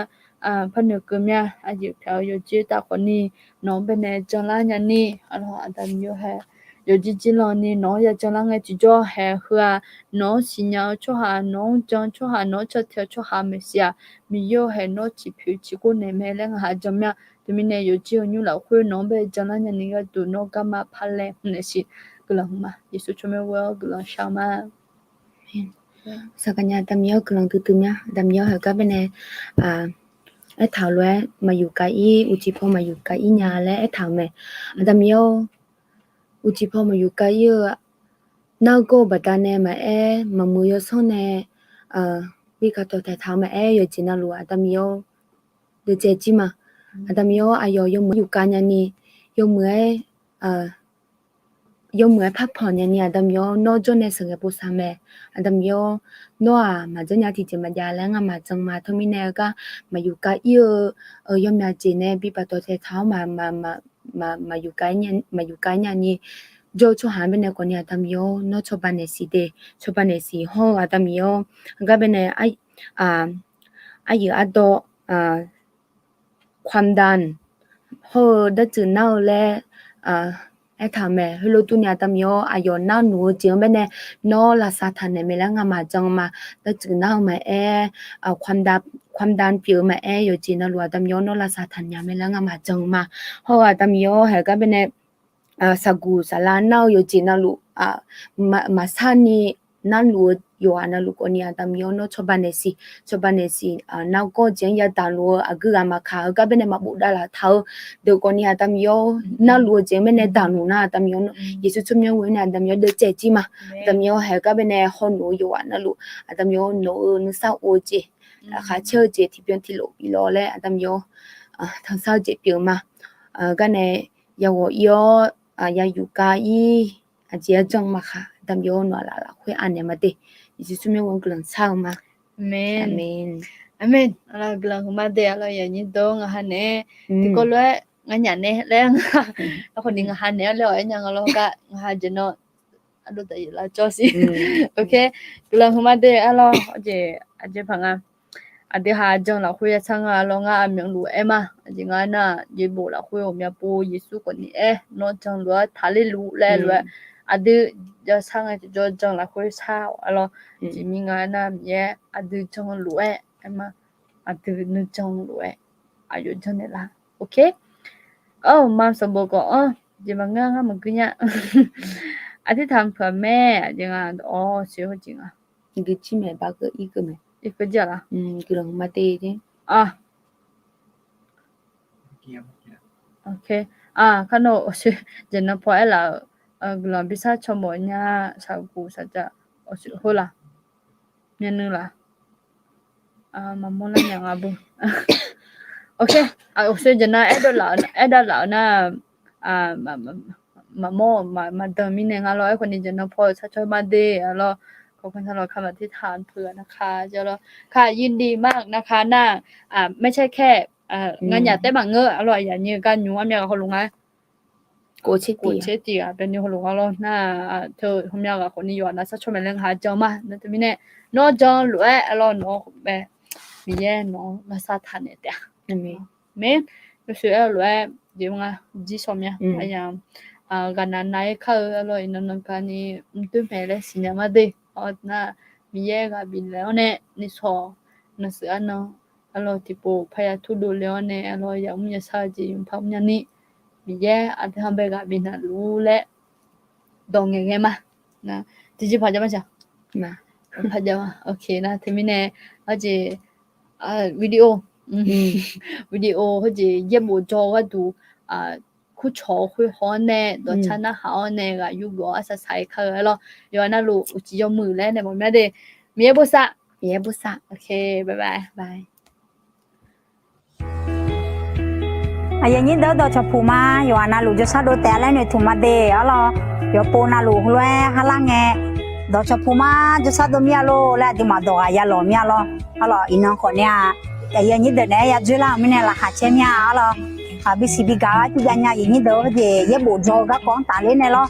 par noeqkeuv mya. Aqjeq pyaq-eu yawqjeq taf khawfni nawq-anr bae nae janlar nya ni, arlawr Aqda Miqyaer-or, hae yawqjeq jeq lanni nawq-anr ya janlar ngae tiqjawr hae heu-aq, nawq-anr siqnya-eu tsawrhaq, nawq-anr jan-eu tsawrhaq, nawq-anr cantae-eu tsawrhaq maeqshi-aq, Miqyaer-or, hae nawr ciqpoeq ciqkor naeq mae laer ngaqha jan mya. Teumirnae yawqjeq-eu nymr lafkhoer nawq-anr bae janlar nya ni gharduq nawr garma parlaeq hmq naeq siq. Guiqlanq huiqma Yeqsur tsawrmyanr ghoe-awr guiqlanq shar-eu ma. Saqkanya Aqda Miqyaer-or, guiqlanq duidui mya. Aqda Miqyaer-or, hae gar bae nae aertaq-euq lof-aer maqyuf kav-ir, uqcif paw maqyuf kav-ir nya laer aertaq-euq mae. Aqda Miqyaer-or, uqcif paw maqyuf kav-ir-eu nar-eu gawr-eu baqdanae maqaer, maqmuiq yawsanr nae bi gaq tawq taeq taq-eu maqaer, yawqjeq navluf Aqda Miqyaer-or, deuq dzaeq jir ma. Aqda Miqyaer-or, aqyawf yawmuiq-aer yuf kav nya ni, yawmuiq-aer yawmuiq-aer par panq nya ni, Aqda Miqyaer-or, nawr jawr nae sheuqghae bosav mae. Aqda Miqyaer-or, nawr-aq maqjanr nya tiqjeq maqjav laer ngamaf jan ma. Teumirnae-eu gar maqyuf kav-ir-eu yawmyaq jeq nae bi baq dawq taeq taq-awr maqyuf kav-ir nya ni, jawr-eu tsawrhaq-anr bae nae khawfni Aqda Miqyaer-or, nawr cawba naeq siq de. Cawba naeq siq hawr-eu Aqda Miqyaer-or, heugar bae nae aryuif ardawr ความดัน hawr-eu dartsuif nar-eu laer aertaq-euq mae. Heulof durni aqdamyawr aqyawf narluf-eu jeq-anr baenae nawr lavsav taq naeq mae laer ngamaf jan-eu ma. Dartsuif nar-eu maqaer, ความดัน pyeuf-eu maqaer, yawqjeq navluf aqdamyawr nawr lavsav taq nya mae laer ngamaf jan-eu ma. Hawr-eu aqdamyawr haeq gar baenae saqguq saqla nar-eu yawqjeq navluf maqsar ni narluf-eu yawqghaq navluf kawfni aqdamyawr nawr cawba naeqsiq, cawba naeqsiq, nargawr jeq-anr yadaq luf-eu aqgeu ghaq maqkaq-eu gar baenae maqbof davlaf taq-eu deuq kawfni aqdamyawr narluf-eu jeq-anr baenae daq luf nar aqdamyawr nawr Yeqsur tsawrmyanr ghoe-awr nae aqdamyawr deuv caev jir ma. Aqdamyawr haeq gar baenae hawluf-eu yawqghaq navluf aqdamyawr nawq-eu nuisar of-eu jeq, laqkhaq caer-eu jeq tiqbyan tiqlof bif lawq laer aqdamyawr tanqsar-eu jeq pyeuf-eu ma. Garnae yaghawq ir-awr yayuf gar ir, aqjeq arjan maqkhaq aqdamyawr nawq-aq laf lafkhoer anaeq ma de. Yeqsur tsawrmyanr ghoe-anr guiqlanq shar-eu ma. Aqmeq. Aqmeq. Guiqlanq huiqma de. Arlawr yaqnyir deuq-anr ngaq ha naeq-aer tiqkawv lof-aer nganyaf nae laer nga. Aerkhawf ni ngaq ha naeq-aer laer-awq aer nya nga lawr gar ngaq ha jeq nan ardov taf yuf lar jawr siq. Guiqlanq huiqma de. Arlawr aqjeq aqjeq paq nga. Aqdui ha jan lafkhoer yashar nga. Arlawr ngar aqmyanluf aer ma. Aqjeq ngar nar yaerbof lafkhoer ghawqmya pov Yeqsur khawfni aer nawr jan lof-aer taqler luf laer lof-aer aqdui yashar ngae tiqjawr jan lafkhoer shar-awq. Arlawr jeq mir nga nar Miqyaer aqdui jan lof-aer aer ma. Aqdui nuijan lof-aer aqyawf janrnaeq lar. Ok. Awr, ma sanqbof khawf-anr jeq maqngeur ngar maqgui nya. Aqtirtaq peuq-aq mae. Aqjeq nga awr, awqsoer hawjeq nga. Guiqjir maeq ba keuv ir keuv mae. Irkeuv jir-aq la? Guiqlanq ma te. Ok. Kar nawr awqsoer jeq nan paw aer laf-euq guiqlanq bishar caw mawf nya. Shaqguq shaqjav awqsoer hawr la? Myavnuiv la? Maqmawr lar nya nga beu. Ok. Awqsoer jeq nan aerdov laf-euq nar maqmawr maqdan mirnae nga lawr. Aerkhawf ni jeq nan paw-eu sar caw ma de. Arlawr ขอบคุณสำหรับคำอธิษฐานเผื่อนะคะ เจ้า arlawr ค่ะ ยินดีมากนะคะ nar, ไม่ใช่แค่ nganyaf taef maqngeur. Arlawr aqyuif aqnyir gar nymr armyav ghaq hawluf nga. Khof tser tiq ghaq byanni hawluf nga lawr nar, teu hawmyav ghaq khawfni yawqha nav sar caw mae laer ngaq ha jan ma. Nar teumirnae nawr jan lof-aer arlawr nawq-anr khofbae Miqyaer nawq-anr lavsav taq naeq taef-a. Aqmeq. Yawshoe aer-eu lof-aer jeq nga jir shawq mya. Aqyamq ghaqnav nav-aer kar-eu arlawr iqnan nan kani mqdoer maeq laer siqnya ma de. Awr nar Miqyaer ghaq bifnaeq-awr nae nuishawq nanqshuif arnan arlawr tiqpov parya turdov le-awr nae arlawr yamr yashar-eu jeq yawqpar mrnya ni Miqyaer aqdui ha bae ghaq bifnaeq luf-ur laer dawq ngaeqghae ma. Tiqjeq paq jav ma siq. Paq jav ma. Ok nar teumirnae hawjeq video, video hawjeq yaerbof dzaw-eu gharduq, kurcawq-eu khoer haw-awr nae dawqcar narhaq-awr nae ghaq yurgeuf-awr arsaq saq-aer kar-eu arlawr yawqha navluf uqcif yawmuiq laer nae mawf mya de. Miqyaer bosav. Miqyaer bosav. Ok, bye bye. Aqyuif aqnyir deuq-anr dawqcawq puq ma. Yawqha navluf jawrshar dov taef-a laer noeqtmq ma de arlawr. Yawqpov navluf heulof-aer harlar ngae dawqcawq puq ma. Jawrshar dov mir-a lor laer aqduimaf dawq ghaq ya lawq mir-a lor. Arlawr iqnan khawf nae-a, aqyuif aqnyir deuq naeq-aer ya dzoerlar-euq mirnae laqkhaq caer mir-a arlawr. Bisiq bigaq-awr tiqjav nya aqyuif aqnyir deuq hawjeq yaerbof dzaw-eu garkawv-anr tafler nae lawr.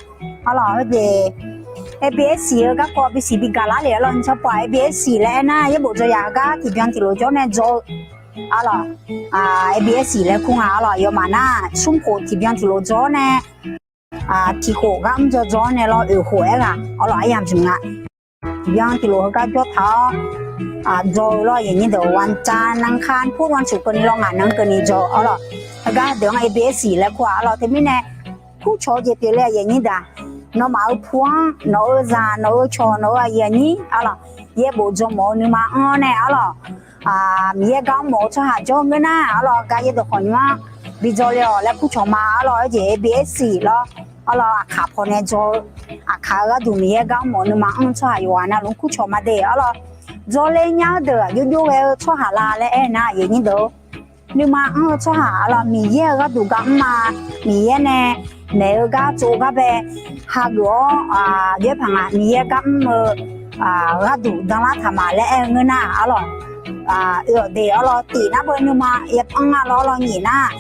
Arlawr hawjeq ABS-eu garkawv bisiq bigaq lar le arlawr. Nymrsanr pov-aq ABS laer aernar yaerbof dzaw yaq-eu gar tiqbyan tiqlof jawr nae dzaw-eu arlawr. ABS laer kur nga arlawr. Yawmaf nar smrkhof tiqbyan tiqlof dzaw-awr nae tiqkhof gar mr dzaw dzaw-awr nae lawr oeq khof aer ghaq arlawr aryamq zmq nga. Tiqbyan tiqlof heugar jawr taq-awr dzaw-eu lawr aqyuif aqnyir deuq. วันจันทร์ อังคาร พุธ วันศุกร์ keuvni lawr ngaq nan keuvni dzaw-eu arlawr. Heugar deuq-anr ABS laer kur-aq arlawr. Teumirnae kurcawq-eu jeq pyeufle aqyuif aqnyir deuq-aq, nawmaf-euq pu-anr nawq-eu zaq nawq-eu cawq nawq-eu aqyuif aqnyir arlawr yaerbof dzaw mawf-eu nuima anr-awr nae arlawr, Miqyaer gar mr mawf-eu tsawrhaq jawr-eu ngeur nar arlawr gar yaerdawq khawf nymr-anr bi dzaw le-awq laer kurcawq ma arlawr. Hawjeq ABS lawr arlawr aqkaq pawnae dzaw-eu aqkaq-eu gharduq Miqyaer gar mr mawf-eu nuima anr-eu tsawrhaq yawqghaq navluf-anr kurcawq ma de arlawr. Dzaw le nya-eu deuq-aq jov jov ghae-eu tsawrhaq la laer aernar aqyuif aqnyir deuq-or, nuima anr-eu tsawrhaq arlawr Miqyaer-euq gharduq gar mr ma. Miqyaer nae maeq-eu gar tsov-eu gar bae hageuf-awr, yaerpaq nga Miqyaer gar mr-eu gharduq danlar taq ma laer aer-eu ngeur nar arlawr, oe-awq de arlawr. Tif nar beu nuima yapanr nga lawr arlawr nyiq nar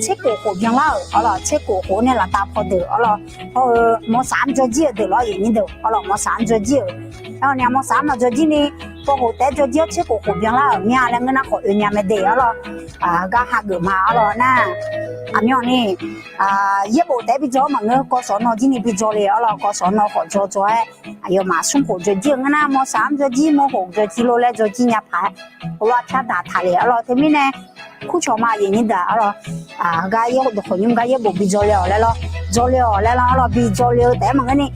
tserkof khof byanlar-euq arlawr, tserkof khof nae laftav paw deuq arlawr, hawr-eu mawrsaq-anr dzaw jir-euq deuq lawr aqyuif aqnyir deuq arlawr, mawrsaq-anr dzaw jir-euq. Aerkhawf ni mawrsaq-anr maqdzaw jir ni Pawv khof taef-aer jawr jir-awr tser khof khof byanlar-euq mir-a laer ngeur nar khawf oe nya mae de arlawr. Gar hageuf ma arlawr nar, aqmyanni yaerbof taef-aer bi jawr-awr maqngeur, kawv sawq naw jir ni bi jawr le arlawr. Kawv sawq naw khawf jawr jawr-aer, aqyawfmaf smr khof jawr jir-eu ngeur nar, mawsav-anr jawr jir, mawr khof jawr jir lor laer jawr jir nya paq-aer, heulof-aer pyar daq taq le arlawr. Teumirnae, kurcawq ma aqyuif nyir deuq arlawr. Gar yaerdawq khawf nymr gar yaerbof bi jawr le-awq laer lawr, jawr le-awq laer lawr arlawr, bi jawr le-eu taef-aer maqngeur ni,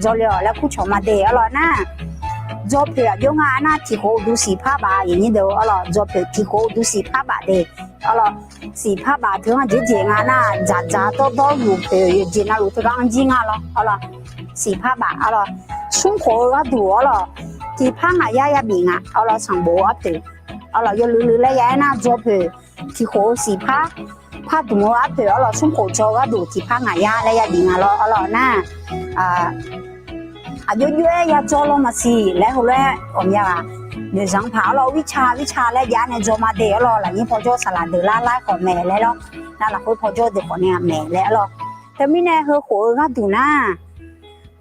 jawr le-awq laer kurcawq ma de arlawr nar, jawr poeq aqjox nga nar, tiq khof uqduq siqpar baf aqyuif nyir deuq arlawr, jawr poeq tiq khof uqduq siqpar baf de arlawr. Siqpar baf teu-anr jeqjeq nga nar, dzaqdzaq dawrdawr luf poeq yawqjeq navluf teugar anr jir nga lawr arlawr. Siqpar baf arlawr, smr khof-eu gharduq arlawr, tiqpar ngaq yar yabif nga arlawr, sanqbof-eu arpoeq arlawr, yawluiv luiv laer ya-aer nar jawr poeq tiq khof-eu siqpar, par dmq-eu arpoeq arlawr, smr khof jawr-eu gharduq tiqpar ngaq yar laer yabif nga lawr arlawr nar, aqjox jox-aer yajawr lawr maqsiq laer heulof-aer ghawqmya ghaq noeqzanq paq arlawr, wirca wirca laer jav nae jawr ma de arlawr. Lafnyir pawjawr saqlaq deuq lar lar khawf maeq laer lawr, nar lafkhoer pawjawr deuq khawf nae maeq laer arlawr. Teumirnae heu khof-eu gharduq nar,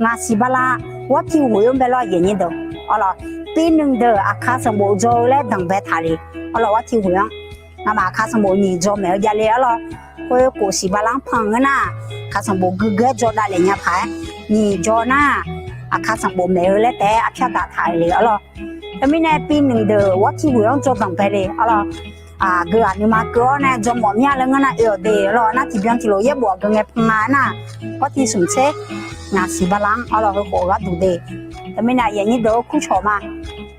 ngaq siq bala, war tiq ghoeq-anr bae lawr aqyuif nyir deuq arlawr. Pi nuiq deuq aqkar sanqbof jawr-eu laer danqbae taq le arlawr, war tiq ghoeq-anr. Ngamaf aqkar sanqbof nyiq jawr maeq-eu jav le arlawr. Khoer khof siq bala-anr pan ngeur nar, aqkar sanqbof guiqguiq-aer jawr davlef nya paq-aer, nyiq jawr nar, aqkar sanqbof maeq-eu laer taef-aer arpyar daq taq le arlawr. Teumirnae pi nuiq deuq war tiq ghoeq-anr jawr danqbae le arlawr. Aqgeu ghaq nuima keuv-awr nae jawr mawf mir-a laer ngeur nar oe-awq de arlawr nar, tiqbyan tiqlof yaerbof aqgeu ngae pan nga nar, war tiq smq tser ngaq siq bala-anr arlawr, heu khof-eu gharduq de. Teumirnae aqyuif nyir deuq-or, kurcawq ma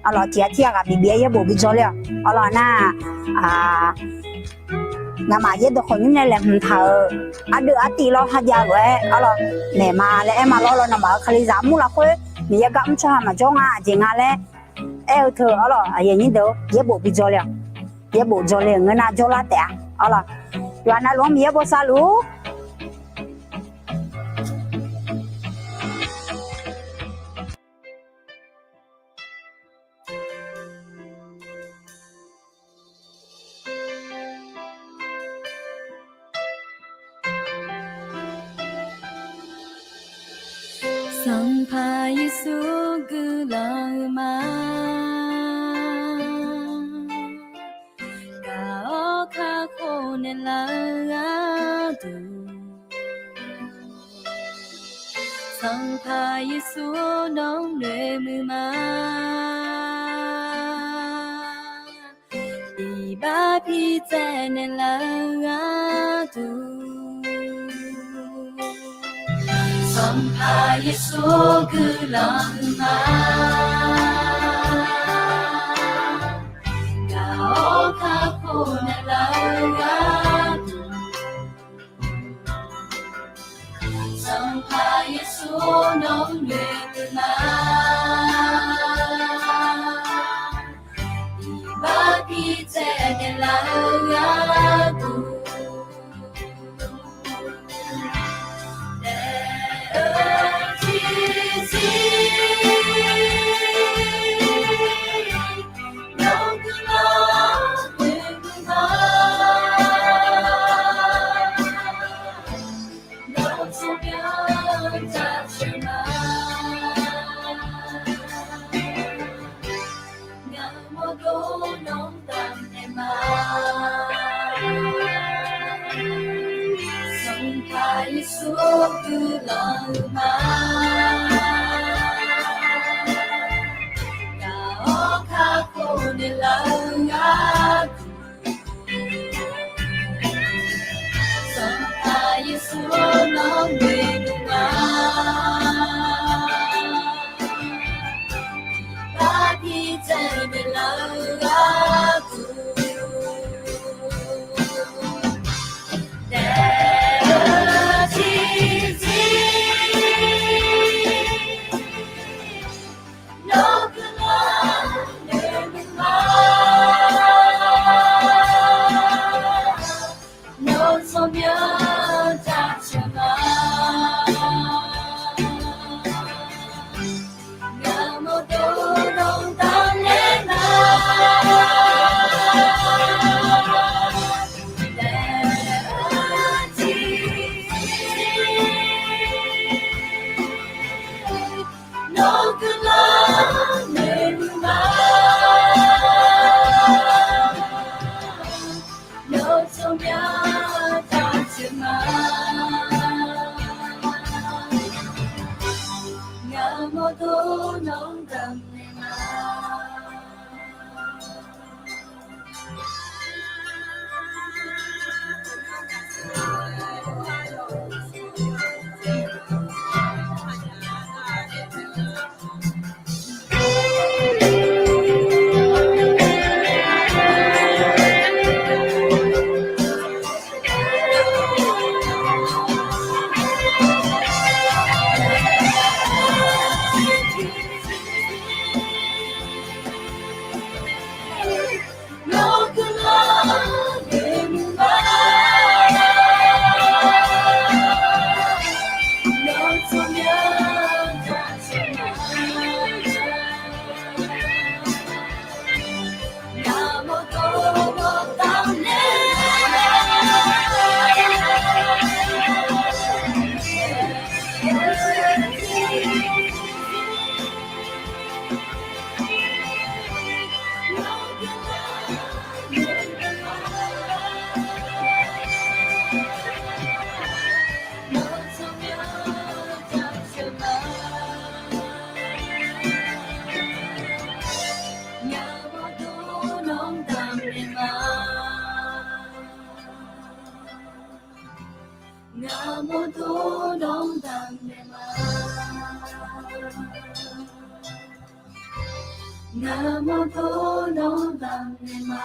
arlawr, tiq ghaq tir ghaq ghaq bif bif-aer yaerbof bi jawr ler-awq arlawr nar, ngamaf yaerdawq khawf nymr nae laeqhmq taq-euq ardeuv artiv lawr hajav lof-aer arlawr, maeq ma laer aer ma lawr lawr. Ngamaf-euq kalizaq mur lafkhoer Miqyaer gar mr tsawrhaq maqjawr nga aqjeq nga laer aer-eu teu arlawr, aqyuif nyir deuq-or, yaerbof bi jawr le-awq. Yaerbof jawr le-euq ngeur nar jawrlar taef-a arlawr. Yawqha navluf-anr Miqyaer bosav luf-ur. Sanqpaq Yeqsur guiqlanq-eu ma. Gaq-awr kakhof naeqlaf-eu gharduq, Sanqpaq Yeqsur nawq-anr noeqmuiq ma. Iqbax bitsaev naeqlaf-eu gharduq, Sanqpaq Yeqsur guiqlanq-eu ma. Gaq-awr kakhof naeqlaf-eu gharduq, Sanqpaq Yeqsur nawq-anr noeqmuiq ma. Iqbax bitsaev naeqlaf-eu gharduq, daef-eu tiqzir nawq guiqlanq noeqmuiq ma. Nawr tsawrmyanr jaceuq ma. Ngaq mawrdov nawr-anr tafnaeq ma. Sanqpaq Yeqsur guiqlanq-eu ma. Gaq-awr kakhof naeqlaf-eu gharduq, Sanqpaq Yeqsur nawq-anr noeqmuiq ma. Iqbax bitsaev naeqlaf-eu gharduq, daef-eu tiqzir nawq guiqlanq noeqmuiq ma. Nawr tsawrmyanr jaceuq ma. Ngaq mawrdov nawr-anr tafnaeq ma. Daef-eu tiqzir nawq guiqlanq noeqmuiq ma. Ngaq mawrdo dawr damq naeq ma. Ngaq mawrdo dawr damq naeq ma.